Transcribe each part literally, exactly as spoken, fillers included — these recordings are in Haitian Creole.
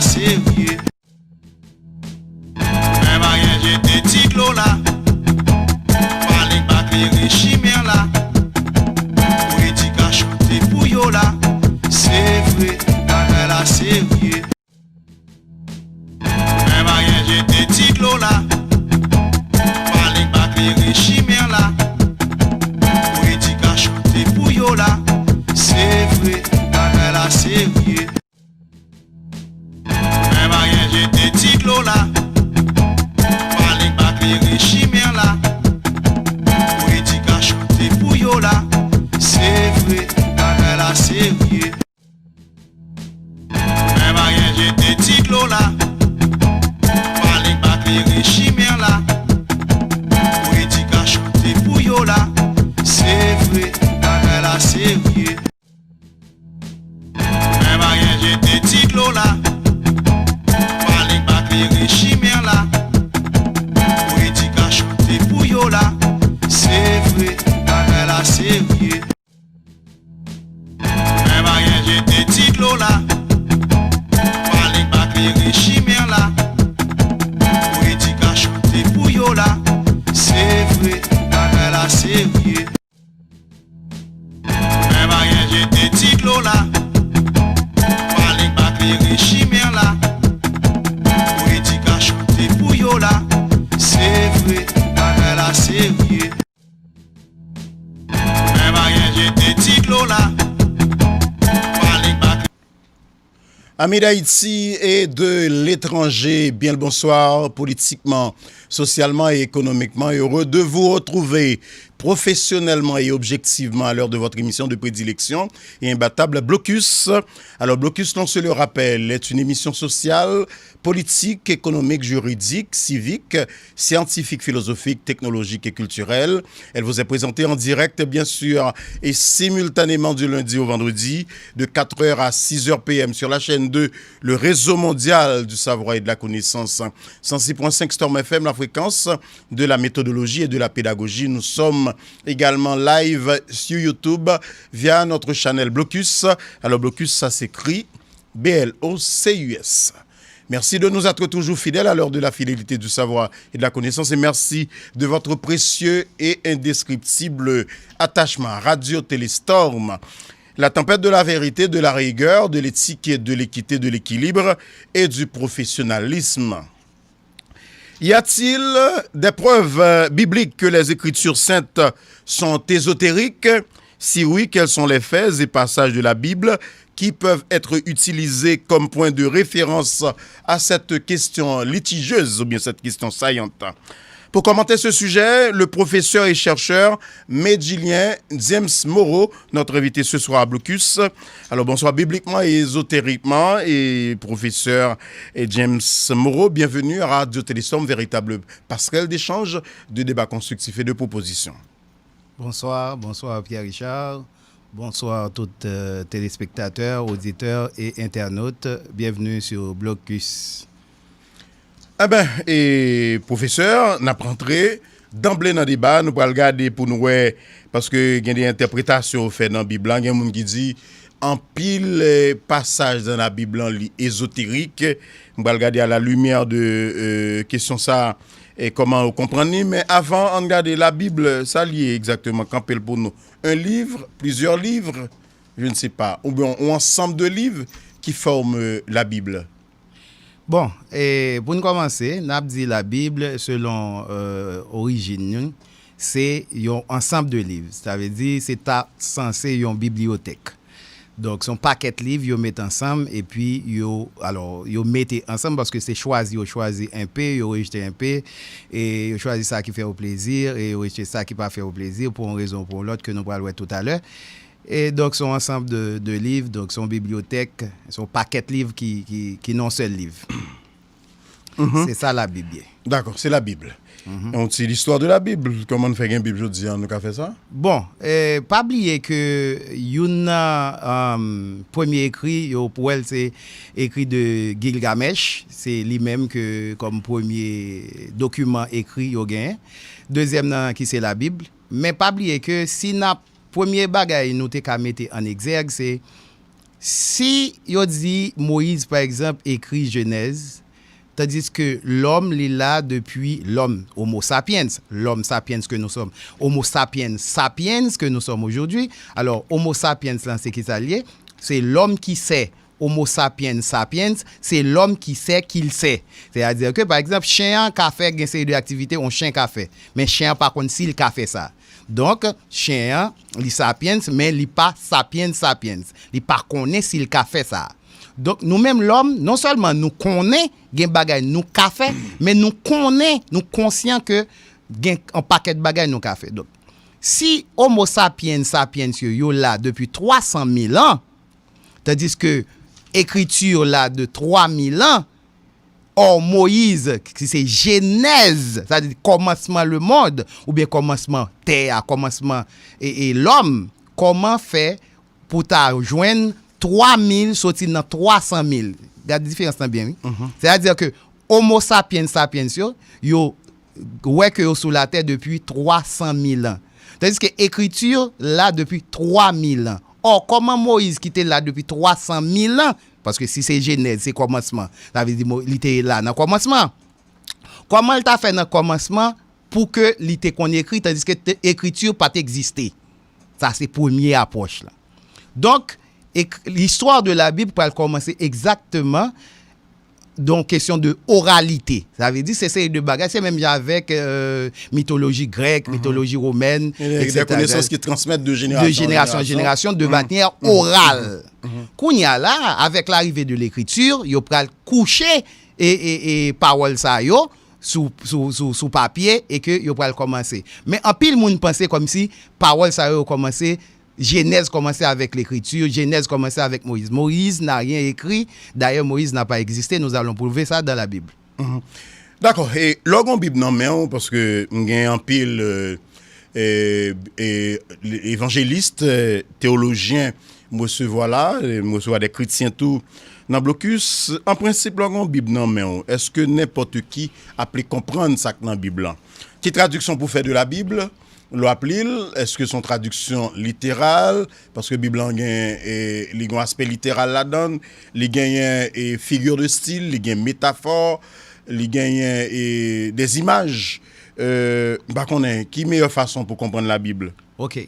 serye. Mwen pa gen jete ti dlo la. Pale pa klere chimen la. Pou edikasyon te pou yo la. Se vre, bagay la serye. Mwen pa gen jete ti dlo la. Pale pa klere chimen la. Pou edikasyon te pou yo la. Se vre, bagay la serye. Mwen pa gen jete ti dlo la. Pale pa klere chimen la. Pou edikasyon te pou yo la. Se vre, bagay la serye. Mwen pa gen jete ti dlo la. Pale pa klere chimen la. Pou edikasyon te pou yo la. Se vre, bagay la serye. Mwen pa gen jete ti dlo la. Pale pa klere chimen la. Pou edikasyon te pou yo la. Se vre, bagay la serye. Mwen pa gen jete ti dlo la. Pale pa klere chimen la. Pou edikasyon te pou yo la. Se vre, bagay la serye. Mwen pa gen jete ti dlo la. Pale pa klere chimen la. Pou edikasyon te pou yo la. Se vre, bagay la serye. Mwen pa gen jete ti dlo la. Pale pa klere. Amis d'Haïti et de l'étranger, bien le bonsoir. Politiquement, socialement et économiquement, heureux de vous retrouver professionnellement et objectivement à l'heure de votre émission de prédilection et imbattable, Blocus. Alors, Blocus, on se le rappelle, est une émission sociale, politique, économique, juridique, civique, scientifique, philosophique, technologique et culturelle. Elle vous est présentée en direct, bien sûr, et simultanément du lundi au vendredi, de quatre heures à six heures P M sur la chaîne deux, le réseau mondial du savoir et de la connaissance, cent six point cinq Storm F M, la fréquence de la méthodologie et de la pédagogie. Nous sommes également live sur YouTube via notre channel Blocus. Alors, Blocus, ça s'écrit B L O C U S. Merci de nous être toujours fidèles à l'heure de la fidélité, du savoir et de la connaissance, et merci de votre précieux et indescriptible attachement à Radio Télé Storm. La tempête de la vérité, de la rigueur, de l'éthique, de l'équité, de l'équilibre et du professionnalisme. Y a-t-il des preuves, euh, bibliques que les Écritures saintes sont ésotériques ? Si oui, quels sont les faits et passages de la Bible qui peuvent être utilisés comme point de référence à cette question litigieuse ou bien cette question saillante ? Pour commenter ce sujet, le professeur et chercheur Medjilien James Moreau, notre invité ce soir à Blocus. Alors, bonsoir bibliquement et ésotériquement, et professeur, et James Moreau, bienvenue à Radio Télé Storm, véritable passerelle d'échange, de débat constructif et de proposition. Bonsoir, bonsoir Pierre Richard. Bonsoir tout, euh, téléspectateurs, auditeurs et internautes. Bienvenue sur Blocus. Enben, e, pwofesè, n ap rantre danble nan deba, nou pral gade pou nou wè, paske gen de entèpretasyon yo fè nan Bib la, gen moun ki di anpil, e, pasaj nan Labib lan li ezoterik. Nou pral gade à la lumière de, e, kesyon sa, e, kòman yo konprann li, men avan, ann gade Labib, sa l ye egzakteman, kanpe l pou nou. Un livre, plusieurs livres, je ne sais pas, oubyen yon ansanm de liv ki fòme Labib. Bon, e, pou n kòmanse, n ap di Labib, selon, e, orijin nou, se yon ansanm de liv. Sa vle di, se ta sanse yon bibliyotèk. Donk, se yon pakèt liv yo met ansanm, epi yo, alò, yo mete ansanm paske se chwazi, yo chwazi enpe, yo rejte enpe, e yo chwazi sa ki fè yo plezi, e yo rejte sa ki pa fè yo plezi, pou yon rezon ou pou yon lòt ke nou pral wè toutalè. E donk, se yon ansanm de, de liv, donk se yon bibliyotèk, se yon pakèt liv ki, ki, ki nan yon sèl liv. Mhm. Se sa Labib ye. Dakò, se Labib. Mhm. Yon ti listwa de Labib, kòman n fè gen Bib jodi a, nou ka fè sa? Bon, e, pa bliye ke youn nan, e, premye ekri, yo pou wè l se ekri de Gilgamesh, se li menm ke kòm premye dokiman ekri yo genyen. Dezyèm nan ki se Labib. Men pa bliye ke si n ap, premye bagay nou te ka mete an egzèg, se Si yo di Moyiz, pa egzanp, ekri Jenèz, tandis ke lòm, li la depi lòm, Homo sapiens, l'homme sapiens que nous sommes, Homo sapiens sapiens que nous sommes aujourd'hui. Alò, Homo sapiens lan, se ki sa l ye? Se l'homme qui sait. Homo sapiens sapiens, c'est l'homme qui sait qu'il sait. Sètadi ke, pa egzanp, chen an ka fè gen seri de aktivite yon chen ka fè. Men chen an pa konn si l ka fè sa. Donk, chen an, li sapiens, men li pa sapiens sapiens. Li pa konnen si l ka fè sa. Donk, nou menm lòm, non sèlman nou konnen gen bagay nou ka fè, men nou konnen, nou konsyan ke gen yon pakèt bagay nou ka fè. Donk, si Homo sapiens sapiens yo, yo la depi twa san mil an, tandis ke ekriti yo la de twa mil an, or Moyiz, ki se Jenèz, sa di kòmansman lemonn, oubyen kòmansman tè a, kòmansman e, e lòm, kòman fè pou ta jwenn twa mil soti nan twa san mil? Gad diferans lan byen, wi. Sètadi ke Homo sapiens sapiens yo, yo wè ke yo sou latè depi twa san mil an. Tandis ke ekriti yo la depi twa mil an. Or, kòman Moyiz ki te la depi twa san mil an, paske si se Jenèz, se kòmansman, sa vle di Mo- li te la nan kòmansman. Kòman l ta fè nan kòmansman pou ke li te konn ekri, tandis ke te- ekriti pa t egziste? Sa se premye apwòch la. Donk, ek- l'histoire de la Bible pral kòmanse egzakteman de yon kesyon de oralite. Sa vle di, se seri de bagay, se menm jan avèk euh, mitoloji grèk, mitoloji womèn, E de, de etsetera. konesans ki transmèt de De jenerasyon jenerasyon an jenerasyon, de manyè oral. Kounye a la, avèk l'arrivée de l'écriture, yo pral kouche e, e, e pawòl sa yo sou, sou, sou, sou papye e ke yo pral kòmanse. Men anpil moun panse kòmsi pawòl sa yo kòmanse, Jenèz kòmanse avèk lekriti, Jenèz kòmanse avèk Moyiz. Moïse n'a rien écrit, d'ailleurs Moïse n'a pas existé, nous allons prouver ça dans la Bible. Dakò, e lè w gen yon Bib nan men w, paske m gen anpil euh, e, e, evanjelis, euh, teyolojyen, m resevwa la, e m resevwa de kretyen tou nan blokis. An prensip, lè w gen yon Bib nan men w, èske nenpòt ki ap li konprann sa k nan Bib lan? Ki tradiksyon pou fè de la Bib? Lè w ap li l, èske se yon tradiksyon literal? Paske Bib lan gen, e, li gen yon aspè literal ladan l, li genyen e, figure de style, li gen metafò, li genyen e, des images. Euh, m pa konnen ki meyè fason pou konprann la Bib. Ok.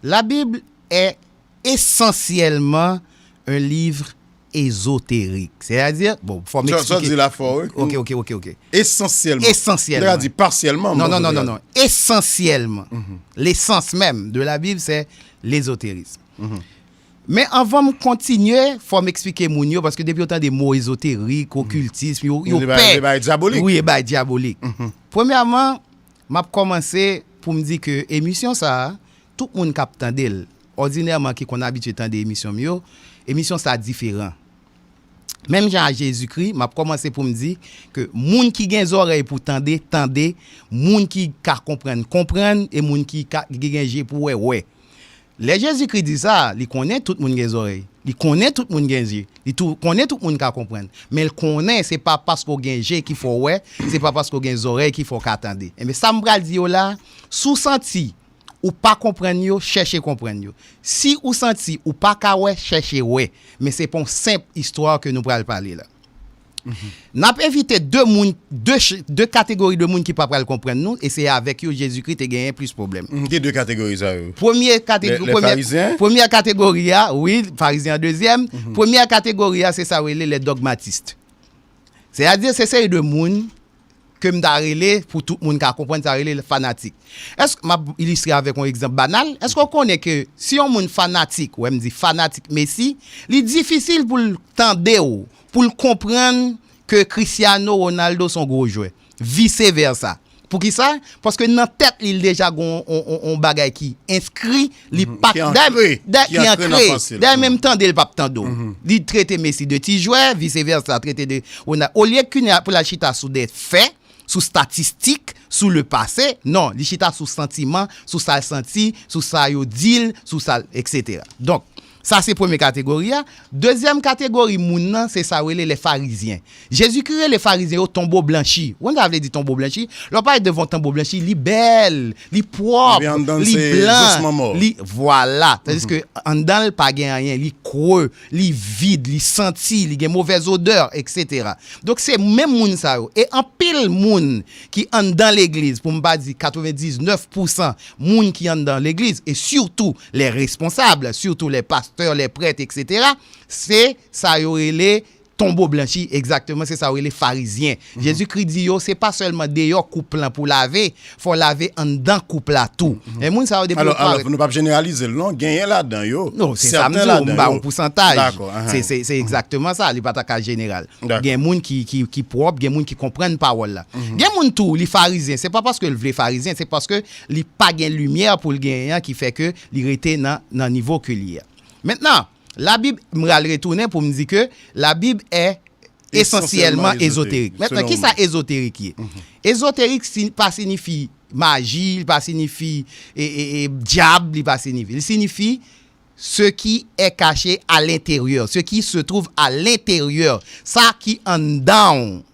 La Bible est essentiellement un livre ésotérique. Sètadi, bon, fò m Sa sa di eksplike. La fò, wi. Ok, ok, ok, ok. Esansyèlman. Esansyèlman. Ou te ka di pasyèlman. Non, non, non, Monchè non, non. Esansyèlman. L'essence même de la Bible, c'est l'ésotérisme. Men anvan m kontinye, fò m eksplike moun yo, paske depi yo tande mo ezoterik, okiltism, yo, yo Se bagay- pè. Se bagay dyabolik. Wi, e bagay dyabolik. Premyèman, m ap kòmanse pou m di ke emisyon sa a, tout moun k ap tande l, òdinèman ki konn abitye tande emisyon m yo, emisyon sa a diferan. Menm jan a Jezikri, m ap kòmanse pou m di ke moun ki gen zòrèy pou tande, tande, moun ki ka konprann, konprann, e moun ki, ka, ki gen je pou wè, wè. Lè Jezikri di sa, li konnen tout moun gen zòrèy. Li konnen tout moun gen je. Li tou konnen tout moun ka konprann. Men l konnen se pa paske w gen je ki fè w wè, se pa paske w gen zòrèy ki fè w ka tande. Enben, sa m pral di yo la, si w santi ou pa konprann yo, chèche konprann yo. Si ou santi ou pa ka wè, chèche wè. Men se pa yon senp istwa ke nou pral pale la. N ap envite de moun, de, ch- de kategori de moun ki pa pral konprann nou, e se avèk yo Jezikri te genyen plis pwoblèm. Mm, Ki de kategori sa yo? Premye kategori, Les- les Pharisiens? Premyè kategori a, wi, Farizyen an dezyèm. Premyè kategori a, se sa yo rele les dogmatistes. Sètadi, se seri de moun ke m ta rele, pou tout moun ka konprann, sa rele fanatik. Èske m ap ilistre avèk yon egzanp banal? Èske w konnen ke si yon moun fanatik, wè m di fanatik Messi, li difisil pou l tande w, pou l konprann ke Cristiano Ronaldo se yon gwo jwè. Vise vèsa. Poukisa? Paske nan tèt li, l deja gen yon, yon, yon, yon bagay ki enskri, li pa ki ankre, dayè- ki ankre nan panse l. Dayè menm tande l p ap tande w. Li trete Messi de ti jwè, vise vèsa, trete de Ronaldo. Olye ke pou l al chita sou de fè, sou statistik, sou le pase, non, li chita sou santiman, sou sa l santi, sou sa yo di l, sou sa l, etsetera. Donk, Sa se premye kategori a. Dezyèm kategori moun nan, se sa yo rele lè farizyen. Jezikri rele farizyen yo tonbo blanchi. Ou konn sa vle di tonbo blanchi? Lè w parèt devan yon tonbo blanchi, li bèl, li pwòp, li blan, li, vwala. Tandiske anndan l pa gen anyen, li kre, li vid, li santi, li gen movèz odè, etsetera. Donk, se menm moun sa yo. E anpil moun ki anndan legliz, pou m pa di katrevendiznèf pousan moun ki anndan legliz, e sitou lè responsab, sitou lè pastè, lè prèt, etsetera, se sa yo rele tonbo blanchi, egzakteman, se sa yo rele farizyen. Jezikri di yo, se pa sèlman deyò koup lan pou lave, fò lave anndan koup la tou. E moun sa yo depi yo parèt. Alò, alò, nou p ap jeneralize l non, genyen ladan yo. Non, se sa m di w, m ba yon pousantaj. Se, se, se egzakteman sa, li pa ta ka jeneral. Gen moun ki, ki, ki pwòp, gen moun ki konprann pawòl la. Gen moun tou, li farizyen, se pa paske l vle farizyen, se paske li pa gen limyè pou l genyen an ki fè ke li rete nan, nan nivo ke li ye a. Mentnan, Labib, m pral retounen pou m di ke Labib è esansyèlman ezoterik. Mentnan, ki sa ezoterik ye? Ezoterik si, pa sinifi maji, li pa sinifi e, e, e, dyab, li pa sinifi. Li sinifi ce qui est caché à l'intérieur, ce qui se trouve à l'intérieur, sa ki anndan w.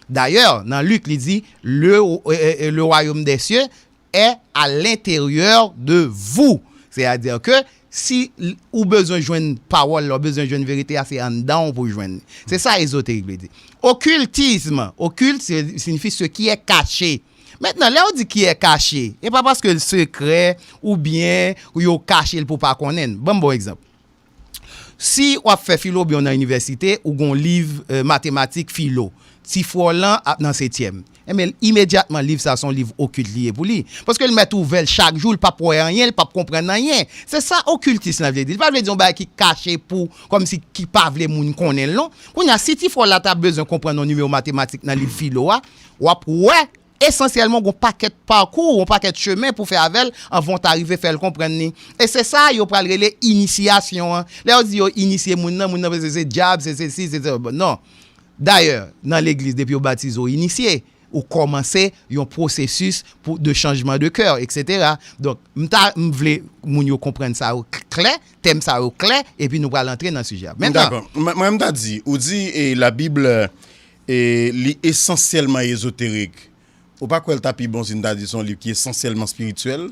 Dayè, nan Lik, li di, le, e, e, e, le royaume des cieux est à l'intérieur de vous. Sètadi ke si l- ou bezwen jwenn pawòl la, ou bezwen jwenn verite a, se anndan w pou jwenn li. Se sa ezoterik vle di. Okiltism, okilt, se- sinifi ce qui est caché. Mentnan, lè yo di qui est caché, e pa paske l sekrè oubyen yo kache l pou w pa konnen l. Ban m ba w egzanp. Si w ap fè filo oubyen w nan inivèsite, ou gen yon liv, e, matematik, filo, ti frè w lan ap nan setyèm. Enben, imedyatman, liv sa se yon liv okilt li ye pou li. Paske l mèt ouvè l chak jou, l p ap wè anyen, l p ap konprann anyen. Se sa okiltis lan vle di. Li pa vle di yon bagay ki kache pou, kòmsi ki pa vle moun konnen l non. Kounye a, si ti frè w la ta bezwen konprann yon nimewo matematik nan liv filo a, w ap wè esansyèlman, gen yon pakèt pakou, yon pakèt chemen pou fè avè l anvan w ta rive fè l konprann li. E se sa yo pral rele inisyasyon an. Lè yo di yo inisye moun nan, moun nan panse se dyab, se sesi, se se. Non. Dayè, nan legliz, depi yo batize w inisye, ou kòmanse yon pwosesis pou, de chanjman de kè, etsetera. Donk, m ta, m vle moun yo konprann sa yo k- klè, tèm sa yo klè, epi nou pral antre nan sijè a. Mentnan, dakò. Mwen, mwen, m ta di, ou di, e, Labib, e, li esansyèlman ezoterik. Ou pa kwè l ta pi bon si n ta di se yon liv ki esansyèlman espirityèl?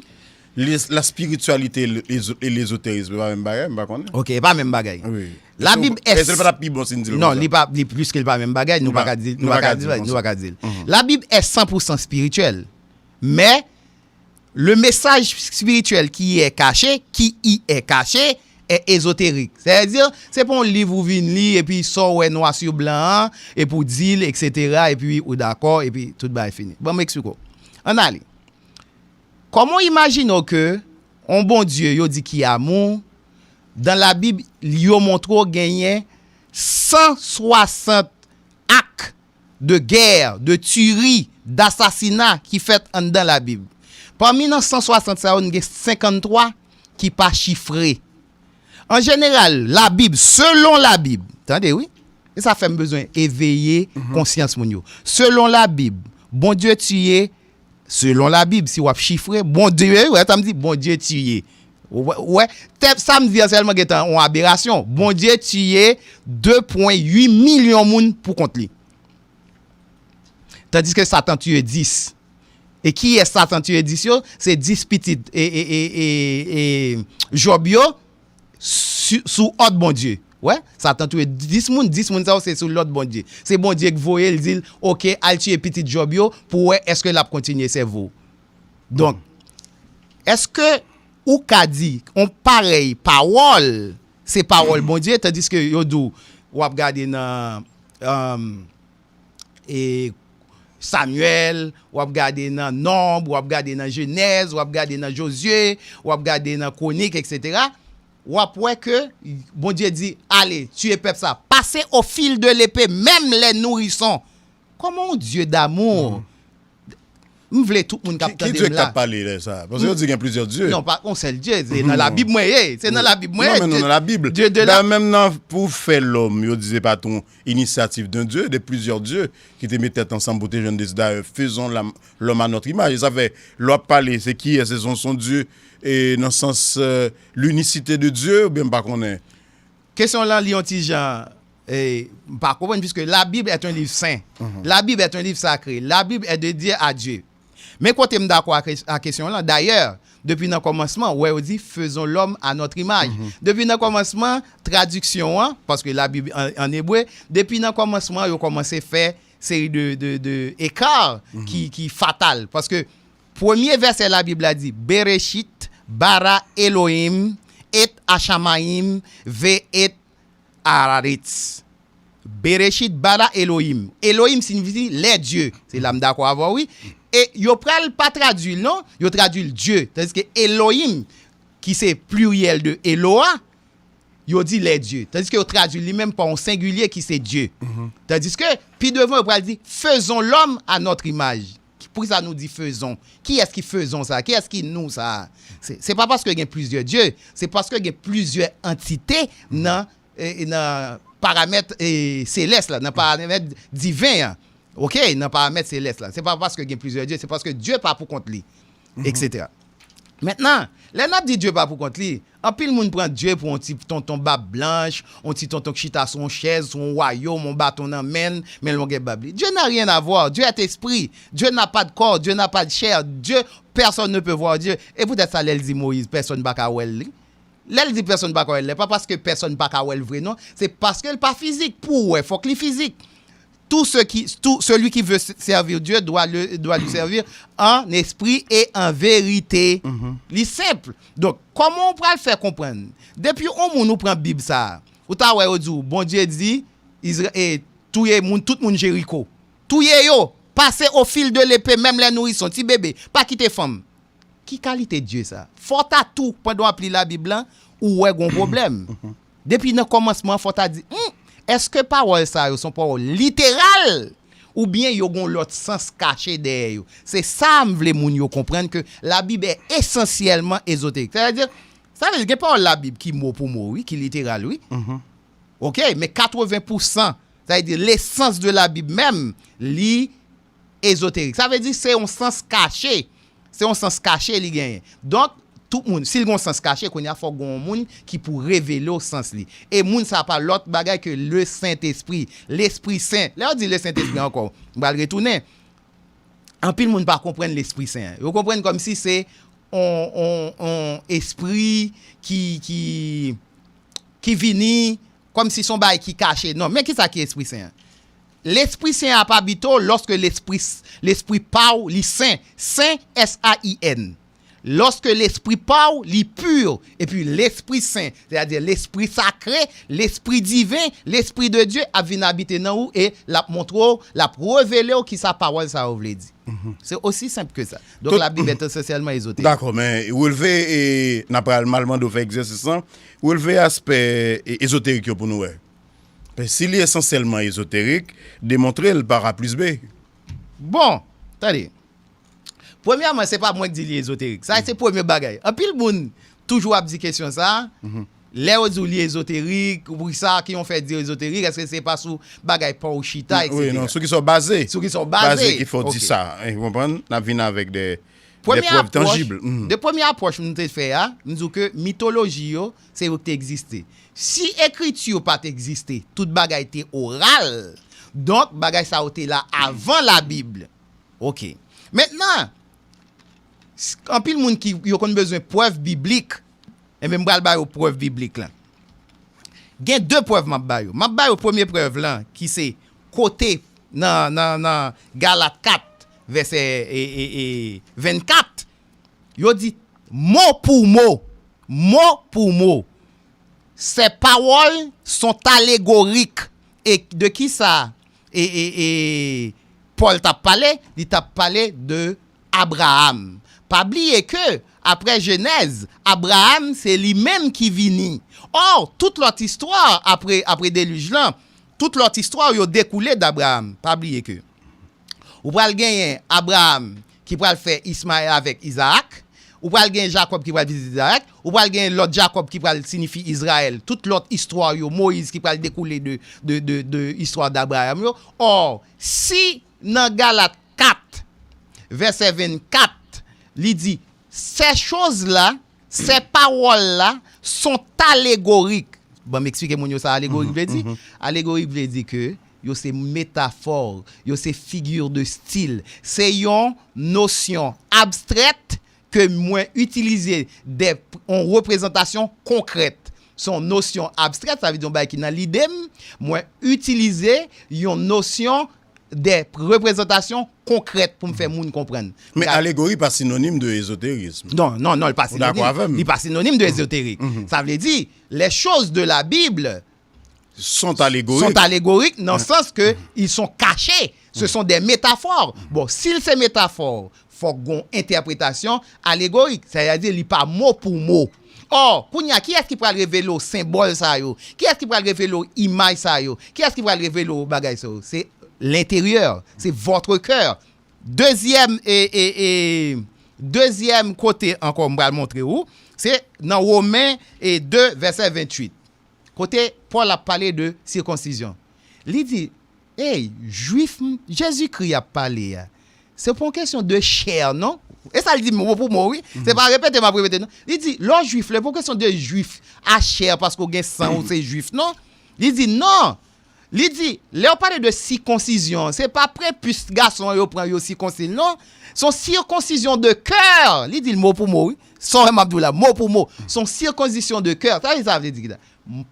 Les- la spiritualité et le- et l'ésotérisme, se pa menm bagay, m pa konnen. Ok, e pa menm bagay. Wi. Labib è... Èske l pa t ap pi bon si n di l konsa? Non, li pa, li, piske l pa menm bagay, nou pa ka di, nou pa ka di, nou pa ka di l. Labib è san pou san espirityèl. Men, le message spirituel qui y est caché, qui y est caché, est ésotérique. Sètadi, se pa yon liv ou vin li, epi sa w wè nwa sou blan an, epi w di l, etsetera, epi ou dakò, epi tout bagay fini. Ban m eksplike w. Ann ale. Kòman w imajine w ke yon Bondye yo di ki amou, dan Labib, yo montre w genyen san swasant ak de gè, de tiri, dasasina ki fèt anndan Labib. Pami nan san swasant sa yo, n gen senkanntwa ki pa chifre. An jeneral, Labib, selon Labib, tande wi, e sa fè m bezwen eveye konsyans moun yo. Selon Labib, Bondye tiye, selon Labib, si w ap chifre, Bondye, wè, sa m di, Bondye tiye. Ou wè, ou wè, tèm sa m di an sèlman gentan yon aberasyon. Bondye tiye de pwen uit milyon moun pou kont li. Tandiske Satan tiye dis. E kiyès Satan tiye dis yo? Se dis pitit e, e, e, e, e Jòb yo sou, sou òd Bondye. Wè, Satan tiye dis moun, dis moun sa yo se sou lòd Bondye. Se Bondye k voye l, di l, "Oke, al tiye pitit Jòb yo pou wè èske l ap kontinye sèvi w." Donk, èske ou ka di yon parèy pawòl se pawòl Bondye, tandiske yo di w, w ap gade nan, um, e, Samyèl, w ap gade nan Nonb, w ap gade nan Jenèz, w ap gade nan Jozye, w ap gade nan Kwonik, etsetera, w ap wè ke Bondye di, "Ale, tiye pèp sa, pase au fil de l'épée, même les nourrissons." Kòman yon Dye damou? M vle tout moun k ap tande m la. Ki Dye k ap pale lè sa? Paske yo di gen plizyè Dye. Non, pa yon sèl Dye, se nan Labib mwen ye. Se nan Labib mwen ye. Non, men nou nan Labib. Dye de la. Dayè, menm nan pou fè lòm, yo di se pa t yon inisyativ d'un Dieu, de plusieurs dieux ki te met tèt ansanm pou te jwenn de Dayè, faisons l'homme à notre image. E sa fè, lè w ap pale, se kiyès, se son, son Dye, e nan sans euh, l'unicité de Dieu, oubyen m pa konnen. Kesyon lan, li yon ti jan, eh, m pa konprann, puisque la Bible est un livre saint. La Bible est un livre sacré. La Bible est dédiée à Dieu. Men kote m dakò ak, ak kesyon lan, dayè, depi nan kòmansman, ou wè yo di, faisons l'homme à notre image. Depi nan kòmansman, tradiksyon an, paske la Bible en, en hébreu, depi nan kòmansman, yo kòmanse fè seri de, de, de ekar ki, ki fatal. Paske premye vèsè Labib la di, Bereshit bara Elohim et ashamayim ve et haaretz. Bereshit bara Elohim. Elohim siyifi les dieux. Se la m dakò avè w, wi. E yo pral pa tradui l, non. Yo tradui l Dye. Tandiske Elohim, ki se pliryèl de Eloa, yo di les dieux. Tandiske yo tradui li menm pa yon sengilye ki se Dye. Tandiske, pi devan, yo pral di, faisons l'homme à notre image. Poukisa nou di faisons? Kiyès ki faisons sa? Kiyès ki nous sa? Se, se pa paske gen plizyè Dye, se paske gen plizyè antite nan, e, nan paramèt, e, selès la, nan paramèt diven an. Oke, nan paramèt selès la. Se pa paske gen plizyè Dye, se paske Dye pa pou kont li, etsetera. Mentnan, lè n ap di Dye pa pou kont li, anpil moun pran Dye pou yon ti tonton bab blanch, yon ti tonton k chita sou yon chèz, sou yon wayòm, yon baton nan men l, men longè bab li. Dieu n'a rien à voir. Dieu est esprit. Dieu n'a pas de corps. Dieu n'a pas de chair. Dieu, personne ne peut voir Dieu. E poutèt sa, lè l di Moyiz, pèsonn pa ka wè l, li. Lè l di pèsonn pa ka wè l, pa paske pèsonn pa ka wè l vre, non. Se paske l pa fizik. Pou w wè, fòk li fizik. Tout ce qui, tout celui qui veut servir Dieu doit le, doit lui servir en esprit et en vérité. Li senp. Donk, kòman w pral fè konprann? Depi yon moun ou pran Bib sa a, ou ta wè yo di w, Bondye di, Izra, e, touye moun, tout moun Jeriko. Touye yo, pase au fil de l'épée, menm lè nourison, ti bebe, pa kite fanm. Ki kalite Dye sa? Fò w ta tou, pandan w ap li Labib lan, ou wè gon pwoblèm. Depi nan kòmansman an, fò w ta di, hmm, èske pawòl sa yo se yon pawòl literal? Oubyen yo gon lòt sans kache dèyè yo? Se sa m vle moun yo konprann ke Labib è esansyèlman ezoterik. Sètadi, sa vle di gen pawòl Labib ki mo pou mo, wi, ki literal, wi. Oke, men katreven pousan, sa vle di lesans de Labib menm, li ezoterik. Sa vle di se yon sans kache. Se yon sans kache li genyen. Donk, tout moun, si l gen yon sans kache, kounye a fòk gen yon moun ki pou revele w sans li. E moun sa pa lòt bagay ke le Sentespri, Lespri Sen. Lè yo di le Sentespri ankò, m pral retounen. Anpil moun pa konprann Lespri Sen an. Yo konprann kòmsi se on, on, on espri ki, ki, ki vini kòmsi se yon bagay ki kache. Non, men kisa ki Lespri Sen an? Lespri Sen an ap abite w lòske Lespri, Lespri pa w, li sen. Sen, S A I N. Lòske Lespri pa w, li pi, epi Lespri Sen, sètadi Lespri sakre, Lespri diven, Lespri de Dye ap vin abite nan ou e l ap montre w, l ap revele w kisa pawòl sa yo vle di. Se osi senp ke sa. Donk, Labib est essentiellement ésotérique. Dakò, men relve, e n ap pral mal mande w fè egzèsis lan, relve aspè, e, ezoterik yo pou nou wè. Men si li esansyèlman ezoterik, demontre l par A plis B. Bon, tande. Premyèman, se pa mwen k di li ezoterik. Sa se premye bagay. Anpil moun toujou ap di kesyon sa. Lè yo di w li ezoterik, poukisa, ki yon fè di ezoterik, èske se pa sou bagay pa w chita, etsetera? Wi, non, sou kisa w baze. Sou kisa w baze. Baze ki fè w di sa. Ou konprann? N ap vin avèk de, de prèv tanjib. De premye apwòch m te fè a, m di w ke mitoloji yo, se yo ki te egziste. Si ekriti yo pa t egziste, tout bagay te oral, donk bagay sa yo te la avan Labib. Oke. Mentnan, s-, anpil moun ki, yo konn bezwen prèv biblik. Enben, m pral ba yo prèv biblik lan. Gen de prèv m ap ba yo. M ap ba yo premye prèv lan, ki se kote nan, nan, nan Galat kat, vèsè, e, e, e, vennkat. Yo di, mo pou mo, mo pou mo, ces paroles sont allégoriques. E de kisa, e, e, e, Pòl t ap pale? Li t ap pale de Abraram. Pa bliye ke, apre Jenèz, Abraram se li menm ki vini. Ò, tout lòt istwa apre, apre delij lan, tout lòt istwa yo dekoule d Abraram. Pa bliye ke ou pral genyen Abraram ki pral fè Ismayèl avèk Izaak, ou pral gen Jakòb ki pral vizite Izaak, ou pral gen lòt Jakòb ki pral sinifi Izrayèl. Tout lòt istwa yo, Moyiz ki pral dekoule de, de, de, de istwa d'Abraham yo. Or, si nan Galat kat, vèsè vennkat, li di, ces choses-là, ces paroles-là sont allégoriques. Bon, m eksplike moun yo sa alegorik vle di. Alegorik vle di ke yo se metafò, yo se figure de style. Se yon nosyon abstrèt ke mwen itilize de, yon reprezantasyon konkrèt. Se yon nosyon abstrèt, sa vle di yon bagay ki nan lide m, mwen itilize yon nosyon de reprezantasyon konkrèt pou m fè moun konprann. Men alegori pa sinonim de ezoterism. Non, non, non, li pa sinonim. Li pa sinonim de ezoterik. Sa vle di, les choses de la Bible sont allégoriques. Sont allégoriques dans le sens que ils sont cachés. Ce sont des métaphores. Bon, si se metafò, fòk gon entèpretasyon alegorik. Sa vle di li pa mo pou mo. Or, kounye a, kiyès ki pral revele w senbòl sa yo? Kiyès ki pral revele w imaj sa yo? Kiyès ki pral revele w bagay sa yo? Se lenteryè, se votre cœur. Dezyèm, e, e, e, dezyèm kote ankò m pral montre ou, se nan Women e de, vèsè venntuit. Kote Pòl ap pale de sikonsizyon. Li di, ey, Jwif, Jezikri ap pale a, se pa yon kesyon de chè, non. E sa l di mo pou mo, wi. Se pa repete m ap repete, non. Li di, lè w Jwif, lè pa yon kesyon de Jwif a chè paske w gen san ou se Jwif, non. Li di, non. Li di, lè yo pale de sikonsizyon, se pa prepis gason an yo pran yo sikonsi l, non. Se yon sikonsizyon de kè. Li di l mo pou mo, wi. Sa w wè m ap di w la, mo pou mo. Se yon sikonsizyon de kè. Sa ki sa vle di la?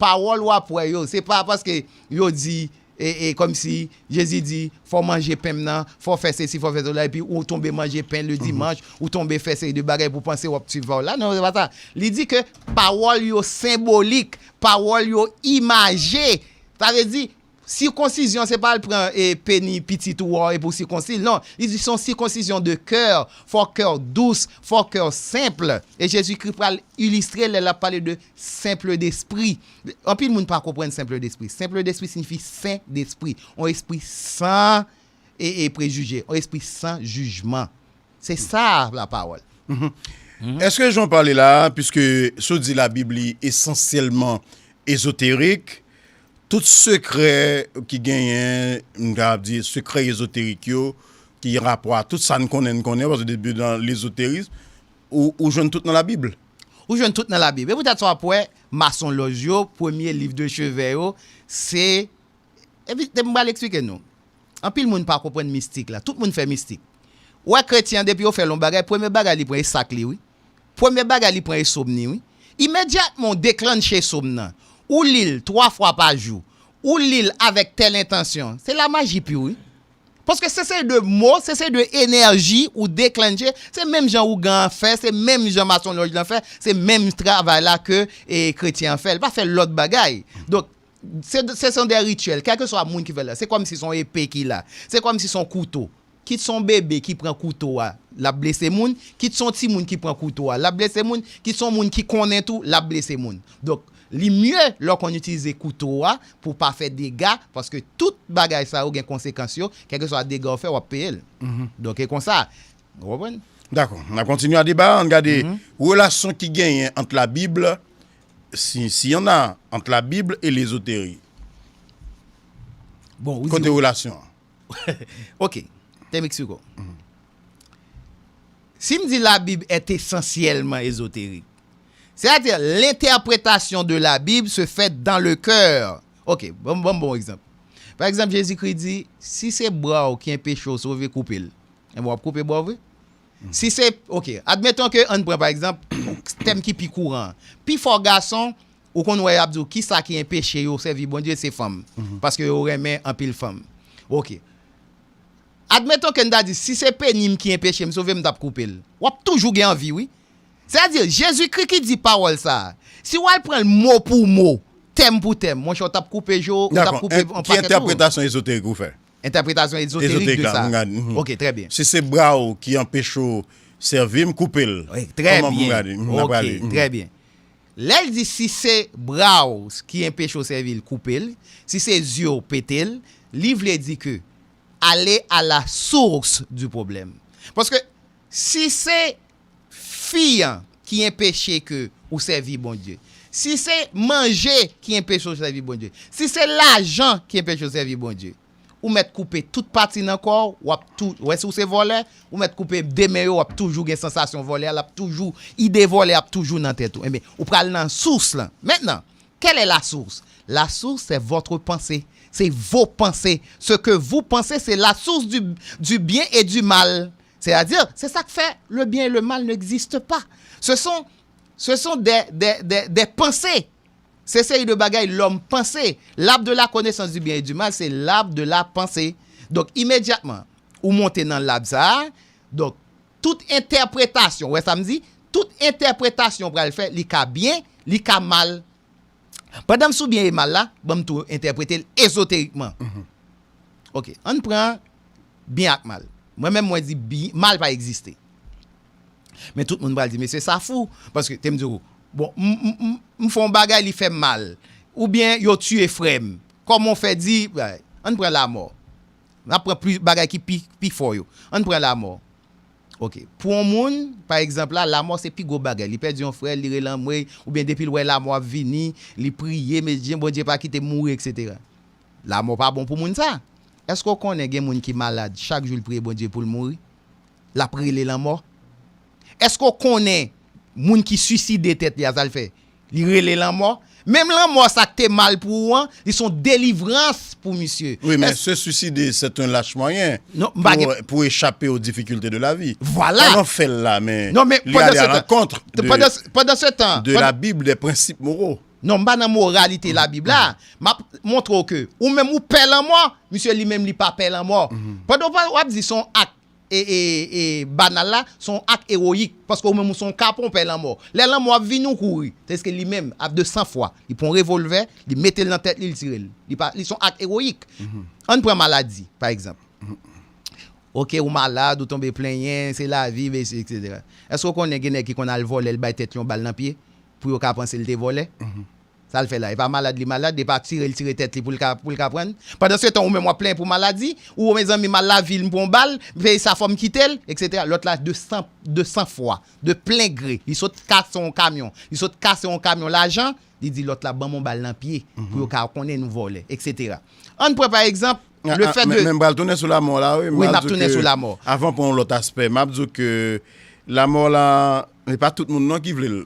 Pawòl w ap wè yo, se pa paske yo di, e, e, kòmsi Jezi di, fò w manje pen m nan, fò w fè sesi, fò w fè sela, epi ou tonbe manje pen le dimanch, ou tonbe fè seri de bagay pou w panse w ap swiv pawòl la. Non, se pa sa. Li di ke pawòl yo senbolik, pawòl yo imaje. Sa vle di, sikonsizyon, se pa al pran e peni pitit ou a epi w sikonsi l. Non, li di se yon sikonsizyon de kè, fò kè w dous, fò kè w senp. E Jezikri pral ilistre lè l ap pale de senple d'esprit. Anpil moun pa konprann senple d'esprit. Senple d'esprit siyifi sen d'esprit. Yon espri san e, e prejije, yon espri san jijman. Se sa lapawòl. Èske jan w pale la a, piske sa w di Labib li esansyèlman ezoterik, tout sekrè ki genyen, m kapab di sekrè ezoterik yo, ki rapò a tout sa n konnen, n konnen, paske depi nan lezoterism, ou, ou jwenn tout nan Labib. Ou jwenn tout nan Labib. E poutèt sa w ap wè, masonlòj yo, premye liv de cheve yo, se Epi, m pral eksplike nou. Anpil moun pa konprann mistik la. Tout moun fè mistik. Ou wè kretyen an, depi yo fè l yon bagay, premye bagay li pran e sak li, wi. Premye bagay li pran e sòm ni, wi. Imedyatman w deklannche sòm nan, ou li l twa fwa pa jou, ou li l avèk tèl entansyon, se lamaji pi, wi. Paske se seri de mo, se seri de enèji ou deklannche, se menm jan ougan an fè, se menm jan masonlòj lan fè, se menm travay la ke e, kretyen an fè. Li pa fè lòt bagay. Donk, se, se son de rityèl, kèlkeswa moun ki fè l la. Se kòmsi se yon epe ki la. Se kòmsi se yon kouto. Kit se yon bebe ki pran kouto a, l ap blese moun. Kit se yon timoun ki pran kouto a, l ap blese moun. Kit se yon moun ki konnen tou, l ap blese moun. Donk, li mye lè w konn itilize kouto a pou w pa fè dega, paske tout bagay sa yo gen konsekans yo, kèlkeswa dega w fè, w ap peye l. Donk, e konsa. Ou konprann? Dakò. N ap kontinye a deba a. Ann gade relasyon ki genyen ant Labib, si, si y en a, ant Labib e lezoteri. Bon, ou di. Kote relasyon an? Ok. Tèm eksiko. Si m di Labib est essentiellement ésotérique, c'est-à-dire l'interprétation de la Bible se fait dans le cœur. Ok, ban m, ban m bon egzanp. Pa egzanp, Jezikri di, si se bra w ki enpeche w sove, koupe l. Enben, w ap koupe bra w vre? Si se, ok, admeton ke, ann pran pa egzanp, tèm ki pi kouran an. Pifò gason, ou konn wè y ap di w, kisa ki enpeche yo sèvi Bondye, se fanm. Paske yo renmen anpil fanm. Ok. Admeton ke n ta di, si se peni m ki enpeche m sove, m t ap koupe l. W ap toujou gen anvi, wi. Sètadi, Jezikri ki di pawòl sa a. Si w al pran l mo pou mo, tèm pou tèm, monchè, w t ap koupe je w, ou t ap koupe yon pakèt ou. Ki entèpretasyon ezoterik ou fè? Entèpretasyon ezoterik de sa. Ok, trè byen. Si se bra w ki anpeche w sèvi m, koupe l. Trè byen. Ok, trè byen. Lè l di si se bra w ki enpeche w sèvi l, koupe l, si se zye w, pete l, li vle di ke aller à la source du problème. Paske Si se fi an ki enpeche ke ou sèvi Bondye, si se manje ki enpeche w sèvi Bondye, si se lajan ki enpeche w sèvi Bondye, ou mèt koupe tout pati nan kò w, w ap tou, wè si w se vòlè, ou mèt koupe de men yo, w ap toujou gen sansasyon vòlè a, l ap toujou, ide vòlè ap toujou nan tèt ou. Ebyen, ou pral nan sous lan. Mentnan, quelle est la source? La source, c'est votre pensée. C'est vos pensées. Ce que vous pensez, c'est la source du, du bien et du mal. C'est-à-dire, c'est ça qui fait le bien et le mal n'existe pas. Ce sont, ce sont des, des, des, des pensées. Se seri de bagay lòm panse. L'arbre de la connaissance du bien et du mal, c'est l'arbre de la pensée. Donk, imedyatman, ou monte nan lab sa a, donk, tout entèpretasyon, wè sa m di? Tout entèpretasyon pral fè, li ka byen, li ka mal. Pandan m sou byen e mal la, ban m tou entèprete l ezoterikman. Ok, ann pran byen ak mal. Mwen menm, mwen di bi-, mal pa egziste. Men tout moun pral di, "Mesye, sa fou." Paske, te m di w, bon, m, m, m, m fè yon bagay, li fè m mal. Oubyen, yo tiye frè m. Kòman w fè di, ann pran lamò. N ap pran pli, bagay ki pi, pi fò yo. Ann pran lamò. Ok. Pou yon moun, pa egzanp la, lamò se pi gwo bagay. Li pèdi yon frè, li rele anmwey, oubyen depi l wè lamò ap vini, li priye, "Mesye, Bondye pa kite m mouri," etsetera. Lamò pa bon pou moun sa. Èske w konnen gen moun ki malad, chak jou l priye Bondye pou l mouri? L ap rele lanmò. Èske w konnen moun ki swiside tèt li a, sa l fè? Li rele lanmò. Menm lanmò, sa k te mal pou ou an, li se yon delivrans pou misye. Oui, mais se suicider, c'est un lâche moyen Non, m pa gen pour, pour échapper aux difficultés de la vie. Vwala. Pandan fè l la, men Non, men li pandan ale se à tan, l'encontre de, pandan, pandan se tan, de pandan- la Bible, des principes moraux. Non, m pa nan moralite Labib la. M ap montre w ke ou menm ou pè lanmò, misye li menm li pa pè lanmò. Pandan w pa- w ap di se yon ak e, e, e, banal la, se yon ak ewoyik. Paske ou menm ou se yon kapon pè lanmò. Lè lanmò ap vini ou kouri. Tandis ke li menm, ap de san fwa, li pran yon revòlvè, li mete l nan tèt li, li tire l. Li pa, li se yon ak ewoyik. Ann pran maladi, pa egzanp. Ok, ou malad, ou tonbe plenyen, se lavi, mesye, etsetera. Èske w konnen gen nèg ki konn al vòlè, l bay tèt li yon bal nan pye pou yo ka panse l te vòlè? Sa l fè la? E pa malad li malad, e pa tire l tire tèt li pou l ka, pou l ka prann? Pandan se tan, ou menm w ap plenyen pou maladi, ou mezanmi m al lavil, m pran yon bal, m peye sa fò m kite l, etsetera. Lòt la, de san, de san fwa, de plen gre, li sot kase yon kamyon, li sot kase yon kamyon lajan, li di lòt la, "Ban m yon bal nan pye pou yo ka konnen nou vòlè," etsetera. Ann pran pa egzanp, le fè de. Men m pral tounen sou lamò la, wi. Wi, n ap tounen sou lamò. Avan pran yon lòt aspè, m ap di w ke lamò la, e pa tout moun non ki vle l.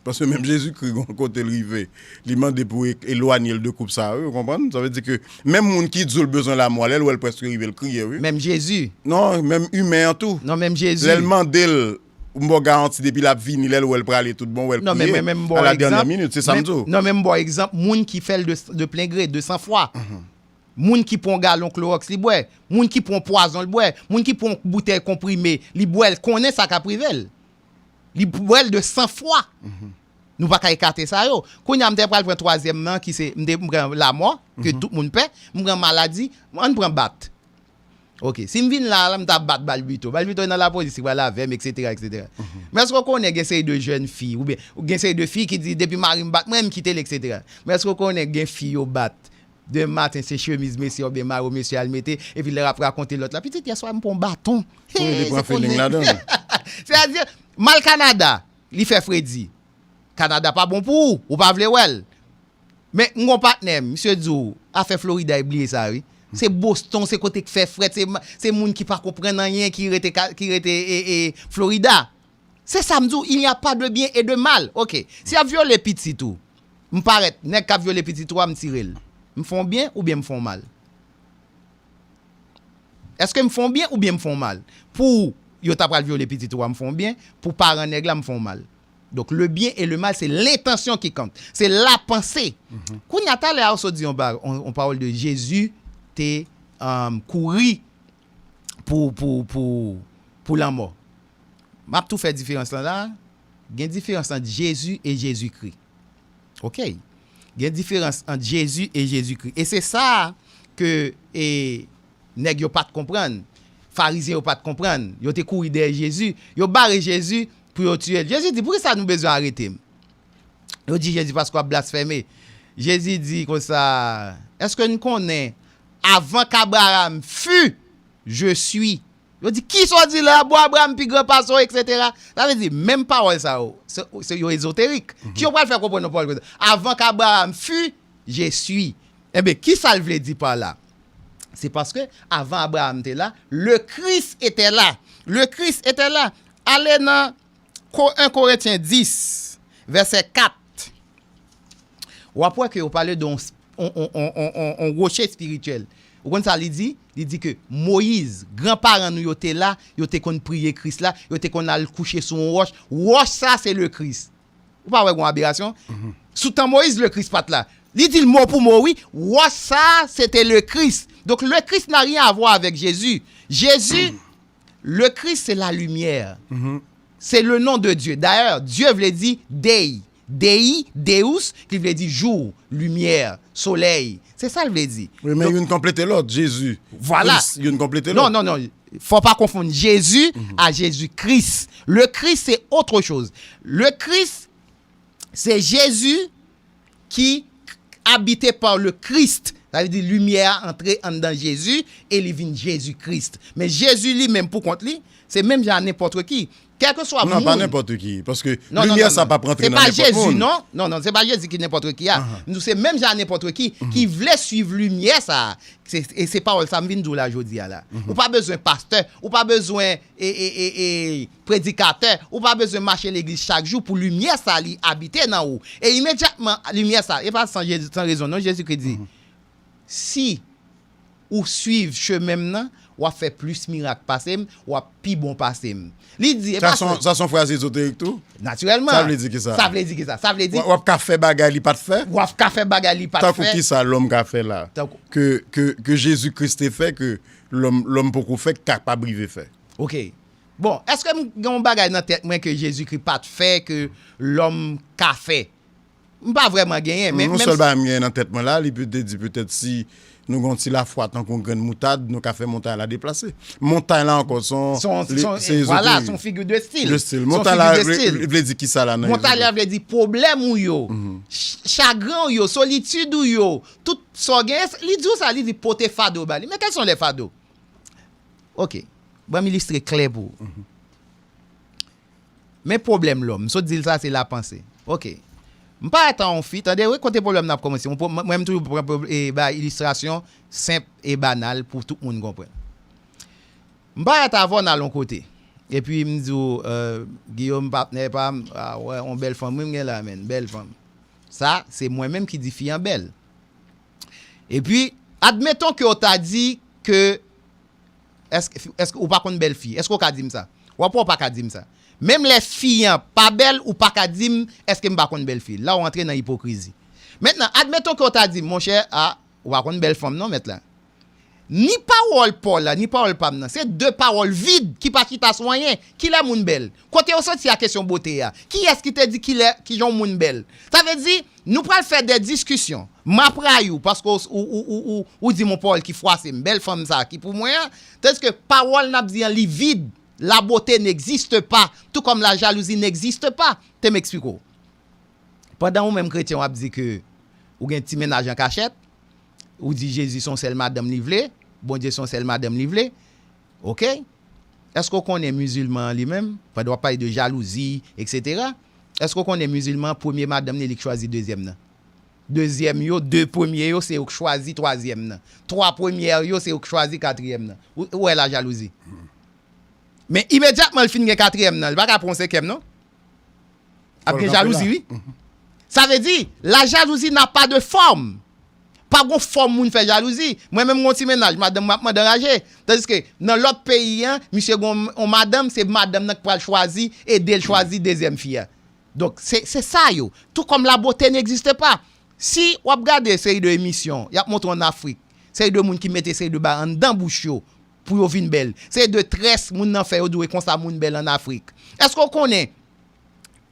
Paske menm Jezikri, gon kote l rive, li mande pou e- elwanye l de koup sa, wi, ou konprann? Sa vle di ke menm moun ki di w l bezwen lamò, lè l wè l prèske rive, l kriye, wi. Menm Jezi. Non, menm imen an tou. Non, menm Jezi. Lè l mande l, m ba w garanti depi l ap vini, lè l wè l prale tout bon, wè l Non, men kriye. men men m ba A w la dènyè egzanp. minit, se sa m Men- di w. Non, men m ba w egzanp, moun ki fè l de, de plen gre, de san fwa. Moun ki pran yon galon klowòks, li bwè. Moun ki pran pwazon, li bwè. Moun ki pran yon boutèy konprime, li bwè l, konnen sa k ap rive l. Li bwè l de san fwa. Nou pa ka ekate sa yo. Kounye a, m te pral pran twazyèm nan, ki se, m te m pran lamò, ke tout moun pè, m pran maladi, ann pran bat. Ok, si m vin la, la, m ta bat Balbito. Balbito nan lapolis, li pral avè m, etsetera, etsetera. Men èske w konnen gen seri de jèn fi, oubyen gen seri de fi ki di, "Depi mari m bat mwen, m kite l," etsetera. Men èske w konnen gen fi yo bat, demen maten se chemiz mesye oubyen mayo mesye al mete, epi lè y ap rakonte lòt la, "Pitit, yèswa m pran yon baton." Wi, li pran feeling ladan l. Sètadi, mal Kanada, li fè fredi. Kanada pa bon pou ou, ou pa vle wè l. Men m gon patnè, misye di w, afè Florida, e bliye sa, wi. Se Boston, se kote k fè frèt, se, ma- se moun ki pa konprann anyen ki rete, ka- ki rete e, e, Florida. Se sa m di w, il n'y a pas de bien et de mal. Ok, si y ap vyole pitit ou, m parèt, nèg k ap vyole pitit ou a, m tire l. M fè w byen oubyen m fè w mal? Èske m fè w byen oubyen m fè w mal? Pou yo ta pral vyole pitit ou a, m fè w byen. Pou paran nèg la, m fè w mal. Donk, le bien et le mal, se lentansyon ki kont. Se lapanse. Kounye a, talè a, ou sot di yon, ba- yon, yon pawòl de Jezi te um, kouri pou, pou, pou, pou lanmò. M ap tou fè diferans lan la. Gen diferans ant Jezi e Jezikri. Ok. Gen diferans ant Jezi e Jezikri. E se sa ke e, nèg yo pa t konprann. Farizyen yo pa t konprann. Yo te kouri dèyè Jezi. Yo bare Jezi pou yo tiye l. Jezi di, "Poukisa nou bezwen arete m?" Yo di Jezi, "Paske w ap blasfeme." Jezi di konsa, "Èske n konnen, avan k Abraram fu, je suis." Yo di, "Kisa w di la? Bon, Abraram pi gran pase w, et cetera" Sa vle di, menm pawòl sa yo, se, se yo ezoterik. Ki yo pral fè konprann yon pawòl konsa? Avant qu'Abraham fût, je suis. Enben, kisa l vle di pa la? Se paske avan Abraram te la, le Christ était là. Le Christ était là. Ale nan Ko- un Korentyen dis, vèsè kat. W ap wè ke yo pale de yon, yon, yon, yon, yon, yon, yon woche espirityèl. Ou konn sa li di? Li di ke Moyiz, gran paran nou yo te la, yo te konn priye Kris la, yo te konn al kouche sou yon wòch. Wòch sa, se le Kris. Ou pa wè gon aberasyon? Sou tan Moyiz, le Kris pa t la. Li di l mo pou mo, wi. Wòch sa, se te le Kris. Donk, le Kris n'a rien à voir avec Jésus. Jésus, le Christ, c'est la lumière. C'est le nom de Dieu. D'ailleurs, Dieu vle di Dei. Dei, Deus, ki vle di jou, limyè, solèy. Se sa l vle di. Wi, men Donk, youn konplete lòt. Jezi, Vwala. Kris, youn konplete Non, lòt. non, non. Faut pas confondre Jésus à Jésus-Christ. Le Christ, c'est autre chose. Le Christ, c'est Jésus qui habité par le Christ. Sa vle di limyè a antre anndan Jezi e li vin Jezi Kris. Men Jezi li menm pou kont li, se menm jan a nenpòt ki. Kèlkeswa Non, moun. Pa nenpòt ki. Paske Non, non, limyè non, sa non. pa p rantre Se nan pa nenpòt Jezi, moun. Non. Non, non, se pa Jezi ki nenpòt ki a. M di w se menm jan a nenpòt ki, ki vle swiv limyè sa a. Se, e se pawòl sa m vin di w la jodi a la. Ou pa bezwen pastè, ou pa bezwen e, e, e, e, predikatè, ou pa bezwen mache legliz chak jou pou limyè sa li abite nan ou. E imedyatman, limyè sa, e pa san Jezi, san rezon non, Jezikri di, si ou swiv chemen m nan, w ap fè plis mirak pase m, w ap pi bon pase m. Li di, e Sa pa se yon- sa se yon fraz ezoterik tou? Natirèlman. Sa vle di ki sa? Sa vle di ki sa? Sa vle di W w ap ka fè bagay li pa t fè? W ap ka fè bagay li pa t Tankou fè. Ki sa lòm ka fè la? Tankou- Ke, ke, ke Jezi Kris te fè, ke lòm, lòm poko fè, k kapab rive fè? Ok. Bon, èske m gen yon bagay nan tèt mwen ke Jezikri pa t fè, ke lòm ka fè? M pa vrèman genyen, men Yon menm sèl si- bagay m genyen nan tèt mwen la, li pe- te di petèt si nou gen yon ti lafwa tankou yon grenn moutad, nou ka fè montay la deplase. Montay la ankò, se yon- Son, li- son, se vwala, ezoterik. Son figi de stil. Le stil. Son Montay la figi de vle- stil. Vle di ki sa la nan Montay la ezoterik? Vle di pwoblèm ou yo, ch- chagren ou yo, solitid ou yo, tout sa w genyen, li di w sa, li di pote fado ba li. Men quels sont les fardeaux? Ok, ban m ilistre klè pou ou. Men pwoblèm lòm, m sot di l sa, se lapanse. Ok. M parèt a yon fi, tande, wi, kote pwoblèm nan ap kòmanse. Yon pwo- Mwen, mwen, m toujou pran pwob- e, ba ilistrasyon senp e banal pou tout moun konprann. M parèt avè w, n al yon kote. Epi m di w, euh, Guillaume, patnè pa m, a, wè, yon bèl fanm, wi, m gen la, menn, bèl fanm. Sa, se mwen menm ki di fi an bèl. Epi, admeton ke w ta di ke, èske, èske ou pa konn bèl fi? Èske w ka di m sa? W ap wè w pa ka di m sa. Menm lè fi an pa bèl, ou pa ka di m, èske m pa konn bèl fi? La, w antre nan ipokrizi. Mentnan, admeton ke w ta di m, monchè, a, ou pa konn bèl fanm non, mèt la. Ni pawòl pa w la, ni pawòl pa m nan, se de pawòl vid ki pa chita sou anyen. Kilè moun bèl? Kote yo soti a kesyon bote a? Kiyès ki te di kilè, kijan yon moun bèl? Sa vle di, nou pral fè de diskisyon. M ap rayi w paske w, ou, ou, ou, ou, ou di m yon pawòl ki fwase m. Bèl fanm sa ki pou mwen an, tandiske pawòl n ap di an li vid. La beauté n'existe pas, tout comme la jalousie n'existe pas. Te m eksplike w. Pandan ou menm kretyen w ap di ke ou gen ti mennaj an kachèt, ou di Jezi se yon sèl madanm li vle, Bondye se yon sèl madanm li vle, ok? Èske w konnen mizilman an li menm, pandan w ap pale de jalouzi, et cetera, èske w konnen mizilman an, premye madanm li, li k chwazi dezyèm nan? Dezyèm yo, de premye yo, se yo k chwazi twazyèm nan. Twa premyè yo, se yo k chwazi katriyèm nan. Ou, ou wè la jalouzi? Men imedyatman l fin gen katriyèm nan, li pa ka pran yon senkyèm non. Ap gen jalouzi, wi. Sa vle di, la jalouzi n'a pas de forme. Pa gon fòm moun fè jalouzi. Mwen menm gon ti mennaj, madanm mwen ap mande anraje. Tandiske nan lòt peyi an, misye gon yon madanm, se madanm nan k pral chwazi, ede l chwazi dezyèm fi a. Donk, se, se sa yo. Tout comme la beauté n'existe pas. Si w ap gade seri de emisyon, y ap montre w ann Afrik, seri de moun ki mete seri de bagay anndan bouch yo pou yo vin bèl. Seri de très moun nan fè yo di w e konsa moun bèl ann Afrik. Èske w konnen,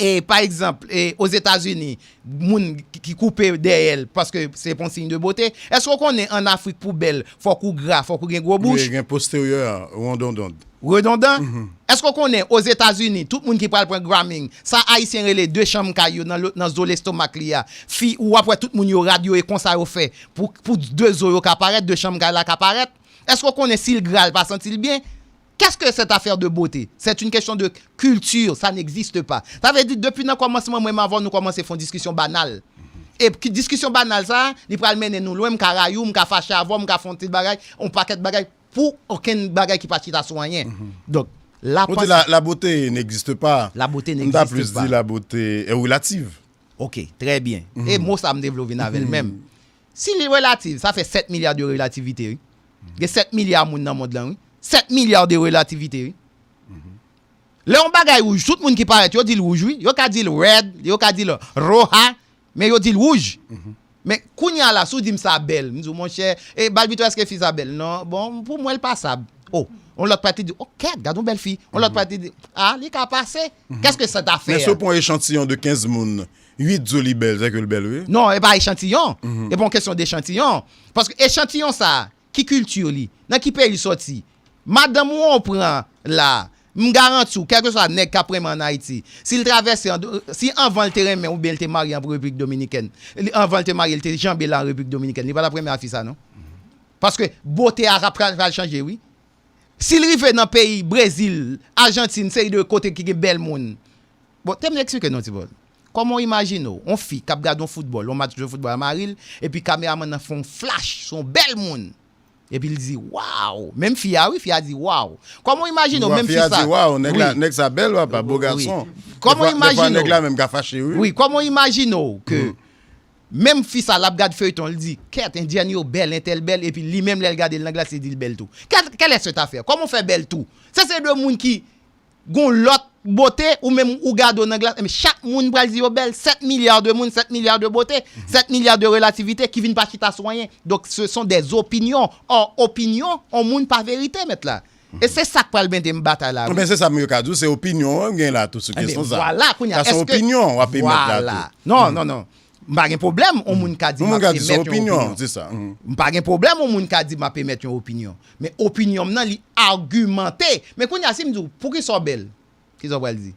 e, pa egzanp, e, Ozetazini, moun ki, ki koupe dèyè l paske se yon siy de bote? Èske w konnen ann Afrik pou bèl, fòk ou gra, fòk ou gen gwo bouch? Wi, gen posteryè, wondondond. Redondan? Èske w konnen Ozetazini, tout moun ki pral pran Grammy, sa Ayisyen rele de chanm kay yo nan, lo- nan zo lestomak li a? Fi, ou ap wè tout moun yo rad yo e konsa yo fè pou, pou de zo yo ka parèt, de chanm kay la ka parèt. Èske w konnen si l gra, l pa santi l byen? Qu'est-ce que cette affaire de beauté? C'est une question de culture, ça n'existe pas. Sa vle di, depi nan kòmansman, mwen menm avè w, nou kòmanse fè yon diskisyon banal. E ki diskisyon banal sa, li pral mennen nou lwen, m ka rayi w, m ka fache avè w, m ka fè yon ti bagay, yon pakèt bagay, pou okenn bagay ki pa chita sou anyen. Donk, la Ou di la, la beauté n'existe pas. La beauté n'existe pas. M ta plis di la beauté est relative. Ok, trè byen. E mo sa m te vle w vin avè l menm. Si li relative, sa fè sèt milya de relativite, wi. Gen sèt milya moun nan mond lan, wi. Sèt milya de relativite, wi. Lè yon bagay wouj, tout moun ki parèt, yo di l wouj, wi. Yo ka di l red, yo ka di l roja, men yo di l wouj. Men kounye a la, si w di m sa bèl, m di w, monchè, e Balbito, èske fi sa bèl? Non, bon, pou mwen, l pasab. Oh, yon lòt pati di, oh, kèt, gad yon bèl fi. Yon lòt pati di, ah, li ka pase. Qu'est-ce que cette affaire? Men si w pran echantiyon de kenz moun, uit di w li bèl, se ke l bèl, wi? Non, e pa echantiyon. E pa yon kesyon de echantiyon. Paske echantiyon sa, ki kilti li? Nan ki peyi l sòti? Madanm ou an pran la, m garanti w, kèlkeswa nèg k ap renmen ann Ayiti, si l travèse, an- si anvan l te renmen oubyen l te marye an Repiblik Dominikèn, li- anvan l te marye, l te janbe la an Repiblik Dominikèn, li pa t ap renmen a fi sa, non. Paske bote a ap pral pral chanje, wi. Si l rive nan peyi Brezil, Ajantin, seri de kote ki gen bèl moun. Bon, te m eksplike non, ti bòl. Kòman w imajine w, yon fi k ap gade yon foutbòl, yon match de foutbòl a mari l, epi kameramann nan fè yon flash sou yon bèl moun. Epi l di, waw! Menm fi a, wi, fi a di, waw! Kòman w imajine w, menm fi sa. Fi a di, waw, nèg la, nèg sa bèl, papa, bo gason. Kòman w imajine w. Nèg la menm ka fache, wi. Wi, kòman w imajine w ke menm fi sa, l ap gad feyton, l di, kèt, endyèn yo bèl, entèl bèl, epi li menm, lè l gade l nan glas, li di l bèl tou. Quelle est cette affaire? Kòman w fè bèl tou? Se se de moun ki gon lòt bote, ou menm ou gade w nan glas, men chak moun pral di yo bèl, sèt milya de moun, sèt milya de bote, sèt milya de relativite ki vin pa chita sou anyen. Donk, ce sont des opinions. Or, opinyon, on moun pa verite, mèt la. E se sa k pral mete m batay la, wi. Men se sa m yo ka di w, se opinyon w gen la tou sou kesyon sa. Ebyen, vwala, kounye a, èske... Sa se yon opinyon w ap emet la tou. Vwala. Non, non, non. M pa gen pwoblèm, yon moun ka di m ap emet yon opinyon. M pa gen pwoblèm, yon moun ka di m ap emet yon opinyon. Men opinyon m nan, li agimante. Men kounye a, si m di w, poukisa w bèl? Kisa w pral di?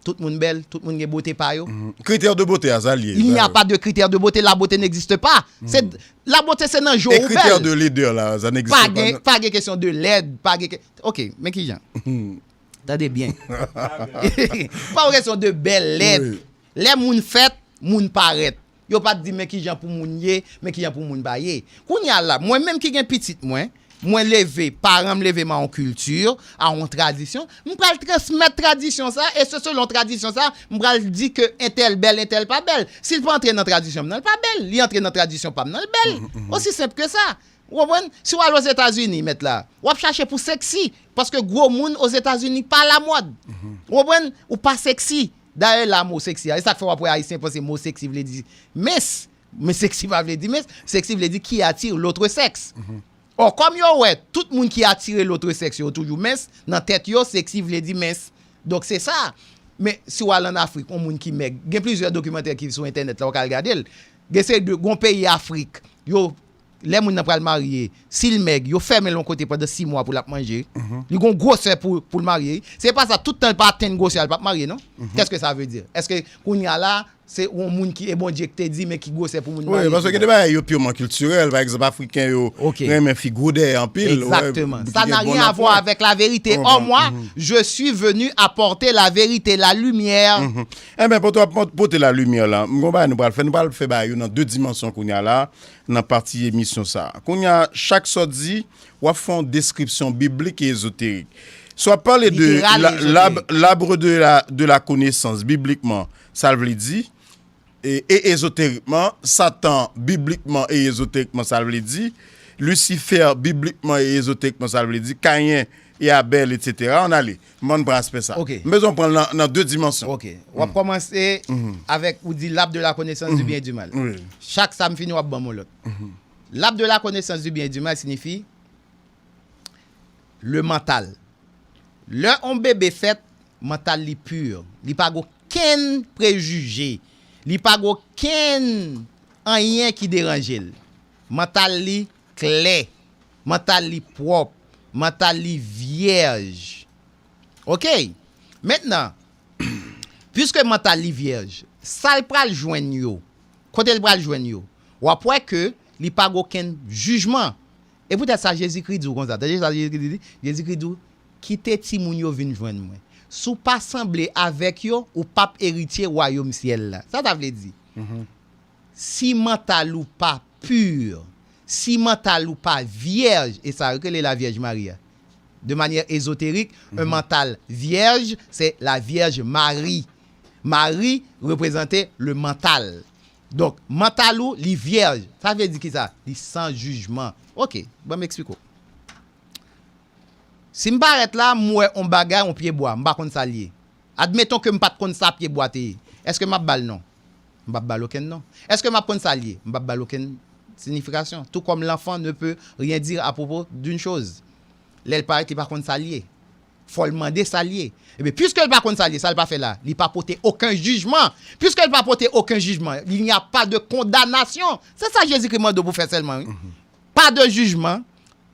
Tout moun bèl, tout moun gen bote pa yo. Critère de beauté a, sa l ye. Il n'y a pas de critère de beauté, la beauté n'existe pas. Se, la beauté se nan je w ou bèl. E critère de laideur la, sa n'existe pas. Pa gen, pa gen kesyon de lèd, pa gen ke-, ok, men kijan? Tande byen. Pa yon kesyon de bèl, lèd. Lè moun fèt, moun parèt. Yo pa t di men kijan pou moun ye, men kijan pou moun pa ye. Kounye a la, mwen menm ki gen pitit mwen, mwen leve, paran m leve m a yon kilti, a yon tradisyon, m pral transmèt tradisyon sa, e se selon tradisyon sa, m pral di ke entèl bèl, entèl pa bèl. Si l pa antre nan tradisyon m nan, l pa bèl. Li antre nan tradisyon pa m nan, l bèl. Osi senp ke sa. Ou konprann? Si w al Ozetazini, mèt la, w ap chache pou sexy, paske gwo moun Ozetazini pa lamòd. Ou konprann? Ou pa sexy. Dayè la mo sexy a, e sa k fè w ap wè Ayisyen panse mo sexy vle di mince. Men sexy pa vle di mince, sexy vle di qui attire l'autre sexe. Or, kòm yo wè tout moun ki atire l'autre sexe yo toujou mince, nan tèt yo, sexy vle di mince. Donk, se sa. Men si w al ann Afrik, yon moun ki mèg, gen plizyè dokimantè ki sou entènèt la, ou ka al gade l. Gen seri de, gon peyi Afrik, yo, lè moun nan pral marye, si l mèg, yo fèmen l yon kote pandan sis mwa pou l ap manje. Li gon gwosè pou, pou l marye. Se pa sa, tout tan l pa atenn gwosè a, l p ap marye, non? Qu'est-ce que ça veut dire? Èske kounye a la, se yon moun ki, e Bondye ki te di, men ki gwosè pou moun marye? Wi, paske gen de bagay yo purement kiltirèl. Pa egzanp, Afriken yo renmen fi gwo dèyè anpil. Exactement. Ça n'a rien à voir avec la vérité. Or, moi, je suis venu apporter la vérité, la lumière. Enben, pou w ap pote la limyè la, m gon bagay nou pral fè, nou pral fè bagay yo nan de dimansyon kounye a la, nan pati emisyon sa a. Kounye a, chak sa w di, w ap fè yon deskripsyon biblik e ezoterik. Si w ap pale de l'arbre de la, de la connaissance biblikman, sa l vle di, e, e ezoterikman, Satan biblikman e ezoterikman, sa l vle di, Lisifè biblikman e ezoterikman, sa l vle di, Kayen e Abèl, etsetera. Ann ale. M ann pran aspè sa. M bezwen w pran l nan, nan de dimansyon. Ok. W ap kòmanse avèk, ou di l'arbre de la connaissance du bien et du mal. Chak sa m fini, w ap ban m yon lòt. L'arbre de la connaissance du bien et du mal siyifi le mantal. Lè yon bebe fèt, mantal li pur. Li pa gen okenn prejije. Li pa gen okenn anyen ki deranje l. Mantal li klè. Mantal li pwòp. Mantal li vyèj. Ok. Mentnan, piske mantal li vyèj, sa l pral jwenn yo, kote l pral jwenn yo, w ap wè ke li pa gen okenn jijman. E poutèt sa, Jezikri di w konsa. Tande sa Jezikri di, Jezikri di w, Kite timoun yo vin jwenn mwen. Si w pa sanble avèk yo, ou p ap eritye wayòm syèl la. Sa sa vle di? Si mantal ou pa pur, si mantal ou pa vyèj, e sa yo rele la Vierge Marie a. De manière ésotérique, un mental vierge, c'est la Vierge Marie. Marie reprezante le mantal. Donk, mantal ou, li vyèj. Sa vle di ki sa? Li san jijman. Ok, ban m eksplike w. Si m parèt la, m wè on bagay, on pyebwa, m pa konn sa l ye. Admeton ke m pa t konn sa pyebwa te ye. Èske m ap ba l non? M p ap ba l okenn non. Èske m ap konn sa l ye? M p ap ba l okenn siyifikasyon. Tout comme l'enfant ne peut rien dire à propos d'une chose. Lè l parèt, li pa konn sa l ye. Fò l mande sa l ye. Ebyen, piske l pa konn sa l ye, sa l pa fè la? Li pa pote okenn jijman. Piske l pa pote okenn jijman, il n'y a pas de condamnation. Se sa Jezikri mande w pou fè sèlman, wi. Pas de jugement,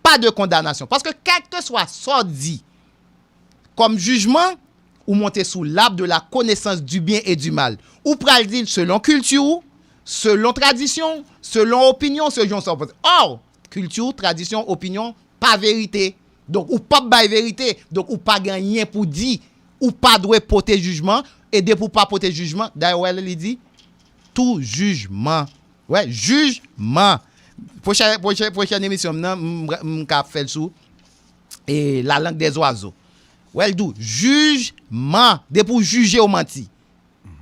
pas de condamnation. Paske kèlkeswa sa w di kòm jijman, ou monte sou lab de la konesans du byen e du mal. Ou pral di l selon kilti w, selon tradisyon w, selon opinyon w, selon sa w panse. Ò, kilti w, tradisyon w, opinyon w, pa verite. Donk, ou p ap bay verite. Donk, ou pa gen anyen pou di. Ou pa dwe pote jijman. E depi w pa pote jijman, dayè, w wè li di, tou jijman. Wè, jijman. Pwochèn, pwochèn, pwochèn emisyon m nan, m, m ka fè l sou e, la langue des oiseaux. Wè, l di w, jijman. Depi w jije, w manti.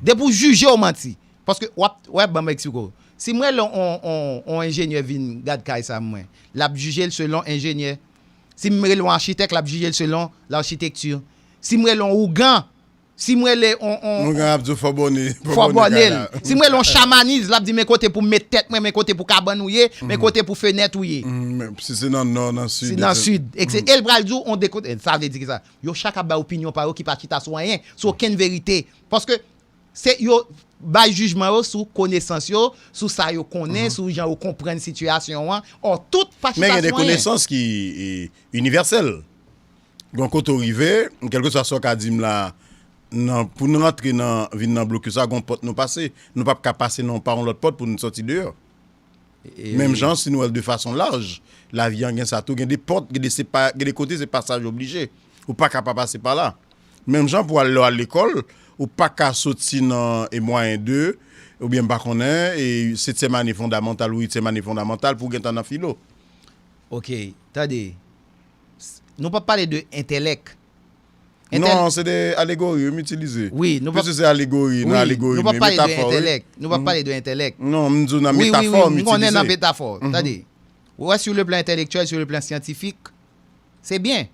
Depi w jije, w manti. Paske, w ap, wè, ban m eksplike w. Si m rele on, on, on enjenyè vin gad kay sa mwen, l ap jije l selon enjenyè. Si m rele on achitèk, l ap jije l selon lachitekti. Si m rele on ougan, si m rele on, on, Ougan ap di w fò bòne, fò fò bòne bòne kay l. La. Si m rele on chamanis, l ap di men kote pou m met tèt mwen, men kote pou kabann ou ye, men kote pou fenèt ou ye. Mhm, men si se nan nò, nan sid, si nan etsetera. Sid, et cetera. E l pral di w on de kote, sa vle di ki sa? Yo chak ap bay opinyon pa yo ki pa chita sou anyen, sou okenn verite. Paske se yo bay jijman yo sou konesans yo, sou sa yo konnen, sou jan yo konprann sitiyasyon an. Ò, tout pa chita sou anyen. Men gen de konesans ki, e, inivèsèl. Gon kote w rive, kèlkeswa sa w ka di m la, nan, pou n rantre nan, vin nan blokis la, gon pòt nou pase. Nou p ap ka pase nan, pa yon lòt pòt pou n sòti deyò. E, e, menm jan, si nou wè l de fason laj, lavi an gen sa tou, gen de pòt, gen de, se pa, gen de kote, se pasaj oblije. Ou pa ka pa pase pa la. Menm jan pou al, lè w al lekòl, ou pa ka soti nan, e, mwayen de, oubyen m pa konnen, e, setyèm ane fondamantal ou uityèm ane fondamantal pou w gentan nan filo. Ok, tande. S-, nou p ap pale de entèlèk. Entèl- Non, se de alegori, wi, m itilize. Wi, nou p ap, piske se alegori, nan, wi, alegori, nou p ap pale de metafò, wi. Entèlèk. Nou p ap pale de entèlèk. Non, m di w nan metafò, m itilize. Wi, wi, wi, m konnen nan metafò. Tande. Ou wè, sur le plan intellectuel, sur le plan scientifique, se byen.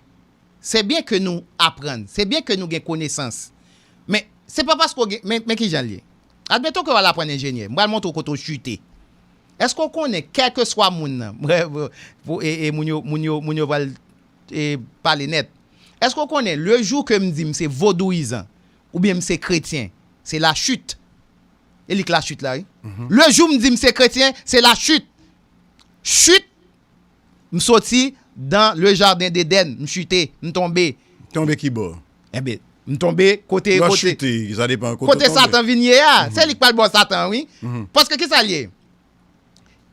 Se byen ke nou aprann. Se byen ke nou gen konesans. Men, se pa paske w gen, men, men ki jan l ye. Admeton ke w al aprann enjenyè. M pral montre w kote w chite. Èske w konnen, kèlkeswa moun nan, pou, e, e, moun yo, moun yo, moun yo pral, e, pale nèt. Èske w konnen, le jou ke m di m se vodouyizan, oubyen m se kretyen, se la chute. E li k la chute la, wi. Le jou m di m se kretyen, se la chute. Chute, m soti dans le jardin d'Éden, m chite, m tonbe. Tonbe ki bò? Enben, m tonbe kote, lè w kote, chute, sa depann kote w tonbe. Kote Satan vin ye a. Se li k pral bò Satan, wi. Paske ki sa l ye?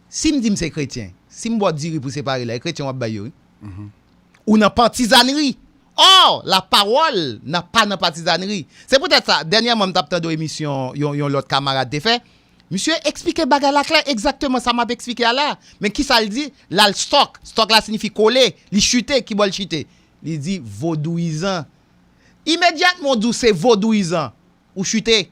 Si m di m se kretyen, si m ba w diri pou separe la, e kretyen w ap bay yo, wi. Ou nan patizannri. Or, la parole n'a pas nan patizannri. Se poutèt sa, dènyèman, m t ap tande yon emisyon, yon, yon lòt kamarad te fè. Misye eksplike bagay la klè, egzakteman sa m ap eksplike a la. Men ki sa l di? L al stòk. Stòk la siyifi kole. Li chite. Ki bò l chite? Li di vodouyizan. Imedyatman w di w se vodouyizan, ou chite.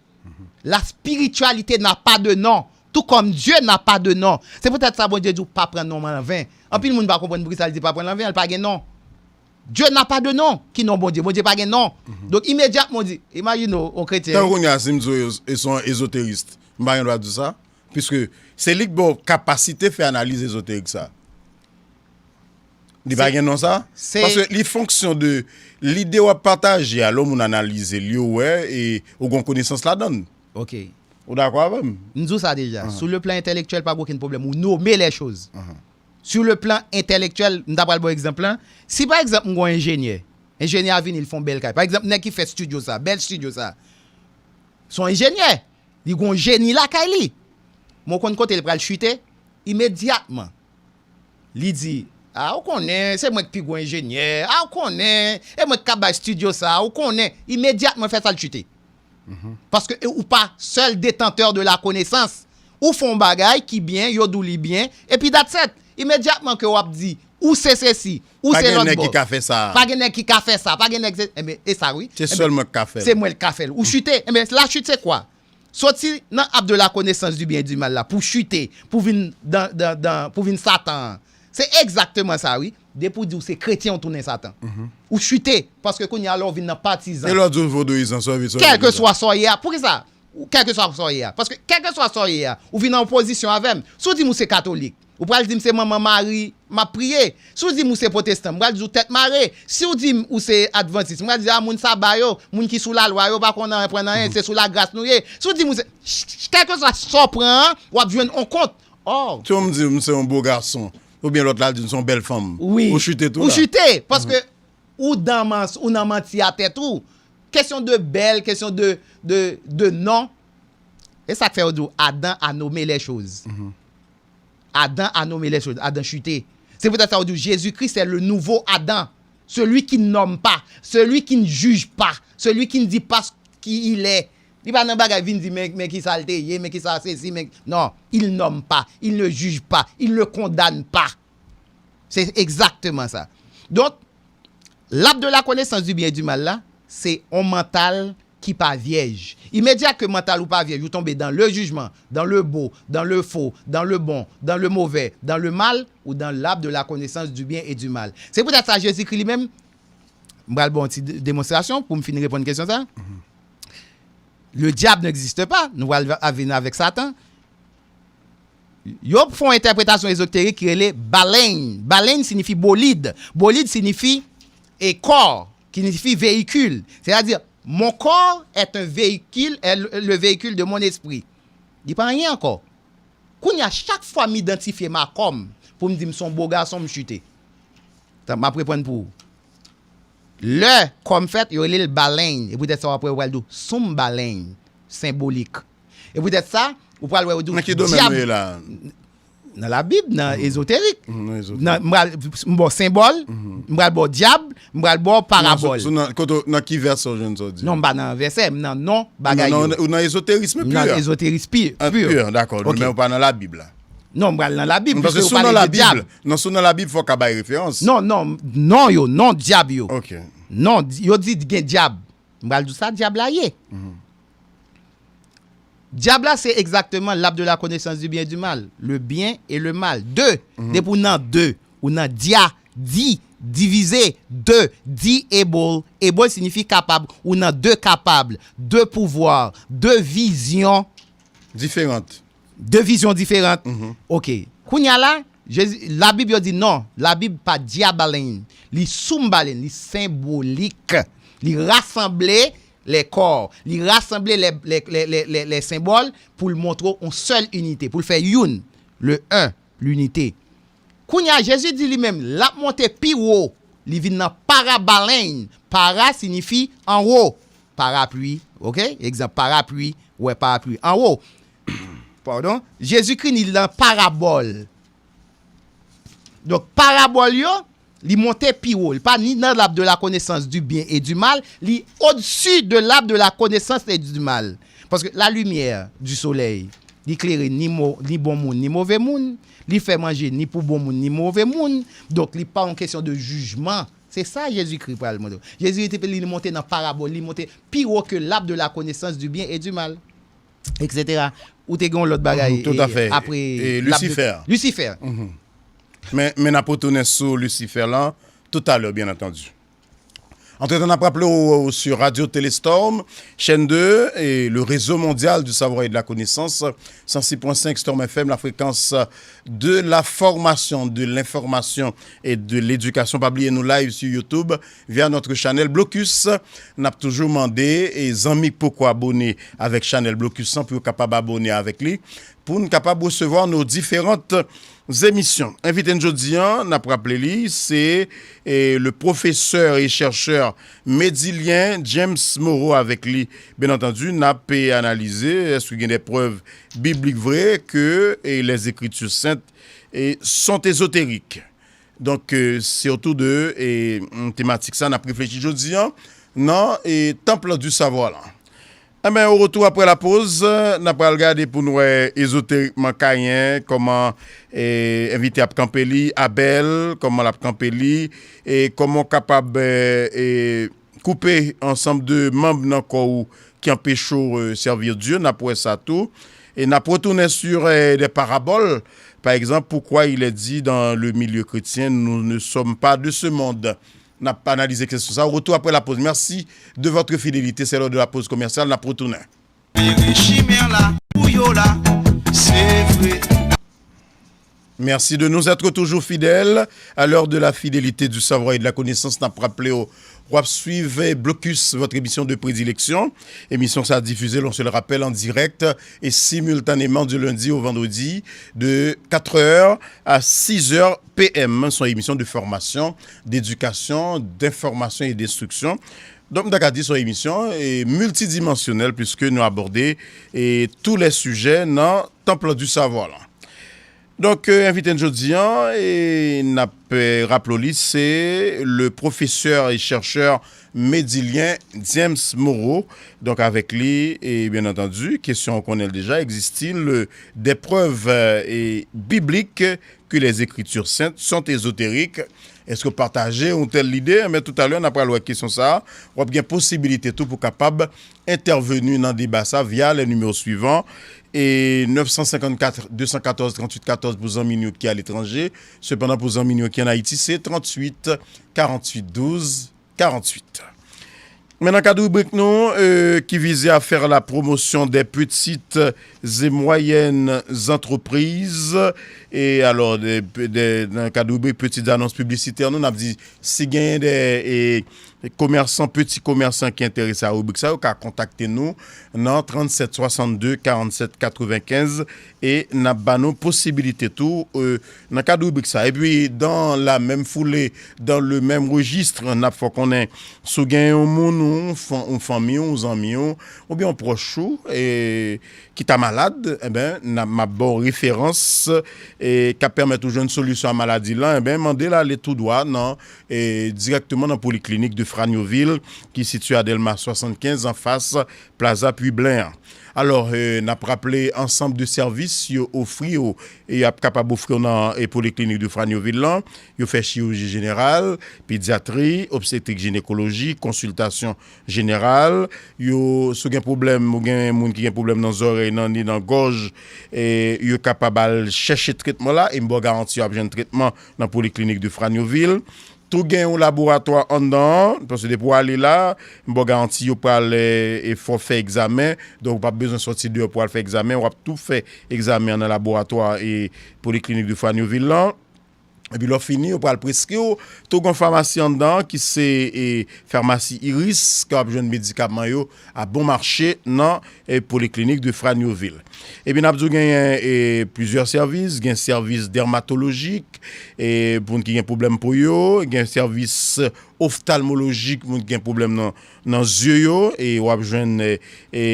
La spiritualité n'a pas de nom, tout comme Dieu n'a pas de nom. Se poutèt sa Bondye di w pa pran non m an ven. Anpil moun pa konprann poukisa l di pa pran l an ven, l pa gen non. Dieu n'a pas de nom. Ki non Bondye? Bondye pa gen non. Donk, imedyatman w di, imajine w, yon kretyen. Tankou kounye a, si m di w, e, se yon ezoteris, m pa gen dwa di w sa? Piske se li k ba w kapasite fè analiz ezoterik sa. Li pa gen non sa? Paske li fonksyon de lide w ap pataje a, lè yon moun analize l, yo wè, e ou gen konesans ladan l. Ok. Ou dakò avè m? M di w sa deja. Sur le plan intellectuel, pa gen okenn pwoblèm. Ou nome les choses. Sur le plan intellectuel, m ta pral ba w egzanp lan. Si, pa egzanp, m gen yon enjenyè. Enjenyè a vini, l fè yon bèl kay. Pa egzanp, nèg ki fè estidyo sa, bèl estidyo sa. Se yon enjenyè. Li gen yon jeni lakay li. Men w konn kote l pral chite? Imedyatman. Li di, A, ou konnen, se mwen ki pi gwo enjenyè. A, ou konnen, e mwen ki ka bay studio sa, ou konnen. Imedyatman, fè sa l chite. Paske e ou pa seul détenteur de la connaissance. Ou fè yon bagay ki byen, yo di w li byen, epi that's it. Imedyatman ke w ap di, ou se sesi, ou se lòt bò. Pa gen nèg ki ka fè sa. Pa gen nèg ki ka fè sa, pa gen nèg se, enben, e sa wi. Se sèl mwen ki ka fè l. Se mwen ki ka fè l. Ou chite, enben, la chute se kwa? Soti nan arbre de la connaissance du bien et du mal la, pou chite, pou vin dan, dan, dan, pou vin Satan an. Se egzakteman sa, wi. Depi w di w se kretyen, w tounen Satan. Ou chite, paske kounye a la w vin nan patizan. E lè w di w vodouyizan, sa w vle, sa w vle di? Kèlkeswa sa w ye a, poukisa? Kèlkeswa sa w ye a. Paske kèlkeswa sa w ye a, ou vin an opozisyon avè m. Si w di m ou se katolik, ou pral di m se Manman Mari m ap priye. Si w di m ou se pwotestan, m pral di w tèt mare. Si w di m ou se advantis, m pral di a moun saba yo, moun ki sou lalwa yo pa konn anyen pran nan anyen, se sou lagras nou ye. Si w di m ou se, ch- ch- kèlkeswa sa w pran an, w ap jwenn on kont. Ò, Si w m di m se yon bo gason, oubyen lòt la di m se yon bèl fanm, wi, ou chite tou ou la. Chite, paske ou dan mans, ou nan manti a tèt ou. Kesyon de bèl, kesyon de, de, de non. E sa k fè yo di w Adan a nome lè choz. Adan a nome lè choz, Adan chite. Se poutèt sa yo di w Jezikri se le nouvo Adan. Celui qui ne nomme pas, celui qui ne juge pas, celui qui ne dit pas ce qu'il est. Li pa nan bagay vin di men, men kisa l te ye, men kisa sesi, men non, il nomme pas, il ne juge pas, il ne condamne pas. Se egzakteman sa. Donk, l'arbre de la connaissance du bien et du mal la, se on mantal ki pa vyèj. Imedyat ke mantal ou pa vyèj, ou tonbe dans le jugement, dans le beau, dans le faux, dans le bon, dans le mauvais, dans le mal, ou dans l'arbre de la connaissance du bien et du mal. Se poutèt sa Jezikri li menm, m pral ba w yon ti de- demonstrasyon pou m fin reponn kesyon sa. Le diable n'existe pas, nou pral va- vin avèk Satan. Yo fè yon entèpretasyon ezoterik ki rele baleine. Baleine siyifi bolid. Bolid siyifi e kò, ki siyifi véhicule. C'est-à-dire, mon corps est un véhicule, est le le véhicule de mon esprit. Li pa anyen ankò. Kounye a, chak fwa m idantifye m a kò m, pou m di m se yon bo gason, m chite. Tan, m ap reprann pou ou. Lè kò m fèt, yo rele l baleine. E poutèt sa, w ap wè, yo pral di w soum baleine, senbolik. E poutèt sa, ou pral wè yo di w dyab. Nan ki domèn nou ye la? Nan Labib, nan ezoterik. Nan ezoterik. M pral, m ba w senbòl, m pral ba w dyab, m pral ba w parabòl. Sou, sou nan, kote, nan ki vèsè w jwenn sa w di? Non, m pa nan vèsè, m nan non bagay yo. Ou nan ezoterisme pur. Nan ezoterisme pur. Pur, dakò. Men ou pa nan Labib la. Non, m pral nan Labib, piske ou pale de dyab. Non, si w nan Labib, fò w ka bay referans. Non, non, non yo, non dyab yo. Non, yo di gen dyab. M pral di w sa dyab la ye. Dyab la, se egzakteman l'arbre de la connaissance du bien et du mal. Le bien et le mal. De. Depi w nan de, ou nan dia, di, divize, de, di able. Able siyifi kapab. Ou nan de kapab, de pouvwa, de vizyon. Diferan. De vizyon diferan. Ok. Kounye a la, Jezi, Labib yo di non. Labib pa dyabalen. Li soumbalenn, li senbolik. Li rasanble lè kò. Li rasanble lè, lè, lè, lè, lè, lè senbòl pou l montre w yon sèl inite, pou l fè youn, le un, l'unité. Kounye a, Jezi di li menm, l ap monte pi wo. Li vin nan parabalen. Para siyifi anwo. Parapli, ok? Egzanp, parapli, ou wè parapli anwo. Padon. Jezikri ni nan parabòl. Donk, parabòl yo, li monte pi wo. Li pa ni nan l'arbre de la connaissance du bien et du mal, li odsi de l'arbre de la connaissance et du mal. Paske la lumière du soleil, li klere ni mo, ni bon moun, ni move moun. Li fè manje ni pou bon moun, ni move moun. Donk, li pa yon kesyon de jijman. Se sa Jezikri pral montre. Jezikri te li monte nan parabòl, li monte pi wo ke l'arbre de la connaissance du bien et du mal, et cetera. Ou te gen yon lòt bagay, tout à fait, apre Lucifer. Lucifer. Men, men n ap retounen sou Lucifer lan toutalè, byen antandi. Antretan, n ap raple w sur Radio Téléstorm, chaîne deux, et le réseau mondial du savoir et de la connaissance, cent six point cinq Storm F M, la fréquence de la formation, de l'information et de l'éducation. Pa bliye nou live sur YouTube via notre channel Blocus. N ap toujou mande e zanmi k poko abone avèk chanèl Blocus lan pou yo kapab abone avèk li, pou n kapab resevwa nos différentes émissions. Envite n jodi an, n ap raple li, se, eh, le professeur et chercheur Medilien James Moreau avèk li. Bien entendu, n ap, eh, analize, èske gen de prèv biblik vre ke, eh, les Écritures saintes, eh, sont ésotériques. Donk, euh, se otou de e, mm, tematik sa n ap reflechi jodi a nan e, Temple du Savoir la. Enben, o retou apre lapoz, n ap pral gade pou n wè ezoterikman Kayen, kòman e, envite ap kanpe li, Abèl, kòman l ap kanpe li, e kòman w kapab e, e, koupe ansanm de manm nan kò w ki anpeche w e, sèvi Dye, n ap wè sa tou. E n ap retounen sur e, des paraboles. Par exemple, pourquoi il est dit dans le milieu chrétien, nous ne sommes pas de ce monde. N ap analize kesyon sa. Retour après la pause. Merci de votre fidélité. C'est l'heure de la pause commerciale. N ap retounen. Vire chimè la, pou yo la, se vre. Merci de nous être toujours fidèles. À l'heure de la fidélité, du savoir et de la connaissance, n ap raple w, w ap swiv Blocus, votre émission de prédilection. Émission sa diffusée, l'on se le rappelle, en direct et simultanément du lundi au vendredi de quatre heures à six heures P M. C'est une émission de formation, d'éducation, d'information et d'instruction. Donk, m ta ka di se yon emisyon e, miltidimansyonèl, puisque nou abòde e, tous les sujets nan Temple du Savoir la. Donk, e, envite n jodi a, e n ap e, raple w li, se le professeur et chercheur medilyen James Moreau. Donk, avèk li, e bien entendu, kesyon w konnen l deja, existe-t-il e, des preuves e, bibliques que les Écritures saintes sont ésotériques? Èske w pataje yon tèl lide? Men toutalè, n ap pral wè kesyon sa a. W ap gen posibilite tou pou kapab entèveni nan deba sa via les numéros suivants. E nèf san senkannkat, de san katòz, tranntuit katòz pou zanmi nou yo ki aletranje. Sepandan, pou zanmi nou yo ki ann Ayiti, se tranntuit, karanntuit, douz, karanntuit. Men nan kad ribrik nou, e, ki vize à faire la promotion des petites et moyennes entreprises, e alò, de, de, nan kad ribrik petites annonces publicitaires nou, n ap di, si genyen de, e, komèsan, peti komèsan ki enterese a ribrik sa, yo ka kontakte nou nan trannsèt swasannde, karannsèt katrevenkenz, e n ap ba nou posibilite tou, e, nan kad ribrik sa. Epi, dans la même foulée, dans le même registre, n ap fè w konnen, si w gen yon moun, ou yon fan-, yon fanmi w, yon zanmi w, oubyen yon pwòch ou, e, ki ta malad, enben, n ap, m ap ba w referans, e, k ap pèmèt ou jwenn solisyon a maladi lan, enben, mande l ale tou dwa nan, e, dirèkteman nan Poliklinik de Franyovil, ki sitiye a Dèlma swasannkenz, anfas Plaza Piblen an. Alò, e, n ap raple ansanm de sèvis yo ofri w, e y ap kapab ofri w nan, e, Poliklinik de Franyovil lan. Yo fè chiriji jeneral, pedyatri, obstetrik jinekoloji, konsiltasyon jeneral. Yo, si w gen pwoblèm, ou gen moun ki gen pwoblèm nan zòrèy, nan nen, nan gòj, e, yo kapab al chèche tretman la, e m ba w garanti yo ap jwenn tretman nan Poliklinik de Franyovil. Tou gen yon laboratwa anndan an, paske depi w ale la, m ba w garanti yo pral, e, e, fè w fè egzamen, donk ou p ap bezwen sòti deyò pou w al fè egzamen, w ap tou fè egzamen an nan laboratwa e Poliklinik de Franyovil lan. Epi lè w fini, yo pral preskri w. Tou gen yon famasi anndan an ki se, e, famasi Iris, ke w ap jwenn medikaman yo a bon mache nan, e, Poliklinik de Franyovil. Epi n ap di w genyen, e, plizyè sèvis, gen sèvis dèmatolojik, e, pou moun ki gen pwoblèm po yo, gen sèvis oftalmolojik, moun ki gen pwoblèm nan, nan zye yo, e w ap jwenn, e, e,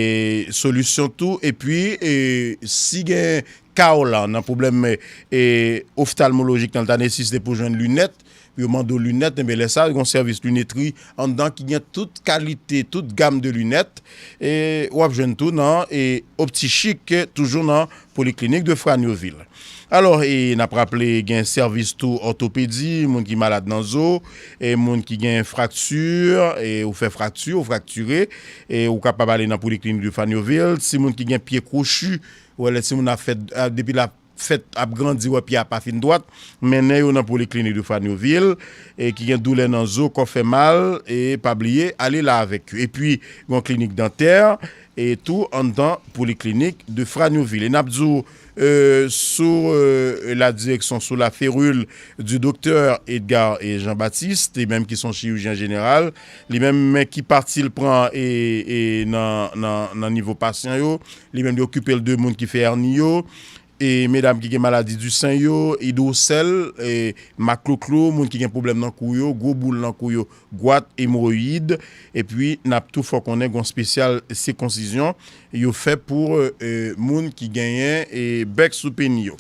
solisyon tou. Epi, e, si gen ka w la, nan pwoblèm, e, oftalmolojik nan, l ta nesesite pou jwenn linèt, yo mande w linèt, enben lè sa a, gen yon sèvis linetri anndan ki gen tout kalite, tout gam de linèt, e w ap jwenn tou nan, e, Optichik, toujou nan Poliklinik de Franyovil. Alò, e n ap raple, gen sèvis tou òtopedi, moun ki malad nan zo, e moun ki gen frakti, e ou fè frakti, ou fraktire, e ou kapab ale nan Poliklinik de Franyovil. Si moun ki gen pye kwochi, wè lè timoun ap fèt, a, depi l ap fèt, ap grandi, wè pye a pa fin dwat, mennen yo nan Poliklinik de Franyovil, e ki gen doulè nan zo, kò fè mal, e pa bliye, ale la avèk yo. Epi, gen yon klinik dantè, e tou anndan Poliklinik de Franyovil. E n ap di w, e, sou, e, la direction, sous la férule du docteur Edgar e Jean-Baptiste, li menm ki se yon chirijyen jeneral, li menm, men ki pati l pran, e, e nan, nan, nan nivo pasyan yo, li menm li okipe l de moun ki fè èni yo, e medam ki gen maladi di sen yo, idwosèl, e maklouklou, moun ki gen pwoblèm nan kou yo, gwo boul nan kou yo, gwat, emwoyid, epi n ap tou fè w konnen gen yon espesyal sikonsizyon yo fè pou, e, moun ki genyen, e, bèk sou peni yo.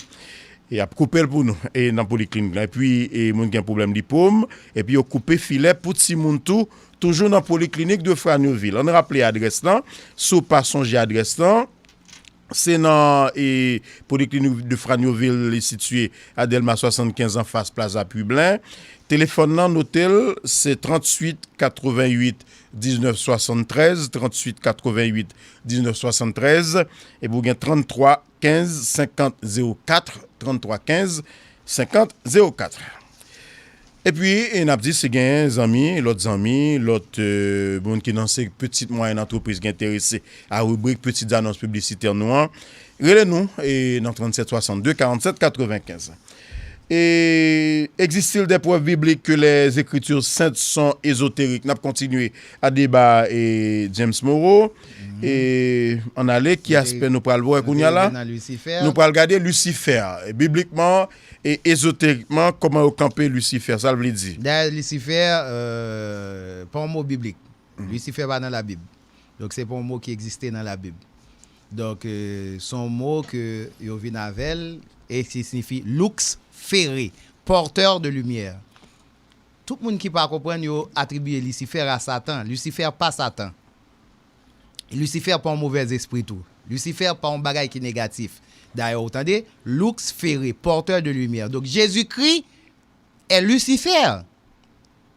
E y ap koupe l pou nou e nan poliklinik la. Epi e moun gen pwoblèm lipwom, epi yo koupe filè pou timoun tou, toujou nan poliklinik de Franyovil. Ann raple adrès lan, si w pa sonje adrès lan, se nan e poliklinik de Franyovil, li sitiye a Dèlma swasannkenz anfas Plaza Piblen. Telefòn nan, note l, se tranntuit katrevennuit diznèf swasanntrèz, tranntuit katrevennuit diznèf swasanntrèz, epi w gen tranntwa kenz senkant zewo kat, tranntwa kenz senkant zewo kat. Epi e n ap di si gen zanmi, lòt zanmi, lòt e moun ki nan se pitit mwayen antrepriz ki enterese a ribrik pitit zanons piblisitè nou an, rele nou e nan trannsèt swasannde karannsèt katrevenkenz. E existe-t-il des preuves bibliques que les Écritures saintes sont ésotériques? N ap kontinye a deba e James Moreau. E ann ale, ki aspè nou pral wè kounye a la? Nou pral gade Lisifè. Biblikman e ezoterikman, kòman yo kanpe Lisifè? Sa l vle di? Dayè, Lisifè, euh, pa yon mo biblik. Lisifè pa nan Labib. Donk, se pa yon mo ki egziste nan Labib. Donk, euh, se yon mo ke yo vin avè l e ki siyifi lux fere, porteur de lumière. Tout moun ki pa konprann, yo atribiye Lisifè a Satan. Lisifè pa Satan. Lisifè pa yon movèzespri tou. Lisifè pa yon bagay ki negatif. Dayè, ou tande, lux fere, porteur de lumière. Donk, Jezikri è Lisifè.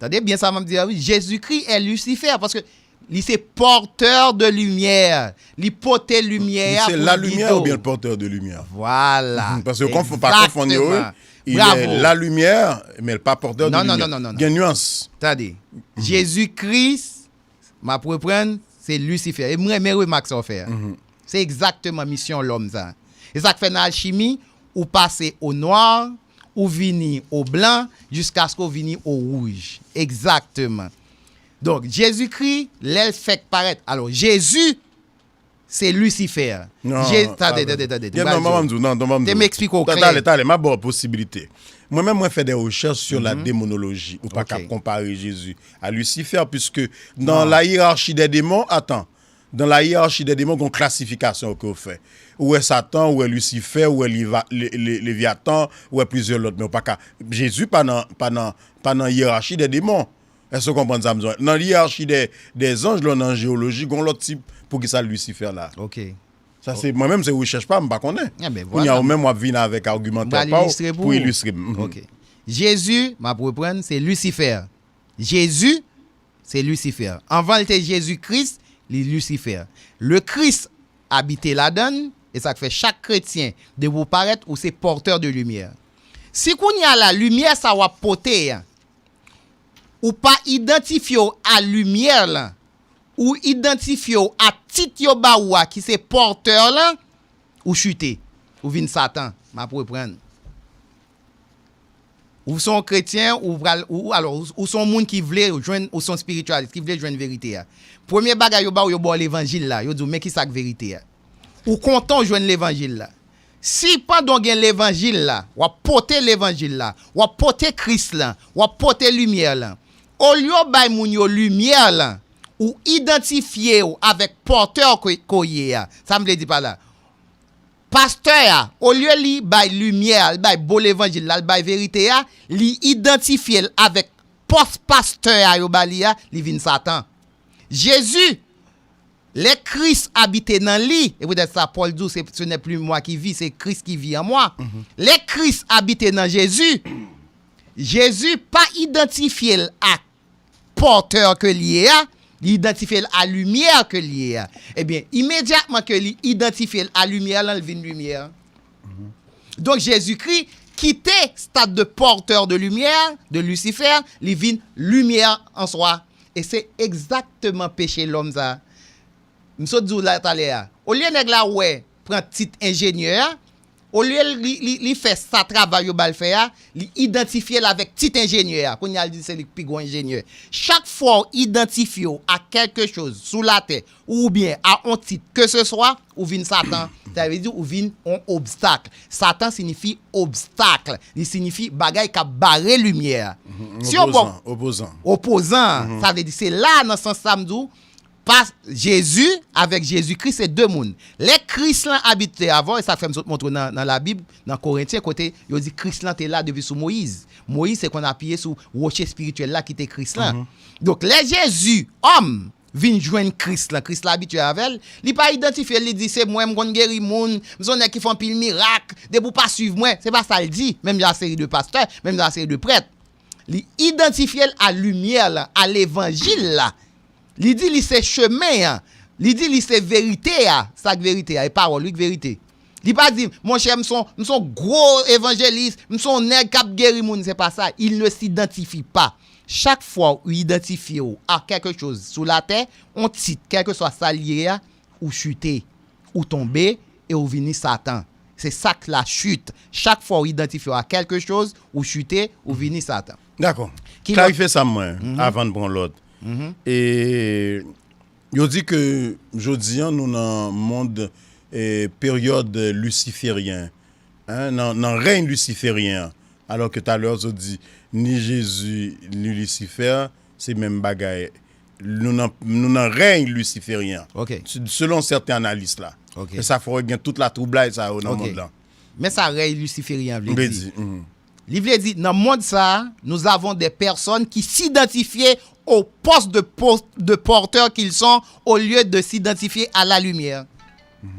Tande byen sa m ap di a, wi. Jezikri è Lisifè, paske li se porteur de lumière. Li pote limyè a pou li gide w. Li se la lumière oubyen le porteur de lumière? Vwala. Paske yo konf-, pa konfonn yo, wi. Egzakteman. Il est la lumière, men l pa porteur de lumière. Non, non, non, non, non, non. Gen nyans. Tande. Jezikri, m ap reprann, se Lisifè. E m renmen remak sa w fè a. Se egzakteman misyon lòm sa. E sa k fè nan alchimi, ou pase o nwa, ou vini o blan, jiskaske w vini o wouj. Egzakteman. Donk, Jezikri, lè l fèk parèt, alò, Jezi, se Lisifè. Non, tande, tande, tande. Non, non, ban m di w, non, non, ban m di w. Te m eksplike w klè. Talè, talè, m ap ba w posibilite. Mwen menm, mwen fè de rechèch sur la démonologie. Ou pa ka konpare Jezi a Lisifè, puiske dans la hiérarchie des démons, atan, dans la hiérarchie des démons, gen yon klasifikasyon ke yo fè. Ou wè Satan, ou wè Lisifè, ou wè Liva-, Le-, Le-, Levyatan, ou wè plizyè lòt, men ou pa ka, Jezi pa nan, pa nan, pa nan hiérarchie des démons. Èske w konprann sa m di w? Nan hiérarchie des, des anges, lè w nan jéologie, gen yon lòt tip, poukisa Lisifè la. Ok. Sa se, mwen menm, se rechèch pa m, m pa konnen. Kounye a, ou menm, w ap vin avèk agimantè pa w pou ilistre m. Ok. Jezi, m ap reprann, se Lisifè. Jezi, se Lisifè. Anvan l te Jezi Kris, li Lisifè. Le Christ abite ladan l, e sa k fè chak kretyen, depi w parèt, ou se porteur de lumière. Si kounye a la, limyè sa w ap pote a, ou pa idantifye w a limyè lan, ou idantifye w a tit yo ba ou a ki se pòtè lan, ou chite. Ou vin Satan. M ap reprann. Ou se yon kretyen, ou pral, ou, alò, ou, ou se yon moun ki vle jwenn, ou se yon espiritualist, ki vle jwenn verite a. Premye bagay yo ba w, yo ba w levanjil la. Yo di w, men ki sa k verite a. Ou kontan w jwenn levanjil la. Si pandan w gen levanjil la, w ap pote levanjil la, w ap pote Kris lan, w ap pote limyè lan, olye w bay moun yo limyè lan, ou idantifye w avèk pòtè ke, ke w ye a. Sa m vle di pa la? Pastè a, olye li bay limyè a, li bay bon levanjil la, li bay verite a, li idantifye l avèk pòs pastè a yo ba li a, li vin Satan. Jezi, lè Kris abite nan li, e poutèt sa Pòl di w, se, ce n'est plus moi qui vis, c'est Christ qui vit en moi. Lè Kris abite nan Jezi, Jezi pa idantifye l ak pòtè ke l ye a, li idantifye l a limyè ke l ye a. Ebyen, imedyatman ke li idantifye l a limyè lan, l vin limyè. Donk, Jezikri kite stad de porteur de lumière, de Lucifer, li vin limyè an swa. E se egzakteman peche lòm sa. M sot di w la talè a. Olye nèg la wè, pran tit enjenyè a, olye li, li, li fè sa travay yo ba l fè a, li idantifye l avèk tit enjenyè a. Kounye a, l di se li k pi gwo enjenyè. Chak fwa w idantifye w a kèlke choz sou latè, oubyen a on tit ke se swa, ou vin Satan. Sa vle di ou vin on obstak. Satan siyifi obstak. Li siyifi bagay k ap bare limyè a. Si yon bò, opozan, opozan, sa vle di se la, nan sans sa m di w, Pa Jezi avèk Jezikri se de moun. Lè Kris lan abite avè w, e sa k fè m sot montre w nan, nan Labib, nan Korentyen, kote yo di Kris lan te la depi sou Moyiz. Moyiz se konn apiye sou woche espirityèl la ki te Kris lan. Donk, lè Jezi, òm, vin jwenn Kris lan, Kris la abitye avè l, li pa idantifye l, li di, "Se mwen, m konn geri moun, m se yon nèg ki fè anpil mirak, depi w pa swiv mwen." Se pa sa l di, menm jan a seri de pastè, menm jan a seri de prèt. Li idantifye l a limyè la, a levanjil la. Li di li se chemen an. Li di li se verite a. Sa k verite a? E pawòl, wi, k verite. Li pa di, "Monchè, m se yon, m se yon gwo evanjelis, m se yon nèg k ap geri moun." Se pa sa. Il ne s'identifie pas. Chak fwa ou idantifye w a kèlke choz sou latè, yon tit, kèlkeswa sa l ye a, ou chite, ou tonbe, e ou vini Satan. Se sa k la chit. Chak fwa ou idantifye w a kèlke choz, ou chite, ou vini Satan. Dakò. Ki lòt? Klarifye sa mwen, avan n pran lòt. E, yo di ke jodi an, nou nan mond, e, peryòd lisiferyen, en, nan, nan rèy lisiferyen an. Alò ke talè w di, ni Jezi, ni Lisifè, se menm bagay. Nou nan, nou nan rèy lisiferyen an. Se-, selon sèten analis la. E sa fè w gen tout latwoublay sa yo nan mond lan. Men sa rèy lisiferyen an vle di. Li vle di, nan mond sa a, nous avons des personnes qui s'identifient au poste de po-, de porteur qu'ils sont au lieu de s'identifier à la lumière.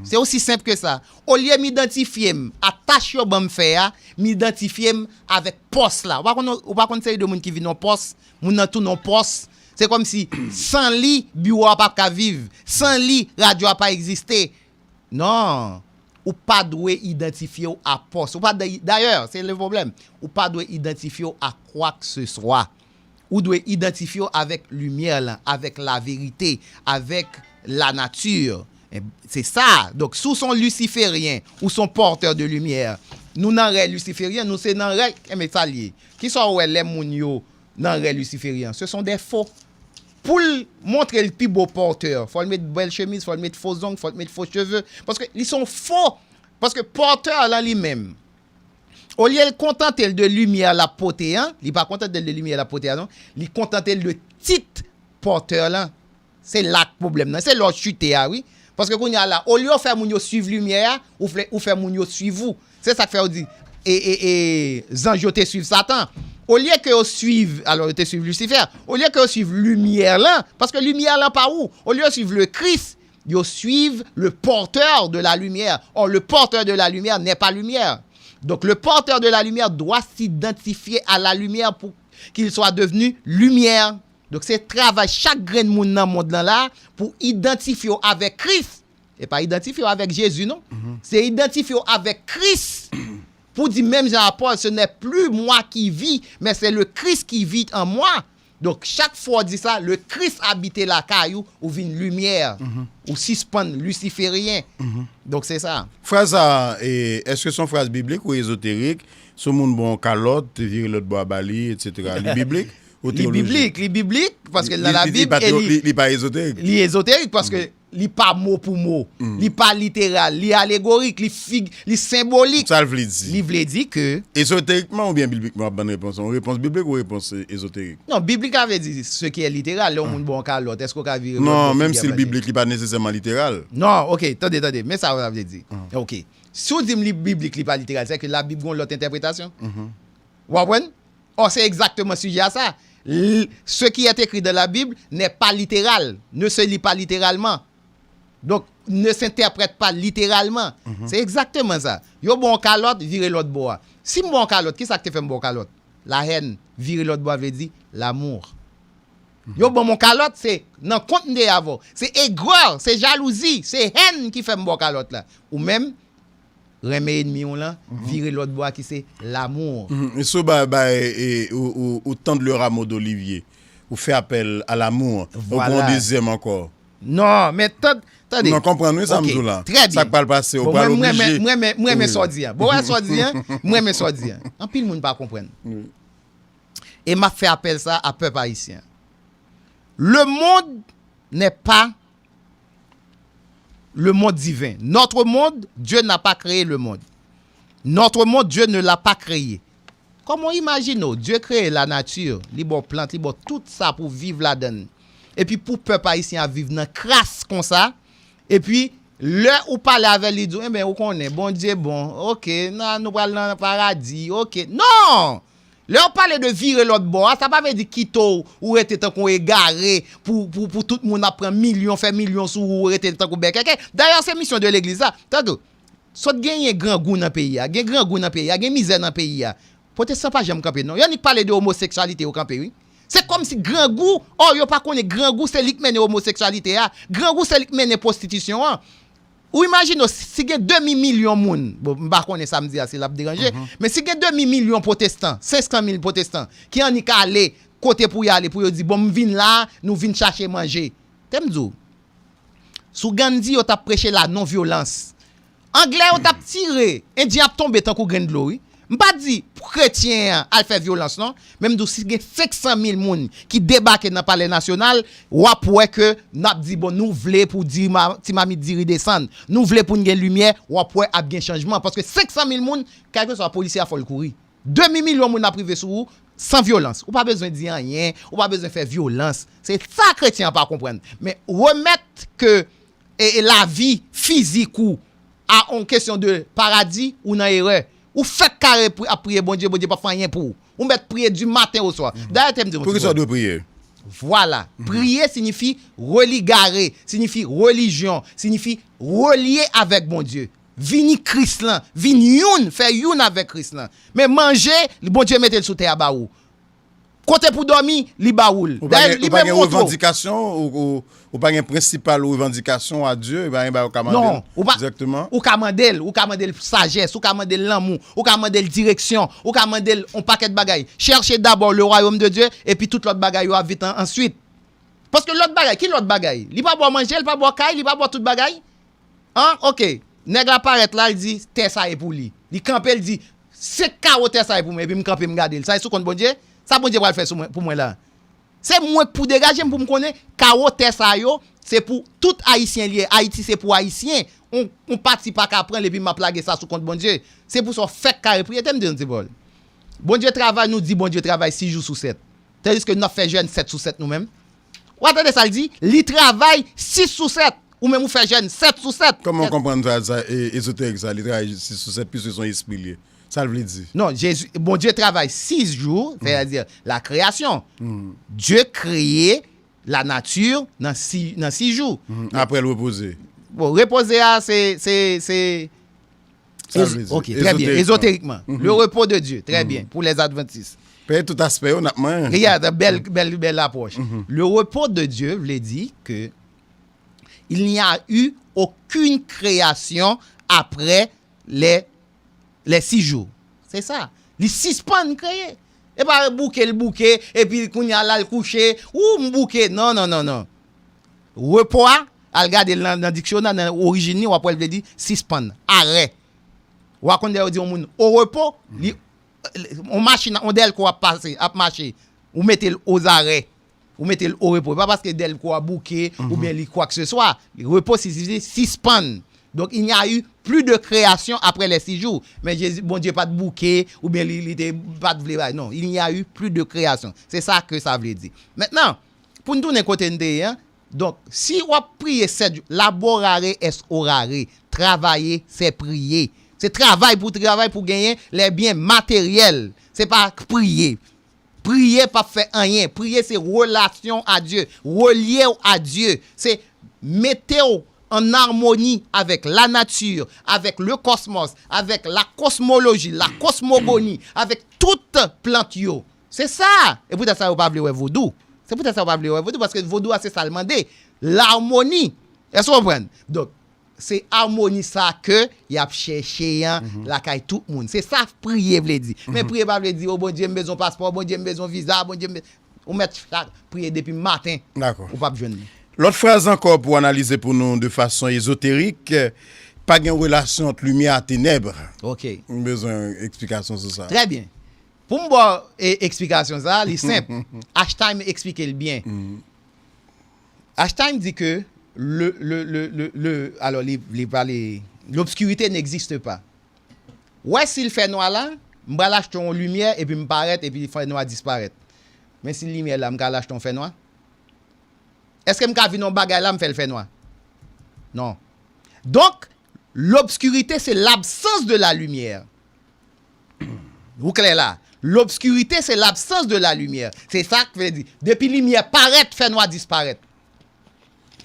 Se osi senp ke sa. Olye m idantifye m a tach yo ban m fè a, m idantifye m avèk pòs la. Ou pa konn, ou pa konn seri de moun ki vin yon pòs, moun nan tounen yon pòs. Se kòmsi, san li, biwo a p ap ka viv. San li, radyo a pa egziste. Non. Ou pa dwe idantifye w a pòs. Ou pa, dayè, se le pwoblèm. Ou pa dwe idantifye w a kwak se swa. Ou dwe idantifye w avèk limyè lan, avèk laverite, avèk lanati. E, se sa. Donk, si w se yon lisiferyen, ou se yon pòtè de limyè, nou nan rèy lisiferyen, nou se nan rèy, enben, sa l ye. Kisa w wè lè moun yo nan rèy lisiferyen? Ce sont des faux. Pou l montre l pi bo pòtè, fò l met bèl chemiz, fò l met fo zong, fò l met fo cheve. Paske li se yon fo. Paske pòtè lan li menm, olye l kontante l de limyè l ap pote an, li pa kontante l de limyè l ap pote a non, li kontante l de tit pòtè lan. Se la k pwoblèm nan, se la w chite a wi. Paske kounye a la, olye w fè moun yo swiv limyè a, ou fè, ou fè moun yo swiv ou. Se sa k fè yo di, e, e, e, zanj yo te swiv Satan. Olye ke yo swiv, alò yo te swiv Lisifè, olye ke yo swiv limyè lan, paske limyè lan pa ou, olye yo swiv le Christ, yo swiv le porteur de la lumière. Or, le porteur de la lumière n'est pas lumière. Donc, le porteur de la lumière doit s'identifier à la lumière pour qu'il soit devenu lumière. Donk, se travay chak grenn moun nan mond lan la pou idantifye w avèk Kris. E pa idantifye w avèk Jezi, non. Se idantifye w avèk Kris. Pou di menm jan a Pòl, ce n'est plus moi qui vis, mais c'est le Christ qui vit en moi. Donk, chak fwa w di sa, le Christ abite lakay ou, ou vin limyè, ou sispann lisiferyen. Donk, se sa. Fraz sa, e, èske se yon fraz biblik ou ezoterik? Si yon moun ba w yon kalòt, vire lòt bò a ba li, etsetera. Li biblik ou teyolojik? Li biblik, li biblik, paske l nan Labib e li, li pa ezoterik. Li ezoterik, paske li pa mo pou mo. Li pa literal, li alegorik, li fig-, li senbolik. Sa l vle di? Li vle di ke... Ezoterikman oubyen biblikman w ap ban repons lan? Yon repons biblik ou repons, e, ezoterik? Non, biblik la vle di ce qui est littéral. Lè yon moun ba w yon kalòt, èske w ka vire lòt bò figi a ba li? Non, menm si l biblik, li pa nesesèman literal. Non, ok, tande, tande. Men sa w vle di. Ok. Si w di m li biblik, li pa literal, se ke Labib gen yon lòt entèpretasyon. W konprann? Or, c'est exactement sujet à ça. L-, ce qui est écrit dans la Bible n'est pas littéral, ne se lit pas littéralement. Donc, ne s'interprète pas littéralement. Se egzakteman sa. Yo ba w yon kalòt, vire lòt bò a. Si m ba w yon kalòt, kisa k te fè m ba w kalòt? La haine, vire lòt bò a vle di l'amour. Yo ban m yon kalòt, se nan kont m te ye avè w. Se egrè, se jalouzi, se hèn ki fè m ba w kalòt la. Ou menm, renmen enmi w lan, vire lòt bò a ki se l'amour. E si w bay, bay, e, ou, ou, ou tendre le rameau d'olivier, ou fè apèl a l'amour, ou pran yon dezyèm ankò. Non, men tande, tande. Non, konprann wi sa m di w la. Trè byen. Sa k pral pase, ou pral oblije. Mwen renmen, mwen renmen sa w di a. Bon, wè sa w di a, mwen renmen sa w di a. Anpil moun pa konprann. E m ap fè apèl sa a pèp ayisyen. Le monde n'est pas le monde divin. Notre monde, Dieu n'a pas créé le monde. Notre monde, Dieu ne l'a pas créé. Kòman w imajine w? Dye kreye lanati, li ba w plant, li ba w tout sa pou w viv ladan l. Epi pou pèp ayisyen ap viv nan kras konsa, epi lè ou pale avè l, li di w, enben, ou konnen, Bondye bon, oke, nan, nou pral nan paradi, oke. Non! Lè w pale de vire lòt bò a, sa pa vle di kite w, ou rete tankou egare, pou, pou, pou tout moun ap pran milyon, fè milyon sou ou, ou rete tankou bèkèkè. Dayè, se misyon de legliz la. Tankou, sot genyen grangou nan peyi a, gen grangou nan peyi a, gen mizè nan peyi a. Pwotestan pa janm kanpe, non. Yo annik pale de omoseksyalite, yo kanpe, wi. Se kòmsi grangou, ò, yo pa konnen grangou se li k mennen omoseksyalite a. Grangou se li k mennen pwostitisyon an. Ou imajine w, si gen demi milyon moun, bon, m pa konnen sa m di a, si l ap deranje, men si gen demi milyon pwotestan, senk san mil pwotestan, ki annik ale kote pou y ale, pou yo di, bon, m vin la, nou vin chache manje. Te m di w, sou Gandhi, yo t ap preche la non vyolans. Anglè yo t ap tire, endyen ap tonbe tankou grenn dlo, wi. M pa di pou kretyen an al fè vyolans, non. Men m di w, si gen senk san mil moun ki debake nan Palè Nasyonal, w ap wè ke n ap di, bon, nou vle pou di ma, ti mamit diri desann. Nou vle pou n gen limyè, w ap wè ap gen chanjman. Paske senk san mil moun, kèlkeswa polisye a, fò l kouri. Demi milyon moun ap rive sou ou san vyolans. Ou pa bezwen di anyen, ou pa bezwen fè vyolans. Se sa kretyen an pa konprann. Men remèt ke e, e lavi fizik ou a on kesyon de paradi, ou nan erè. Ou fèk kare pri-, ap priye Bondye, Bondye p ap fè anyen pou ou. Ou mèt priye du matin au soir. Dayè, te m di yon ti bò. Poukisa w dwe priye? Vwala. Priye siyifi religare, siyifi relijyon, siyifi relye avèk Bondye. Vini Kris lan, vin youn, fè youn avèk Kris lan. Men manje, Bondye mete l sou tè a ba ou. Kote pou dòmi, li ba ou l. Ou pa gen, ou pa gen revandikasyon, ou, ou, ou pa gen prensipal revandikasyon a Dye, e pa gen bagay ou ka mande l dirèkteman? Non, ou ka mande l, ou ka mande l sajès, ou ka mande l lanmou, ou ka mande l direksyon, ou ka mande l on pakèt bagay. Cherchez d'abord le royaume de Dieu, epi tout lòt bagay yo ap vin an, answit. Paske lòt bagay, ki lòt bagay? Li pa ba w manje, li pa ba w kay, li pa ba w tout bagay? An, oke. Nèg la parèt la, li di, tè sa e pou li. Li kanpe, li di, senk kawo tè sa e pou mwen, epi m kanpe, m gade l. Sa e sou kont Bondye? Sa Bondye pral fè sou mwen, pou mwen la? Se mwen k pou degaje m pou m konnen kawo tè sa yo, se pou tout Ayisyen li ye. Ayiti se pou Ayisyen. On, on pati pa ka pran l epi m ap lage sa sou kont Bondye. Se pou sa w fèk kare priye. Te m di yon ti bò. Bondye travay, nou di Bondye travay sis jou sou sèt. Tandiske n ap fè jèn sèt sou sèt nou menm. W a tande sa l di? Li travay sis sou sèt. Ou menm ou fè jèn sèt sou sèt. Kòman w konprann sa, sa, e, ezoterik sa? Li travay sis sou sèt, piske se yon espri l ye. Sa l vle di? Non, Jezi, Bondye travay sis jou, sètadi la création. Dieu créé la nature nan sis, nan sis jou. Apre l repoze. Bon, repoze a, se, se, se, Sa l vle di? Ok, très bien. Ezotèrikman. Ezotèrikman. Le repos de Dieu, très bien, pour les adventistes. Peye tout aspè yo, n ap manyen. Regarde, bèl, bèl, bèl apwòch. Le repos de Dieu vle di ke il n'y a eu aucune création après les, les six jours. Se sa. Li sispann kreye. E pa bouke l bouke, epi kounye a l al kouche, ou m bouke. Non, non, non, non. Repo a, al gade l nan, nan diksyonè, nan orijin li, w ap wè l vle di sispann, arè. W a konn lè yo di yon moun au repos, li, yon machin, yon dèlko ap pase, ap mache, ou mete l aux arrêts, ou mete l au repos. E pa paske dèlko a bouke, oubyen li kwakseswa. Repo siyifi sispann. Donc, il n'y a eu plus de création après les six jours. Men Jezi, Bondye pa t bouke, oubyen li, li te pa t vle bay. Non, il n'y a eu plus de création. Se sa ke sa vle di. Mentnan, pou n tounen kote n te ye an, donk, si w ap priye sèt jou, laborare est orare, travailler, c'est prier. Se travay pou travay pou genyen les biens matériels. Se pa priye. Priye p ap fè anyen. Priye se relasyon a Dye. Relye w a Dye. Se mete w en harmonie avec la nature, avec le cosmos, avec la cosmologie, la cosmogonie, avec tout plant yo. Se sa. E poutèt sa yo pa vle wè vodou. Se poutèt sa yo pa vle wè vodou, paske vodou a se sa l mande. Larmoni. Èske w konprann? Donk, se amoni sa ke y ap chèche an lakay tout moun. Se sa priye vle di. Men priye pa vle di, o Bondye, m bezwen paspò, Bondye, m bezwen viza, Bondye, m be-, ou mèt chak priye depi maten, ou p ap jwenn li. Lòt fraz ankò pou analize pou nou de fason ezoterik, pa gen relasyon ant limyè a tenèb. Ok. M bezwen eksplikasyon sou sa. Très bien. Pou m ba w, e, eksplikasyon sa, li senp. Einstein eksplike l byen. Einstein di ke le, le, le, le, le, alò, li, li pale, l'obscurité n'existe pas. Ou wè, si l fè nwa la, m pral achte yon limyè, epi m parèt, epi fè nwa disparèt. Men si limyè la, m ka al achte yon fè nwa? Èske m ka vin yon bagay la, m fè l fè nwa? Non. Donk, l'obscurité, c'est l'absence de la lumière. Ou klè la? L'obscurité, c'est l'absence de la lumière. Se sa k vle di, depi limyè parèt, fè nwa disparèt.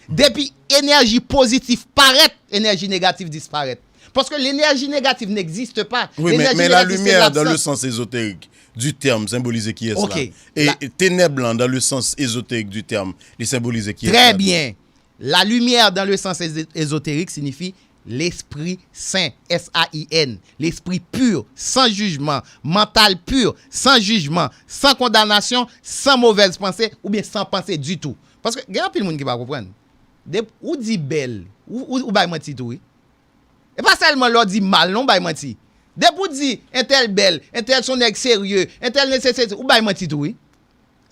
Depi enèji pozitif parèt, enèji negatif disparèt. Paske l'énergie négative n'existe pas. Oui, mais, mais la lumière, dans le sens ésotérique du terme, symbolisé qui est cela? Et ténèbres, dans le sens ésotérique du terme, li symbolisé qui est cela? Très bien. La lumière, dans le sens ésotérique, signifie l'esprit sain, S A I N, l'esprit pur, sans jugement, mental pur, sans jugement, sans condamnation, sans mauvaise pensée, oubyen sans pensée du tout. Paske gen anpil moun ki pa konprann. Depi ou di bèl, ou, ou, ou bay manti tou, wi. E pa sèlman lè w di mal, non, ou bay manti. Depi ou di entèl bèl, entèl se yon nèg serye, entèl nesesite, ou bay manti tou, wi.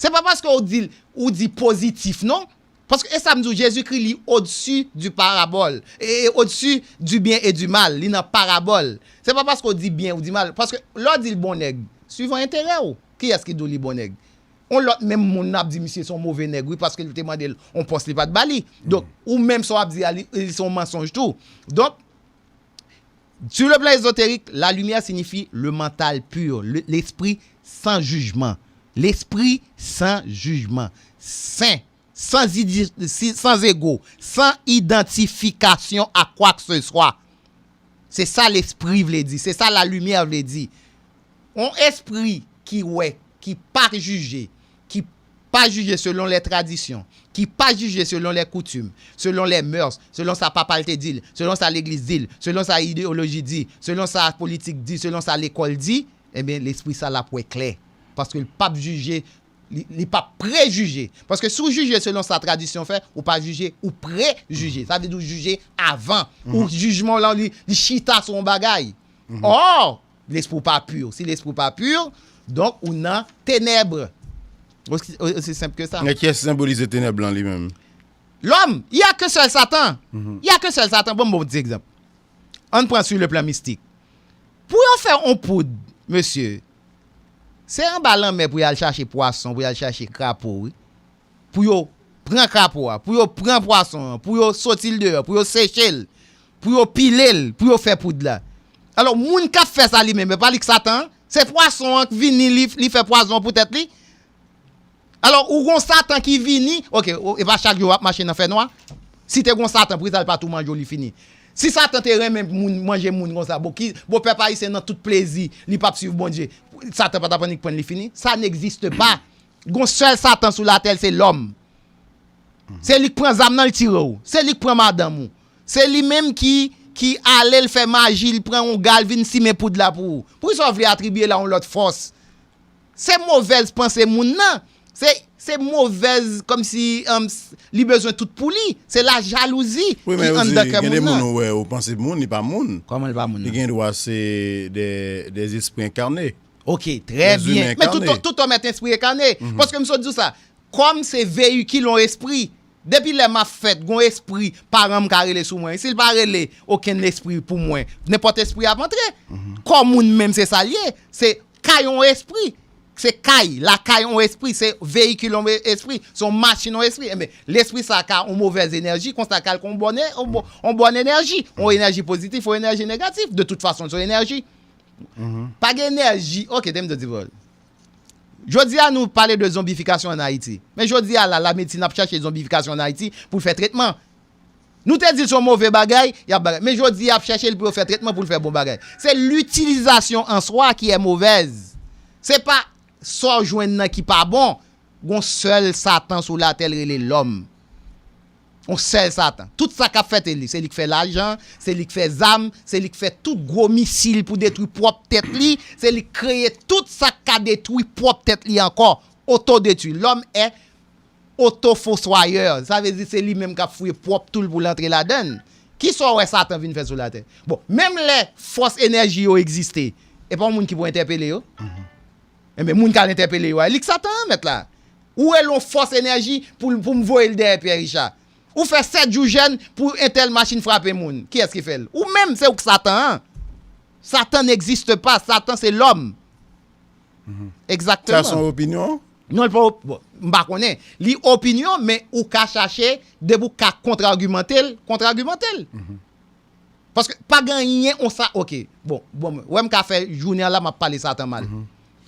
Se pa paske ou di, ou di pozitif, non. Paske, e sa m di w, Jezikri, li odsi di parabòl, e, e odsi di byen e di mal, li nan parabòl. Se pa paske ou di byen ou di mal, paske lè w di l bon nèg, suivan enterè w, kiyès ki di w li bon nèg? On lòt menm moun ap di misye se yon move nèg, wi, paske li te mande l on pòs, li pa t ba li. Donk, ou menm sa w ap di a, li, li se yon mansonj tou. Donk, sur le plan ésotérique, la lumière signifie le mental pur, le- l'esprit sans jugement. L'esprit sans jugement. Sain, sans, idi- si- sans ego, sans identification à quoi que ce soit. Se sa lespri vle di, se sa la lumière vle di. On espri ki wè, ki pa jije, ki pa jije selon les traditions, ki pa jije selon les coutumes, selon les mœurs, selon sa papa l te di l, selon sa legliz di l, selon sa ideyoloji di, selon sa politik di, selon sa lekòl di, ebyen, lespri sa l ap wè klè. Paske l p ap jije, li, li p ap prejije. Paske si w jije selon sa tradisyon fè, ou pa jije, ou prejije. Sa vle di w jije avan. Ou jijman w lan, li, li chita sou yon bagay. Ò, lespri w pa pi. Si lespri w pa pi, donk ou nan tenèb. Osi, osi senp ke sa. Men kiyès ki senbolize tenèb lan li menm? Lòm, il y a qu'un seul Satan. Il y a qu'un seul Satan. Bon, bon, ti egzanp. Ann pran sur le plan mistik. Pou yo fè on poud, mesye, se anba lanmè pou y al chache pwason, pou y al chache krapo, wi. Pou yo pran krapo a, pou yo pran pwason an, pou yo soti l deyò, pou yo seche l, pou yo pile l, pou yo fè poud la. Alò, moun k ap fè sa li menm, e pa li k Satan an? Se pwason an k vini, li, li fè pwazon an pou tèt li? Alò, ou gon Satan ki vini, oke, ou- e pa chak jou w ap mache nan fènwa? Si te gon Satan, poukisa l pa tou manje w li fini? Si Satan te renmen moun, manje moun konsa, bon, ki, bon, pèp ayisyen nan tout plezi, li p ap swiv Bondye, Satan pa t ap annik pran l li fini? Ça n'existe pas. Gon sèl Satan sou latè, se lòm. Se li k pran zam nan, l tire w. Se li k pran madanm ou. Se li menm ki, ki ale, l fè maji, l pran yon ga, l vin simen poud la pou ou. Poukisa w vle atribye l a yon lòt fòs? Se movèz panse moun nan. Se, se movèz, kòmsi, um, li bezwen tout pou li. Se la jalouzi ki anndan kè moun nan. Wi, men ou di, gen de moun ou wè, ou panse moun, li pa moun. Kòman li pa moun nan? Li gen dwa se de, des esprits incarnés. Ok, trè byen. Men tout, tout òm èt espri enkane. Paske m sot di w sa, kòm se veyikil yon espri, depi lè m ap fèt, gon espri paran m ka rele sou mwen. Si l pa rele okenn espri pou mwen, nenpòt espri ap antre. Kò moun menm se sa l ye. Se kay yon espri. Se kay, lakay yon espri, se veyikil yon espri, se yon machin yon espri. Enben, lespri sa ka yon movèz enèji, konsa ka l kon yon bòn, yon bòn, yon bòn enèji, yon enèji pozitif, yon enèji negatif. De tout fason, se yon enèji. Pa gen enèji. Ok, te m te di pawòl. Jodi a, nou pale de zonbifikasyon an Ayiti. Men jodi a la, lamedsin ap chache zonbifikasyon an Ayiti pou l fè tretman. Nou te di l se yon move bagay, y ap bagay. Men jodi a, y ap chache l pou yo fè tretman pou l fè bon bagay. Se litilizasyon an swa ki è movèz. Se pa sa w jwenn nan ki pa bon. Gon sèl Satan sou latè, l rele lòm. Yon sèl Satan. Tout sa k ap fèt, se li. Se li k fè lajan, se li k fè zam, se li k fè tout gwo misil pou detwi pwòp tèt li, se li k kreye tout sa k ka detwi pwòp tèt li ankò. Otodetwi. Lòm è otofoswayè. Sa vle di se li menm k ap fouye pwòp tou l pou l antre ladan l. Kisa w wè Satan vin fè sou latè? Bon, menm lè fòs enèji yo egziste, e pa yon moun ki pou entèpele yo? Enben, moun k al entèpele yo a, li k Satan an, mèt la. Ou rele yon fòs enèji pou, pou m voye l dèyè Pierre Richard. Ou fè sèt jou jèn pou entèl machin frape moun. Kiyès ki fè l? Ou menm, se ou k Satan an. Satan n'existe pas. Satan, se lòm. Egzakteman. Sa se yon opinyon? Non, li pa op-, bon, m pa konnen. Li opinyon, men ou ka chache, depi w ka kontragimante l, kontragimante l. Paske pa gen anyen on sa, ok. Bon, bon, wè m ka fè jounen an la, m ap pale Satan mal.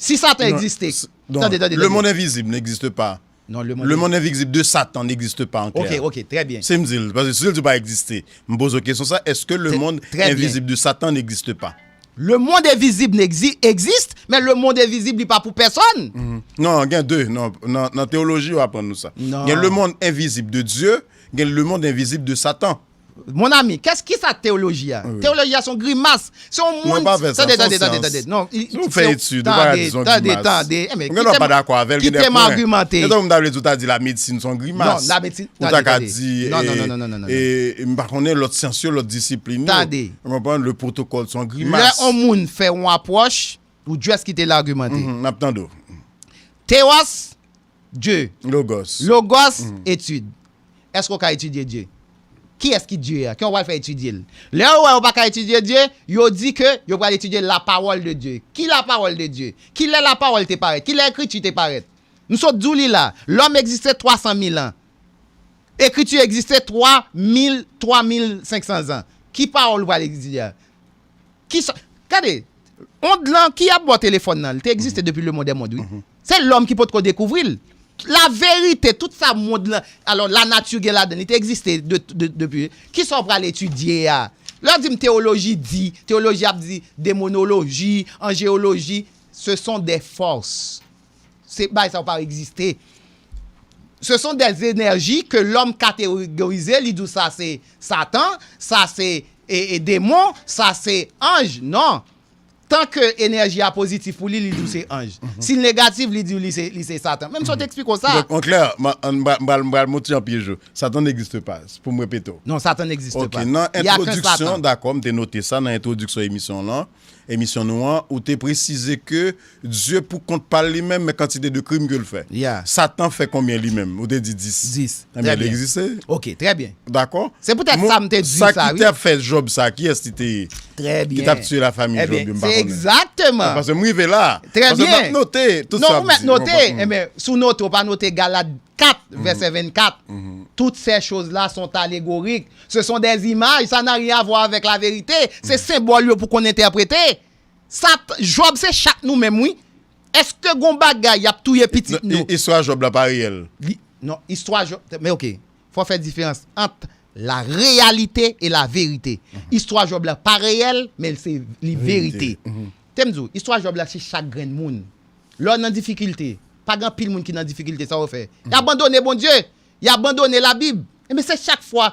Si Satan egziste, tande, tande, tande. Le monde invisible n'existe pas. Non, le monde invisible de Satan n'existe pas en clair. Ok, ok, très bien. Se m di l, paske si l di pa egziste, m poze w kesyon sa, est-ce que le monde invisible de Satan n'existe pas? Le monde invisible existe, mais le monde invisible li pa pou pèsonn. Non, gen de. Non, nan, nan teyoloji, yo aprann nou sa. Gen le monde invisible de Dieu, gen le monde invisible de Satan. Mon ami, kès ki sa teyoloji a? Teyoloji a se yon grimas. Se yon moun. Non, pa fè sa. Tande, tande, tande, tande. Non, nou fè etid, nou pa ka di se yon grimas. Tande, tande. Mwen pa dakò avè l, gen de pwen. Kite m agimante. Gen de moun ta vle di w ta di lamedsin se yon grimas. Non, lamedsin, tande, tande. Ou ta ka di, non, non, non, non, non, non. E, m pa konnen lòt syans yo, lòt disiplin yo. Tande. Ou konprann? Le protokòl se yon grimas. Lè yon moun fè yon apwòch, ou just kite l agimante. N ap tande w. Theos, Dye. Logos. Logos, etid. Èske w ka etidye Dye? Kiyès ki Dye a? Kiyès w pral fè etidye l? Lè yo wè yo pa ka etidye Dye, yo di ke yo pral etidye la parole de Dieu. Ki la parole de Dieu? Kilè la pawòl te parèt? Kilè ekriti te parèt? M sot di w li la. Lòm egziste twa san mil an. Ekriti egziste twa mil, twa mil senk san zan. Ki pawòl ou pral etidye a? Kisa, gade, ond lan ki ap bò telefòn nan, li te egziste depi le monde est monde, wi. Se lòm ki potko dekouvri l. La verite, tout sa mond lan, alò, lanati gen ladan, li te egziste de, de, depi. Kisa w pral etidye a? Lè w di m teyoloji di, teyoloji ap di demonoloji, anjeyoloji, ce sont des forces. Se bagay sa yo pa egziste. Ce sont des énergies que l'homme catégorize, li di w sa se Satan, sa se, e, e, demon, sa se anj. Non. Tan ke enèji a pozitif pou li, li di w se anj. Si l negatif, li di w li se, li se Satan. Menm si w te eksplike w sa. Donk, an klè, m, m, m, m, m pral monte an pyej ou. Satan n'existe pas, pou m repete w. Non, Satan n'existe pas. Ok, nan entrodiksyon, dakò, m te note sa nan entrodiksyon emisyon lan. Emisyon nou an, ou te presize ke Dye pou kont pa l li menm, men kantite de krim ke l fè. Satan fè konbyen li menm? Ou te di dis. Dis. Ebyen, li egziste. Ok, trè byen. Dakò? Se poutèt sa m te di sa, wi. Sa ki te ap fè Jòb sa, kiyès li te ye? Trè byen. Ki t ap tiye lafanmi Jòb yo, m pa konnen. Egzakteman. Paske m rive la. Trè byen. Paske m ap note tout sa w ap di. Non, ou mèt note. Ebyen, si w note, ou pa note Galad kat, vèsè vennkat. Toutes ces choses-là sont allégoriques. Ce sont des images, ça n'a rien à voir avec la vérité. Se senbòl yo pou konn entèprete. Sa, Jòb se chat nou menm, wi. Èske gon bagay y ap touye pitit nou? Istwa Jòb la pa reyèl. Li, non, istwa Jòb, men ok. Fò fè diferans ant la réalité et la vérité. Istwa Jòb la pa reyèl, men se, li verite. Te m di w, istwa Jòb la se chak grenn moun. Lè w nan difikilte, pa gen anpil moun ki nan difikilte, sa yo fè? Y abandone Bondye, y abandone Labib. Ebyen, se chak fwa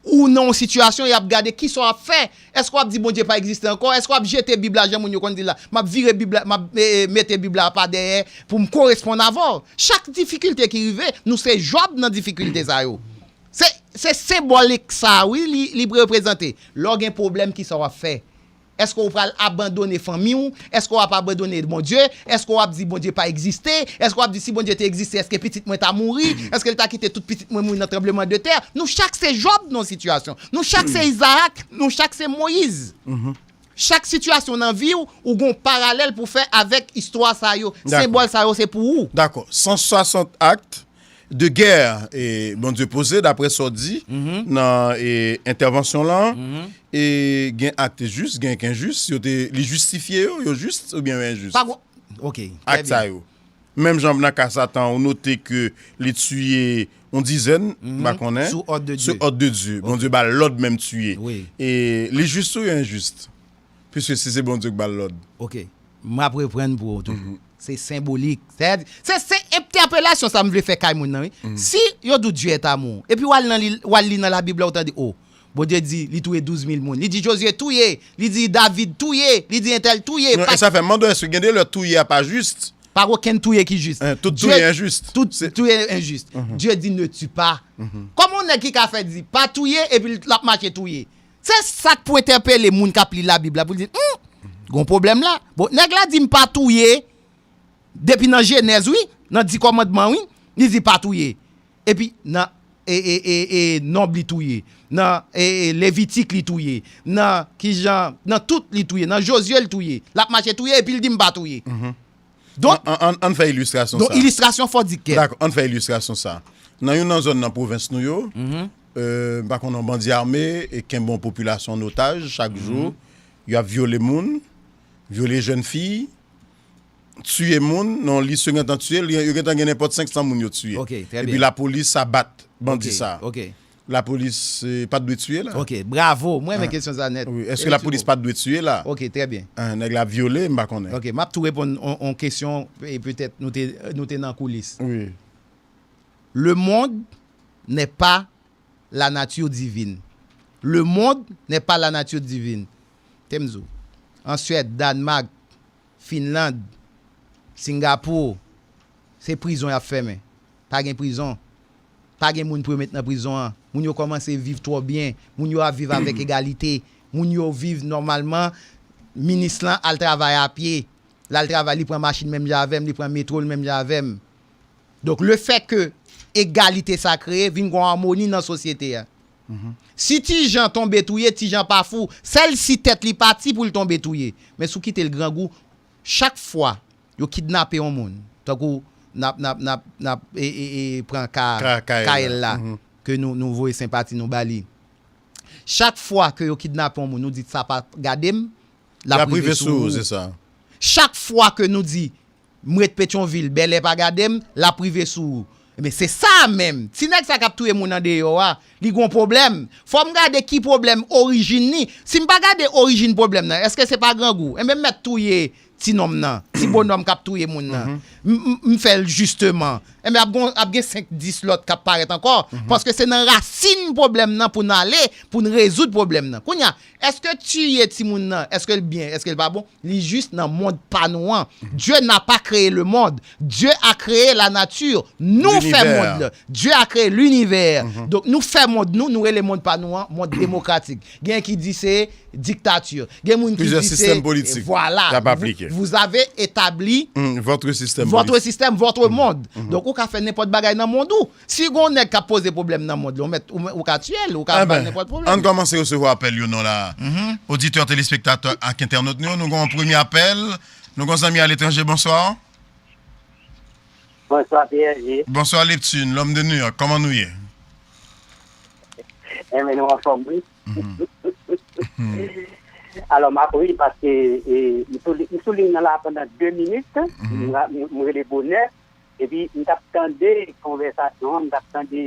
ou nan yon sitiyasyon, y ap gade kisa w ap fè. Èske w ap di Bondye pa egziste ankò? Èske w ap jete Bib la, jan moun yo konn di la? M ap vire Bib la, m ap, e, e, mete Bib la apa dèyè pou m koresponn avè w. Chak difikilte ki rive, nou se Jòb nan difikilte sa yo. Se, se senbolik sa, wi, li, li reprezante. Lè w gen pwoblèm, kisa w ap fè? Èske w pral abandone fanmi w? Èske w ap abandone Bondye? Èske w ap di Bondye pa egziste? Èske w ap di si Bondye te egziste, èske pitit mwen ta mouri? Èske l ta kite tout pitit mwen mouri nan tranbleman de tè? Nou chak se Jòb nan yon sitiyasyon. Nou chak se Izarak. Nou chak se Moyiz. Chak sitiyasyon nan vi w, ou gon paralèl pou fè avèk istwa sa yo. Senbòl sa yo, se pou ou. Dakò. San swasant akt de guerre, e, Bondye poze, daprè sa w di nan, e, entèvansyon lan, e, gen akt jis, gen enjis, yo te, li jistifye yo, yo jis oubyen yo enjis? Pa gwo-, ok, trè byen. Akt sa yo. Menm jan nan ka Satan, ou note ke li tiye yon dizèn, m pa konnen, sou òd de Dye. Sou òd de Dye. Bondye ba l lòd menm tiye. Wi. E li jis ou yo enjis? Piske si se Bondye k ba l lòd. Ok. M ap reprann pou ou tou. Se senbolik. Se, se, se entèpelasyon sa m vle fè kay moun nan, wi. Si yo di w Dieu est amour, epi w al nan li, w al li nan Labib la, ou tande, o, Bondye di li touye douz mil moun. Li di Jozye touye, li di David touye, li di entèl touye. Non, e sa fè m mande w, èske gen de lè touye a pa jis? Pa gen okenn touye ki jis. Tout touye enjis. Tout touye enjis. Dye di ne tue pas. Kòman yon nèg ki ka fè di pa touye epi l ap mache touye? Se sa k pou entèpele moun k ap li Labib la pou l di, hum, gon pwoblèm la. Bon, nèg la di m pa touye depi nan Jenèz, wi, nan Di Kòmandman, wi, li di pa touye. Epi nan, e, e, e, e, Nonb li touye, nan, e, e, Levitik li touye, nan kijan, nan tout li touye, nan Jozye l touye. L ap mache touye epi l di m pa touye. Donk, An, an, an fè ilistrasyon donk sa. Ilistrasyon fò di kè. Dakò, an fè ilistrasyon sa. Nan youn nan zòn nan pwovens nou yo, euh, m pa konn, yon bandi ame e kenbe yon popilasyon an otaj chak jou. Y ap vyole moun, vyole jèn fi, tiye moun. Nan lis yo gentan tiye, li- yo gentan gen nenpòt senk san moun yo tiye. Ok, trè Epi byen. Lapolis abat bandi Ok, sa. Ok, Lapolis eh, pa t dwe tiye la. ok, bravo. Mwen renmen kesyon sa nèt. Wi, èske lapolis pa t dwe tiye la? Ok, trè byen. Ah, nèg la vyole, m pa konnen. Ok, m ap tou reponn on, on kesyon e petèt nou te, nou te nan koulis. Wi. Le monde n'est pas la nature divine. Le monde n'est pas la nature divine. Temzo. An Swèd, Dànmak, Finland, Singapou, se prizon y ap fèmen. Pa gen prizon. Pa gen moun pou yo met nan prizon an. Moun yo kòmanse viv twò byen. Moun yo ap viv avèk egalite. Moun yo viv nòmalman. Minis lan al travay a pye. L al travay, li pran machin menm jan avè m, li pran metwo l menm jan avè m. Donk, lefètke egalite sa kreye, vin gen yon amoni nan sosyete a. Si Ti Jan tonbe touye, Ti Jan pa fou. Sèl si tèt li pati pou l tonbe touye. Men si w kite l grangou, chak fwa yo kidnape yon moun, tankou n ap, n ap, n ap, n ap e, e, e, pran ka, Ka- Kayèl Kayèl la, ke nou, nou voye senpati nou ba li. Chak fwa ke yo kidnape yon moun, nou di sa pa gade m, l L ap ap rive rive sou sou ou, ou. Se sa. Chak fwa ke nou di, m ret Petyonvil, bèlè pa gade m, l ap rive sou ou. Men se sa menm. Ti nèg sa k ap touye moun andeyò a, li gon pwoblèm. Fò m gade ki pwoblèm orijin li. Si m pa gade orijin pwoblèm nan, èske se pa grangou? Enben m mèt touye ti nonm nan, ti bonòm k ap touye moun nan. M- m- M fè l jisteman. Enben ap gon- ap gen senk dis lòt k ap parèt ankò. Paske se nan rasin pwoblèm nan pou n ale, pou n rezoud pwoblèm nan. Kounye a, èske tiye timoun nan, èske l byen, èske l pa bon? Li jis nan mond pa nou an. Dieu n'a pas créé le monde. Dieu a créé la nature. Nou fè L'univers. Mond la. Dieu a créé l'univers. Donk nou fè mond nou, nou rele mond pa nou an, mond demokratik. Gen ki di se diktati. Gen moun ki Plizyè di se sistèm politik Vwala. K ap aplike. Vous, vous avez établi Hmm, votre système votre politique. Système, votre monde. Donk ou ka fè nenpòt bagay nan mond ou. Si gon nèg k ap poze pwoblèm nan mond la, ou mèt ou, ou ka tiye l, ou ka Ah ba l ben, nenpòt ann pwoblèm. Kòmanse resevwa apèl yo non la. Oditè, telespektatè ak entènot nou, nou gen yon premye apèl. Nou gen yon zanmi a l'étranger, bonswa. Bonswa P R G. Bonswa Leptune, l'homme de New York, kòman nou ye? Enben nou anfòm wi. Alò m ap ri paske e, m sou li- m sou liy nan la pandan de minit. M ra- m- m rele bonè. Epi m t ap tande konvèsasyon an, m t ap tande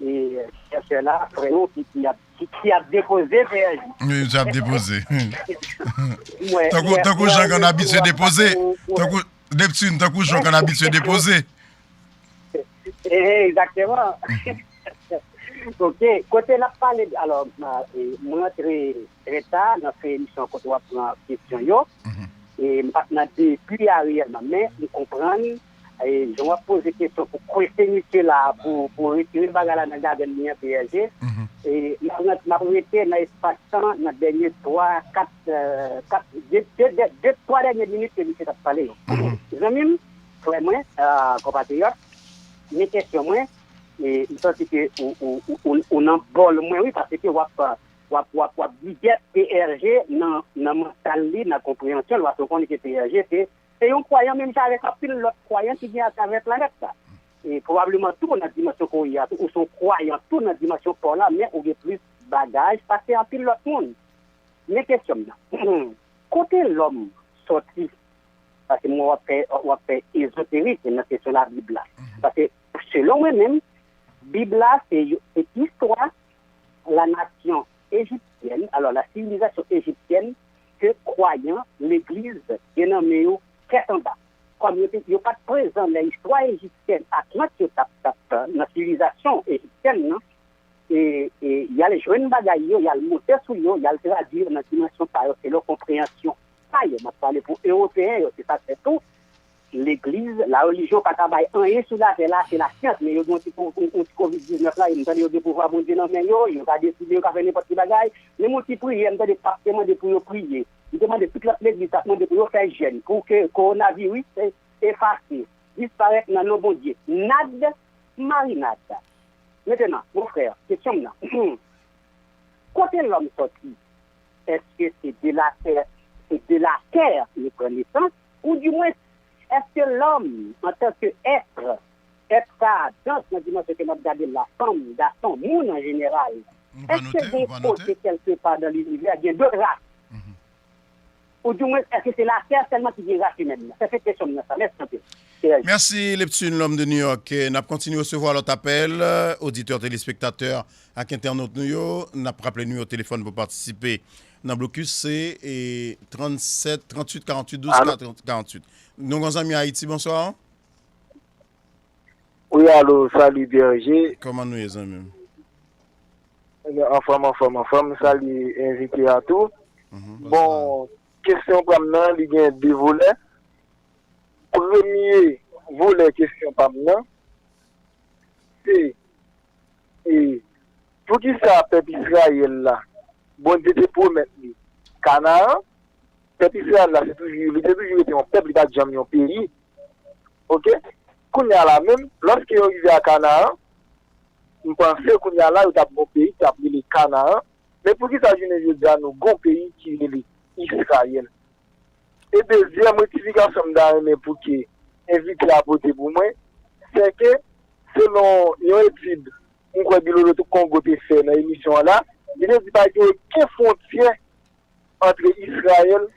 e, chèchè la, frè yo ki, ki ap ki, ki ap depoze P R G. Wi, m ap depoze. Mwen- Tankou mwen- tankou mwen- jan k ann abitye mwen- depoze. mwen- Tankou Neptune, tankou jan k ann abitye depoze. Eh, Egzakteman. Ok, kote n ap pale, alò, ma- e, mwen rantre trè ta nan fen emisyon kote w ap pran kesyon yo. E m pa t nan depi a reyèlman, men m konprann e, jan w ap poze kesyon pou kwese misye la, pou, pou retire bagay la nan gagann li an P R G. E m ap ret- m ap rete nan espas tan nan dènye twa, kat, euh, kat, de, de, de, de, twa dènye minit ke misye t ap pale yo. Zanmi m, frè mwen, euh, konpatriyòt, men kesyon mwen, e, m santi ke ou, ou, ou, ou, ou nan bòl mwen, wi, paske w ap, w ap, w ap, w ap big up P R G nan, nan mantal li, nan konpreyansyon l, paske w konnen ke P R G se, se yon kwayan menm jan avèk anpil lòt kwayan ki gen atravè planèt la. E pwobableman tou nan dimansyon Kore a tou, ou se yon kwayan tou nan dimansyon pa w la, men ou gen plis bagaj pase anpil lòt moun. Men kesyon m nan, kote lòm sòti? Paske mwen w ap fè, w ap fè ezoterik nan kesyon Labib la. Paske selon mwen menm, Bib la se yo- se istwa la nasyon ejisyèn, alò la sivilizasyon ejisyèn ke kwayan, legliz gen nan men yo tèt anba. Kòm yo te- yo pa t prezan lè istwa ejisyèn Atlant yo t ap t ap nan sivilizasyon ejisyèn nan, e, e y al jwenn bagay yo, y al monte sou yo, y al tradui yo nan dimansyon pa yo, selon konpreyansyon pa yo. M ap pale pou Ewopeyen yo, se sa k fè tou legliz, la relijyon pa ka bay anyen sou latè la, se lasyans, men yo gen yon ti, yon, yon ti kovid diznèf la, e m tande yo gen pouvwa Bondye nan men yo, yo ka deside, yo ka fè nenpòt ki bagay, menm yon ti priyè, m tande pap te mande pou yo priye, m te mande tout lòt legliz, t ap mande pou yo fè jèn, pou ke kowonaviris e- efase, disparèt nan non Bondye. Nad marinad. Mentenan, mon frè, kesyon m nan, kote lòm sòti? Èske se de la tè, se de la tè li pran nesans? Ou di mwen, Èske lòm, antanke èt, èt sa a, dans nan dimansyon ke n ap gade la, fanm, gason, moun an jeneral, èske gen kote kèlkepa nan linivè gen de ras? Oudimwens, èske se Latè sèlman ki gen ras imèn nan? Se se kesyon m nan sa. Mèsi anpil. Mèsi, Leptune, l'homme de New York. E, n ap kontinye resevwa lòt apèl, e, oditè, telespektatè ak entènot nou yo. N ap raple nimewo telefòn pou patisipe nan blokis, se, e, trannsèt, tranntuit, karanntuit, douz, karanntuit. Nou gen zanmi Ayiti, bonswa. Wi, alo, salut Berger. Kòman nou ye, zanmi m? Anfòm, anfòm, anfòm. Salut envite a tou. Bon, kesyon pa m nan, li gen de volè. Premye volè kesyon pa m nan, se, e, poukisa pèp Izrayèl la, Bondye te pwomèt li Kanaran? Pèp Izrayèl la, se toujou, li te toujou rete yon pèp, li pa t janm yon peyi. Oke? Kounye a la menm, lòske yo rive a Kanaran, m panse kounye a la, yo t ap gon peyi ki t ap rele Kanaran. Men poukisa jounen jodi a nou gon peyi ki rele Izrayèl? E dezyèm rektifikasyon m ta renmen pou ke envite a pote pou mwen, se ke selon yon etid m kwè Bilolo Kongo te fè nan emisyon an la, li te di pa gen okenn fwontyè antre Izrayèl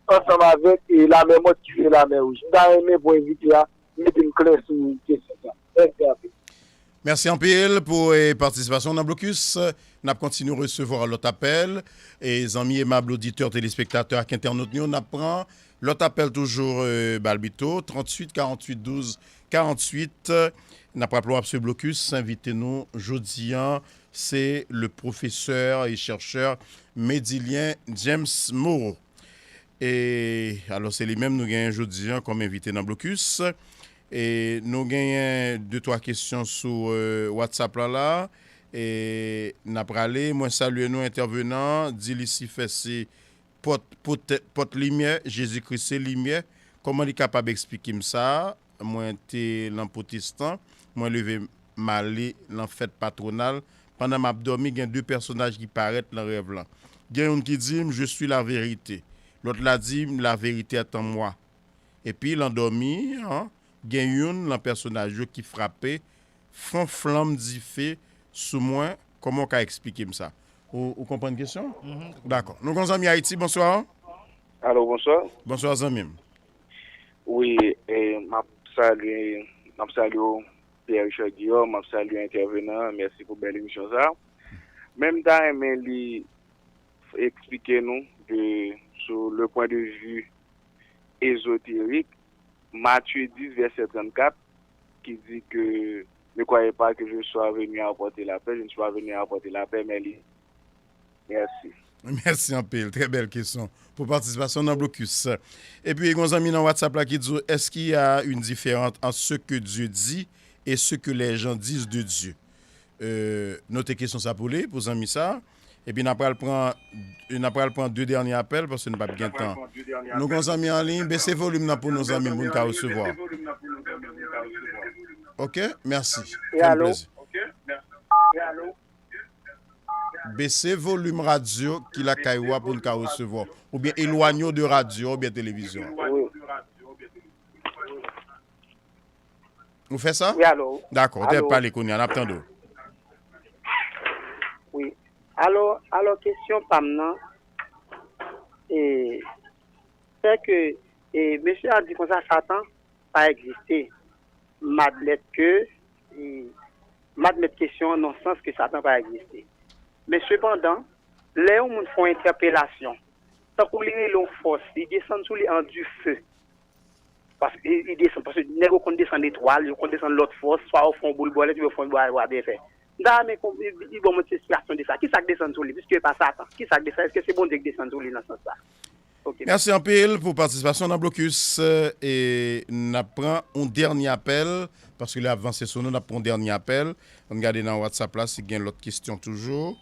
ansanm avèk, e, Lamè Mòt ki se Lamè Wouj. M ta renmen pou envite a mete m klè sou kesyon sa. Mèsi anpil. Mèsi anpil pou, e, patisipasyon w nan blokis. N ap kontinye resevwa lòt apèl. E, zanmi emab oditè, telespektatè ak entènot nou yo, n ap pran lòt apèl toujou, e, Balbito, tranntuit, karanntuit, douz, karanntuit. N ap raple w ap swiv blokis. Envite nou jodi a, se le pwofesè e chèchè Medilien James Moreau. E, alò, se li menm nou genyen jodi a kòm envite nan blokis. E, nou genyen de twa kesyon sou, e, WhatsApp la la. E, n ap rale. Mwen salye nou, entèvenan. Di Lisifè se pòt, pòt, pòt limyè. Jezi Kris se limyè. Kòman li kapab eksplike m sa? Mwen te lan pwotestan, mwen leve m ale lan fèt patwonal, pandan m ap dòmi, gen de pèsonaj ki parèt lan rèv lan. Gen youn ki di m, "Je suis la vérité." Lòt la di m, "La vérité est en moi." Epi, lan dòmi an, gen youn lan pèsonaj yo ki frape fon flanm dife sou mwen. Kòman w ka eksplike m sa? Ou, ou konprann kesyon an? Dakò. Nou gon zanmi Ayiti, bonswa. Alo, bonswa. Bonswa, zanmi m. Wi, e, m ap salye, m ap salye w, Pierre Richard Guillaume, m ap salye entèvenan an, mèsi pou bèl emisyon sa a. Men m ta renmen li eksplike nou de, sou le point de vue ésotérik, Matthieu dix, verset trannkat, ki di ke, "Ne croyez pas que je sois venu apporter la paix, je ne suis pas venu apporter la paix, mais li." Mèsi. Mèsi anpil. Trè bèl kesyon. Pou patisipasyon nan blokis. Epi, gen yon zanmi nan WhatsApp la ki di, "Est-ce qu'il y a une différence entre ce que Dieu dit et ce que les gens disent de Dieu?" Euh, note kesyon sa pou li, pou zanmi sa. Epi, n ap pral pran, n ap pral pran de dènye apèl, paske nou p ap gen tan. Nou gon zanmi an liy, bese volim nan pou nou, zanmi, pou n ka resevwa. Ok, mèsi. Fè m plezi. Bese volim radyo ki lakay ou a pou n ka resevwa w. Oubyen elwanye w de radyo a oubyen televizyon an. Wi. Ou fè sa? Wi, alo. Dakò, ou te ap pale kounye a, n ap tande w. Wi. Alo, alo, kesyon pa m nan, e, se ke, e, mesye a di konsa, Satan pa egziste. M admèt ke, e, m admèt kesyon an nan sans ke Satan pa egziste. Men sepandan, lè yon moun fè yon entèpelasyon, tankou li rele yon fòs, li desann sou li an dife. Paske li desann, paske nèg yo konn desann etwal, yo konn desann lòt fòs, swa yo fè yon boul bòlèt, yo fè yon boul bòlèt. M ta renmen kon-, li, li ban mwen ti esplikasyon de sa. Kisa k desann sou li? Piske e pa Satan. Kisa k desann? Èske se Bondye k desann sou li nan sans sa? Ok. Mèsi anpil pou patisipasyon nan blokis, e n ap pran yon dènye apèl, paske lè ap vanse sou nou, n ap pran yon dènye apèl. Ann gade nan WhatsApp la si gen lòt kesyon toujou.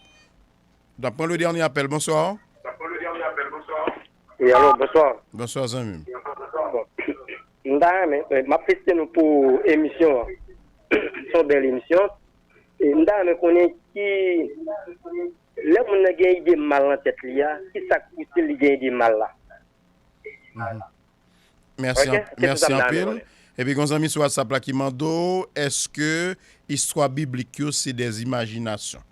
N ap pran le dènye apèl. Bonswa. Wi, alo, bonswa. Bonswa, zanmi m. Bon. M ta renmen, e, m ap felisite nou pou emisyon an. Se yon bèl emisyon. E m ta renmen konnen ki, lè moun nan gen ide mal nan tèt li a, ki sa k pouse li gen ide mal la? Mhm. Mèsi, mèsi anpil. Epi gon zanmi sou WhatsApp la ki mande w, èske istwa biblik yo se dè imajinasyon?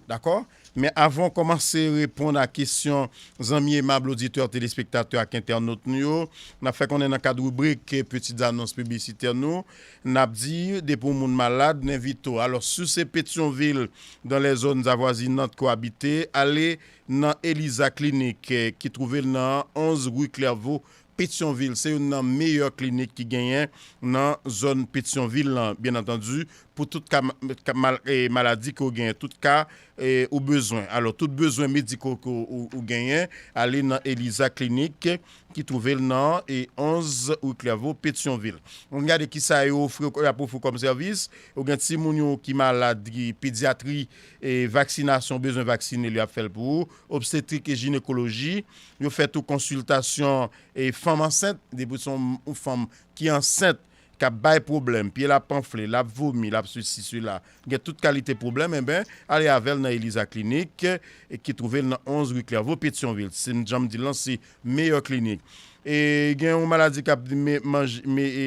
Dakò? Men avan w kòmanse reponn a kesyon zanmi emab oditè, telespektatè ak entènot nou yo, n ap fè konnen nan kad ribrik Petites Annonces Publicitaires nou, n ap di depi yon moun malad, n envite w. Alò, si w se Petyonvil, dans les zones avoisinantes ke w abite, ale nan Eliza Clinic, eh, ki twouve l nan onz ri Klèvo, Petyonvil. Se youn nan meyè klinik ki genyen nan zòn Petyonvil lan, byen antandi, pou tout ka, ka mal, eh, maladi ke w genyen, tout ka, eh, ou bezwen. Alò, tout bezwen mediko ke w, ou, ou genyen, ale nan Eliza Clinic, ki twouve l nan, eh, onz ri Klèvo, Petyonvil. Ann gade kisa yo ofri, y ap ofri kòm sèvis. Ou gen timoun yo ki malad, ki pedyatri, eh, vaksinasyon, bezwen vaksine, l, y ap fè l pou ou. Obstetrik e jinekoloji, yo fè tou konsiltasyon, eh, fanm ansent, depi se yon, yon fanm ki ansent, k ap bay pwoblèm, pye l ap anfle, l ap vomi, l ap sesi, sela, gen tout kalite pwoblèm, enben, ale avè l nan Eliza Clinic, eh, ki twouve l nan onz ri Klèvo, Petyonvil. Se, jan m di l lan, se meyè klinik. E gen yon maladi k ap me, manje, me, e,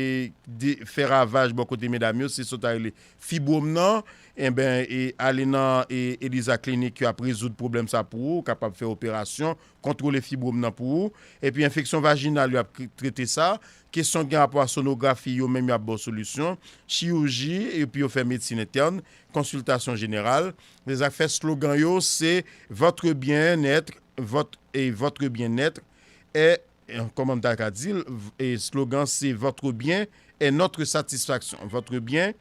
de, fè ravaj bò kote medam yo, se sa w ta rele fibwòm nan. Enben, e, ale nan, e, Eliza Clinic, yo ap rezoud pwoblèm sa pou ou, kapab fè operasyon, kontwole fibwòm nan pou ou. Epi enfeksyon vajinal, yo ap k-, trete sa. Kesyon ki gen rapò a sonografi, yo menm yo ap ba w solisyon. Chiriji, epi yo fè medsin entèn, konsiltasyon jeneral. Lè zafè slogan yo, se votre bien-être, votre, et votre bien-être est, eh, kòman m ta ka di l, v-, eh, slogan se votre bien est notre satisfaction. Votre bien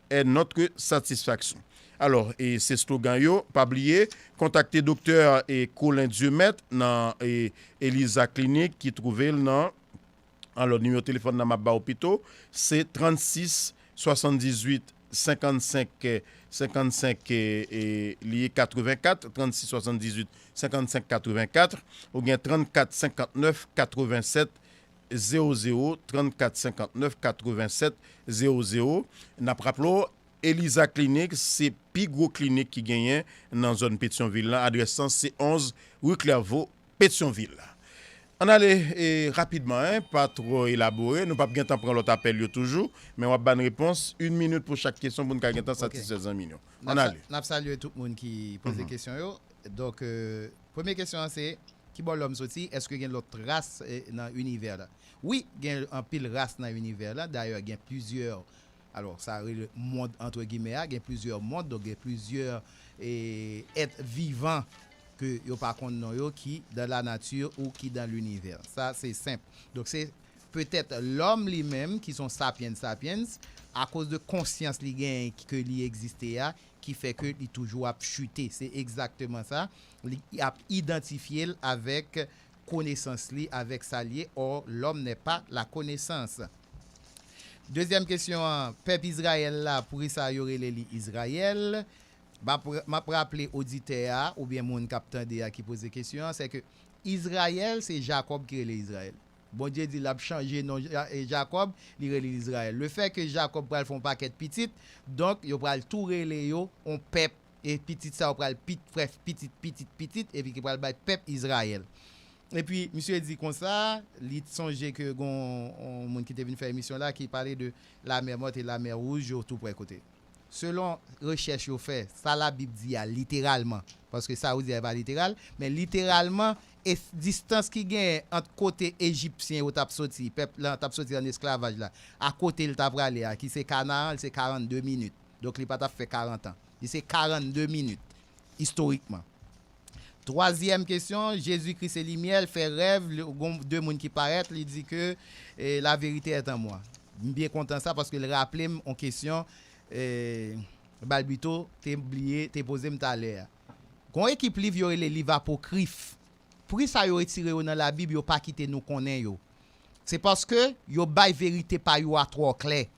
est notre satisfaction. Alò, e se slogan yo, pa bliye, kontakte doktè, e, Colin Dieumet nan, e, Eliza Clinic ki twouve l nan, alò, nimewo telefòn nan m ap ba w pito, se trannsis swasanndizuit senkannsenk, senkannsenk, e, e, li ye katrevenkat, trannsis swasanndizuit senkannsenk katrevenkat, oubyen trannkat senkantnèf katrevensèt zewo zewo, trannkat senkantnèf katrevensèt zewo zewo. N ap raple w, Eliza Clinic se pi gwo klinik ki genyen nan zòn Petyonvil lan. Adrès lan se onz ri Klèvo, Petyonvil. Ann ale, e, rapidman, en, pa twò elabore. Nou p ap gentan pran lòt apèl yo toujou, men w ap ba n repons. Yon minit pou chak kesyon pou n ka gentan satisfè zanmi nou. Ann ale. N ap salye tout moun ki poze kesyon yo. Donk, e, premye kesyon an se, ki bò lòm soti? Èske gen lòt ras, e, nan inivè la? Wi, gen anpil ras nan inivè la. Dayè, gen plizyè, alò, sa rele mond, antre gimè a, gen plizyè mond, donk gen plizyè, e, èt vivan ke yo pa konn non yo ki dan lanati ou ki dan linivè. Sa, se senp. Donk, se petèt lòm li menm ki se yon sapiens sapiens, akoz de konsyans li genyen ke li egziste a, ki fè ke li toujou ap chite. Se egzakteman sa. Li ap idantifye l avèk konesans li, avèk sa l ye. Or, l'homme n'est pas la connaissance. Dezyèm kesyon an, pèp Izrayèl la, poukisa yo rele li Izrayèl? M ap, m ap raple oditè a, oubyen moun k ap tande a ki poze kesyon an, se ke Izrayèl, se Jakòb ki rele Izrayèl. Bondye di l ap chanje non Ja-, e Jakòb, li rele l Izrayèl. Lefètke Jakòb pral fè yon pakèt pitit, donk yo pral tou rele yo yon pèp. E pitit sa yo pral pit, fè pitit, pitit, pitit, epi ki pral bay pèp Izrayèl. Epi, misye di konsa, li t sonje ke gon yon moun ki te vin fè emisyon la ki pale de Lamè Mòt e Lamè Wouj yo tou prè kote. Selon rechèch yo fè, sa Labib di a literalman, paske sa ou di a e pa literal, men literalman, e distans ki genyen ant kote Ejipsyen yo t ap soti, pèp lan t ap soti ann esklavaj la, a kote l t ap prale a, ki se Kanaan, se karannde minit. Donk, li pa t ap fè karant an. Li se karannde minit, istorikman. Twazyèm kesyon, Jezikri se limyè, l fè rèv, li, gon de moun ki parèt, li di ke, eh, la vérité est en moi. M byen kontan sa paske l raple m yon kesyon, eh, Balbito te bliye, te poze m talè a. Gon ekip liv yo rele liv apokrif. Poukisa yo retire yo nan Labib, yo pa kite nou konnen yo? Se paske yo bay verite pa yo a twò klè.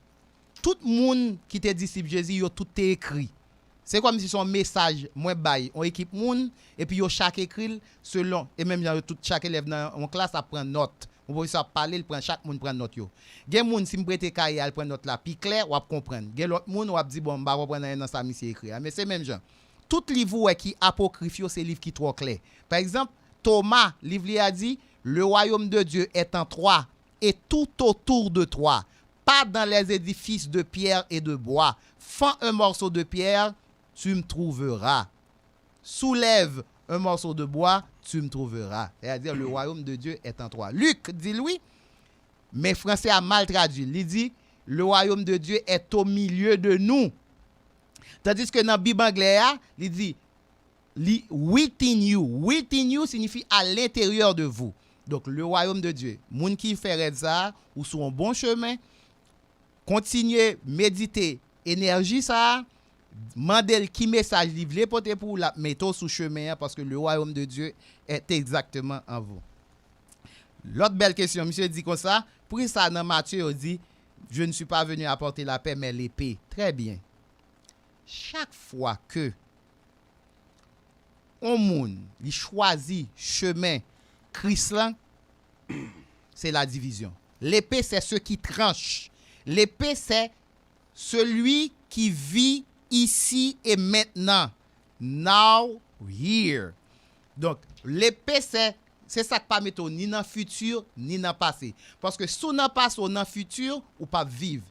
Tout moun ki te disip Jezi, yo tout te ekri. Se kòmsi se yon mesaj mwen bay yon ekip moun, epi yo chak ekri l selon, e menm jan yo tout, chak elèv nan yon klas ap pran nòt. Yon pwofesè ap pale, l pran, chak moun pran nòt yo. Gen moun, si m prete kaye a, l pran nòt la pi klè, w ap konprann. Gen lòt moun, w ap di, bon, m pa konprann anyen nan sa misye ekri a. Men se menm jan. Tout liv ou wè ki apokrif yo, se liv ki twò klè. Pa egzanp, Toma, liv li a di, Le royaume de Dieu est en toi. et tout autour de toi, pas dans les édifices de pierre et de bois. Fends un morceau de pierre, tu me trouveras. Soulève un morceau de bois, tu me trouveras. C'est-à-dire, le royaume de Dieu est en toi. Luc di l wi, men franse a mal tradui l. Li di, le royaume de Dieu est au milieu de nous. Tandis que nan Bib anglè a, li di, li within you. Within you signifie à l'intérieur de vous. Donc, le royaume de Dieu. Moun ki fè rèd sa a, ou sou yon bon chemen, kontinye medite enèji sa a, mande l ki mesaj li vle pote pou ou, l ap mete w sou chemen an, paske le royaume de Dieu est exactement en vous. Lòt bèl kesyon, misye di konsa, poukisa nan Matye yo di, je ne suis pas venu apporter la paix, mais l'épée. Très bien. Chak fwa ke yon moun li chwazi chemen Kris lan, se la divizyon. Lepe se se ki tranche. Lepe se celui qui vit ici et maintenant. Now, here. Donk, lepe se, se sa k pa mete w ni nan fiti, ni nan pase. Paske si w nan pase, w nan fiti, ou p ap viv.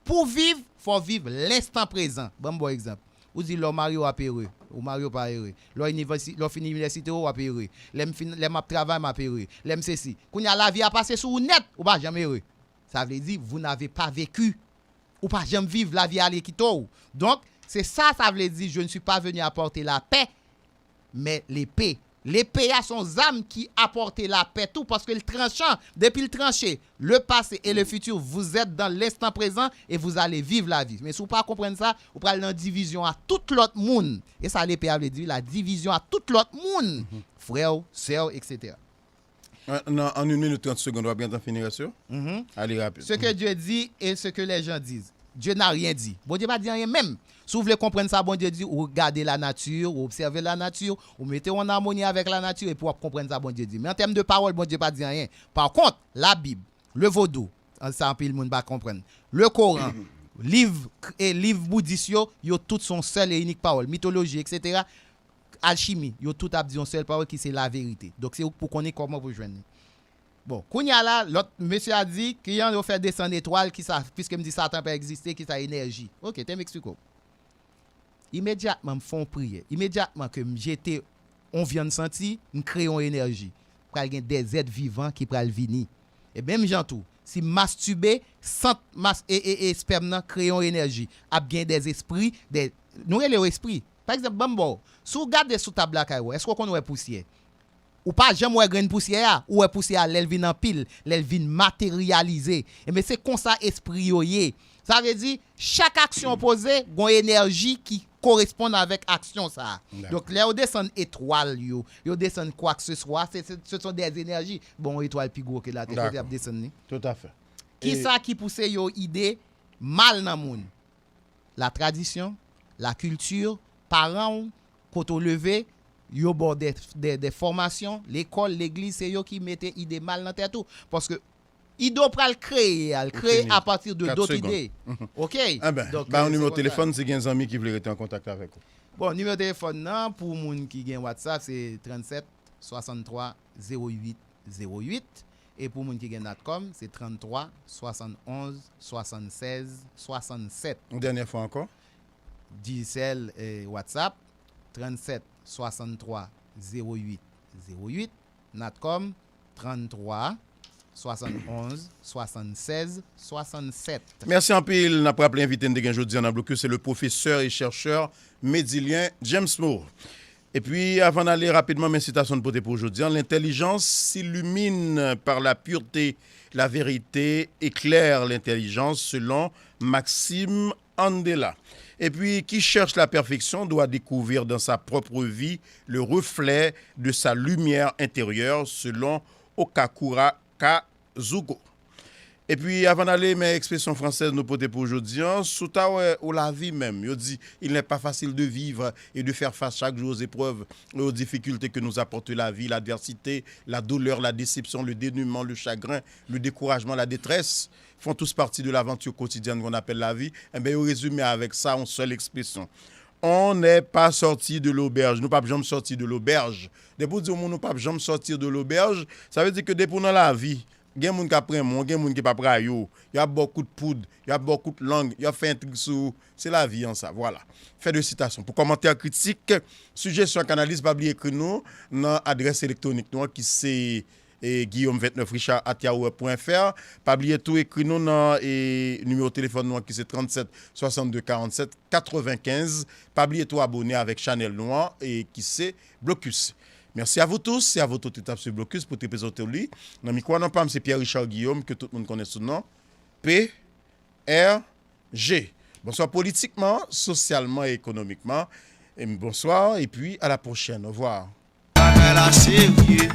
Pou viv, fò w viv lenstan prezan. Ban m ba w egzanp. Ou di lè w marye w ap ere. Ou marye w pa ere. Lè w inivèsi-, lè w fin inivèsite w, w ap ere. Lè m fin, lè m ap travay, m ap ere. Lè m sesi. Kounye a lavi a pase sou ou nèt, ou pa janm ere. Sa vle di, vous n'avez pas vécu. Ou pa janm viv, lavi ale kite w. Donk, se sa, sa vle di, je ne suis pas venu apporter la paix, mais l'épée. Lepe a se yon zam ki apòte lapè tou, paske l tranchan. Depi l tranche, le passé et le futur, vous êtes dans l'instant présent et vous allez vivre la vie. Men si w pa konprann sa, ou pral nan divizyon a tout lòt moun. E sa lepe a vle di, la divizyon a tout lòt moun. Frè w, sè w, et cetera. An, nan, an yon minit trant segonn, w ap gentan fini rès yo? Ale rapid. Ce que Dieu dit et ce que les gens disent. Dieu n'a rien dit. Bondye pa di anyen menm. Si w vle konprann sa Bondye di, ou gade lanati, ou obsève lanati, ou mete w an amoni avèk lanati, epi w ap konprann sa Bondye di. Men an tèm de pawòl, Bondye pa di anyen. Pa kont, Labib, le vodou, an sa anpil moun pa konprann, le Koran, liv, e liv boudis yo, yo tout se yon sèl e inik pawòl. Mitoloji, et cetera, alchimi, yo tout ap di yon sèl pawòl ki se laverite. Donk, se ou k pou konnen kòman pou jwenn li. Bon, kounye a la, lòt mesye a di, kijan yo fè desann etwal, kisa, piske m di Satan pa egziste, kisa enèji. Oke, te m eksplike w. Imedyatman m fè yon priyè, imedyatman ke m jete yon vyann santi, m kreye yon enèji. Pral gen dèzèt vivan ki pral vini. E menm jan tou, si m mastibe, sant mas, e, e, e espèm nan kreye yon enèji. Ap gen dèzespri, dè, nou rele yo espri. Pa egzanp, ban m ba w, si w gade sou tab lakay ou, èske w konn wè pousyè? Ou pa janm wè grenn pousyè a, ou wè pousyè a lè l vin anpil, lè l vin materyalize. Enben, se konsa espri yo ye. Sa vle di, chak aksyon w poze, gen yon enèji ki koresponn avèk aksyon sa a. Donk, lè yo desann etwal yo, yo desann kwakseswa, se, se, ce sont des énergies. Bon, yon etwal pi gwo ke latè, kote y ap desann li? Toutafè. Kisa ki pouse yon ide mal nan moun? La tradition, la culture, paran w, kote w leve, yo ba w de, de, de fòmasyon, lekòl, legliz, se yo ki mete ide mal nan tèt ou. Paske ide w pral kreye a, l kreye apati de dòt ide. Oke? Enben, ba yon nimewo telefòn si gen zanmi ki vle rete an kontak avèk ou. Bon, nimewo telefòn nan, pou moun ki gen WhatsApp, se trannsèt swasanntwa zewo uit zewo uit. E pou moun ki gen Natcom, se tranntwa swasann onz swasann sèz swasann sèt. Yon dènyè fwa ankò. Digicel, eh, WhatsApp, trannsèt swasanntwa zewo uit zewo uit. Natcom, tranntwa swasann onz swasann sèz swasann sèt. Mèsi anpil. N ap raple envite n te gen jodi a nan blokis, se le pwofesè e chèchè Medilien James Moore. Epi, avan n ale rapidman, men sitasyon n pote pou jodi a, l'intelligence s'illumine par la pureté, la vérité éclaire l'intelligence, selon Maxime Andela. Epi, qui cherche la perfection doit découvrir dans sa propre vie le reflet de sa lumière intérieure, selon Okakura Kazuko. Epi, avan n ale, men ekspresyon fransèz nou pote pou jodi a, si w ta wè ou lavi menm, yo di, il n'est pas facile de vivre et de faire face chaque jour aux épreuves et aux difficultés que nous apporte la vie, l'adversité, la douleur, la déception, le dénuement, le chagrin, le découragement, la détresse font tous partie de l'aventure quotidienne qu'on appelle la vie. Enben, yo rezime avèk sa, yon sèl ekspresyon. On n'est pas sorti de l'auberge. Nou p ap janm sòti de lobèj. Depi w di yon moun ou p ap janm sòti de lobèj, sa vle di ke depi w nan lavi, Gen moun k ap renmen w, gen moun ki p ap rayi w. Y ap ba w kout poud, y ap ba w kout lang, y ap fè entrig sou ou. Se lavi an sa, vwala. Fin de citation. Pou kòmantè, kritik, sijesyon ak analiz, pa bliye ekri nou nan adrès elektwonik nou an ki se e, guillaume vingt neuf richard at yahoo web point f r. Pa bliye tou ekri nou nan e, nimewo telefòn nou an ki se tranntsèt swasannde karannsèt katrevenkenz. Pa bliye tou abone avèk chanèl nou an e, ki se Blocus. Merci à vous tous, c'est à vous tous qui êtes sur Blocus pour te présenter lui. Nan mikwa nan pam, se Pierre Richard Guillaume, ke tout moun konnen sou non P R G. Bonsoir politiquement, socialement et économiquement. Et bonsoir et puis à la prochaine. Au revoir. Bagay la serye.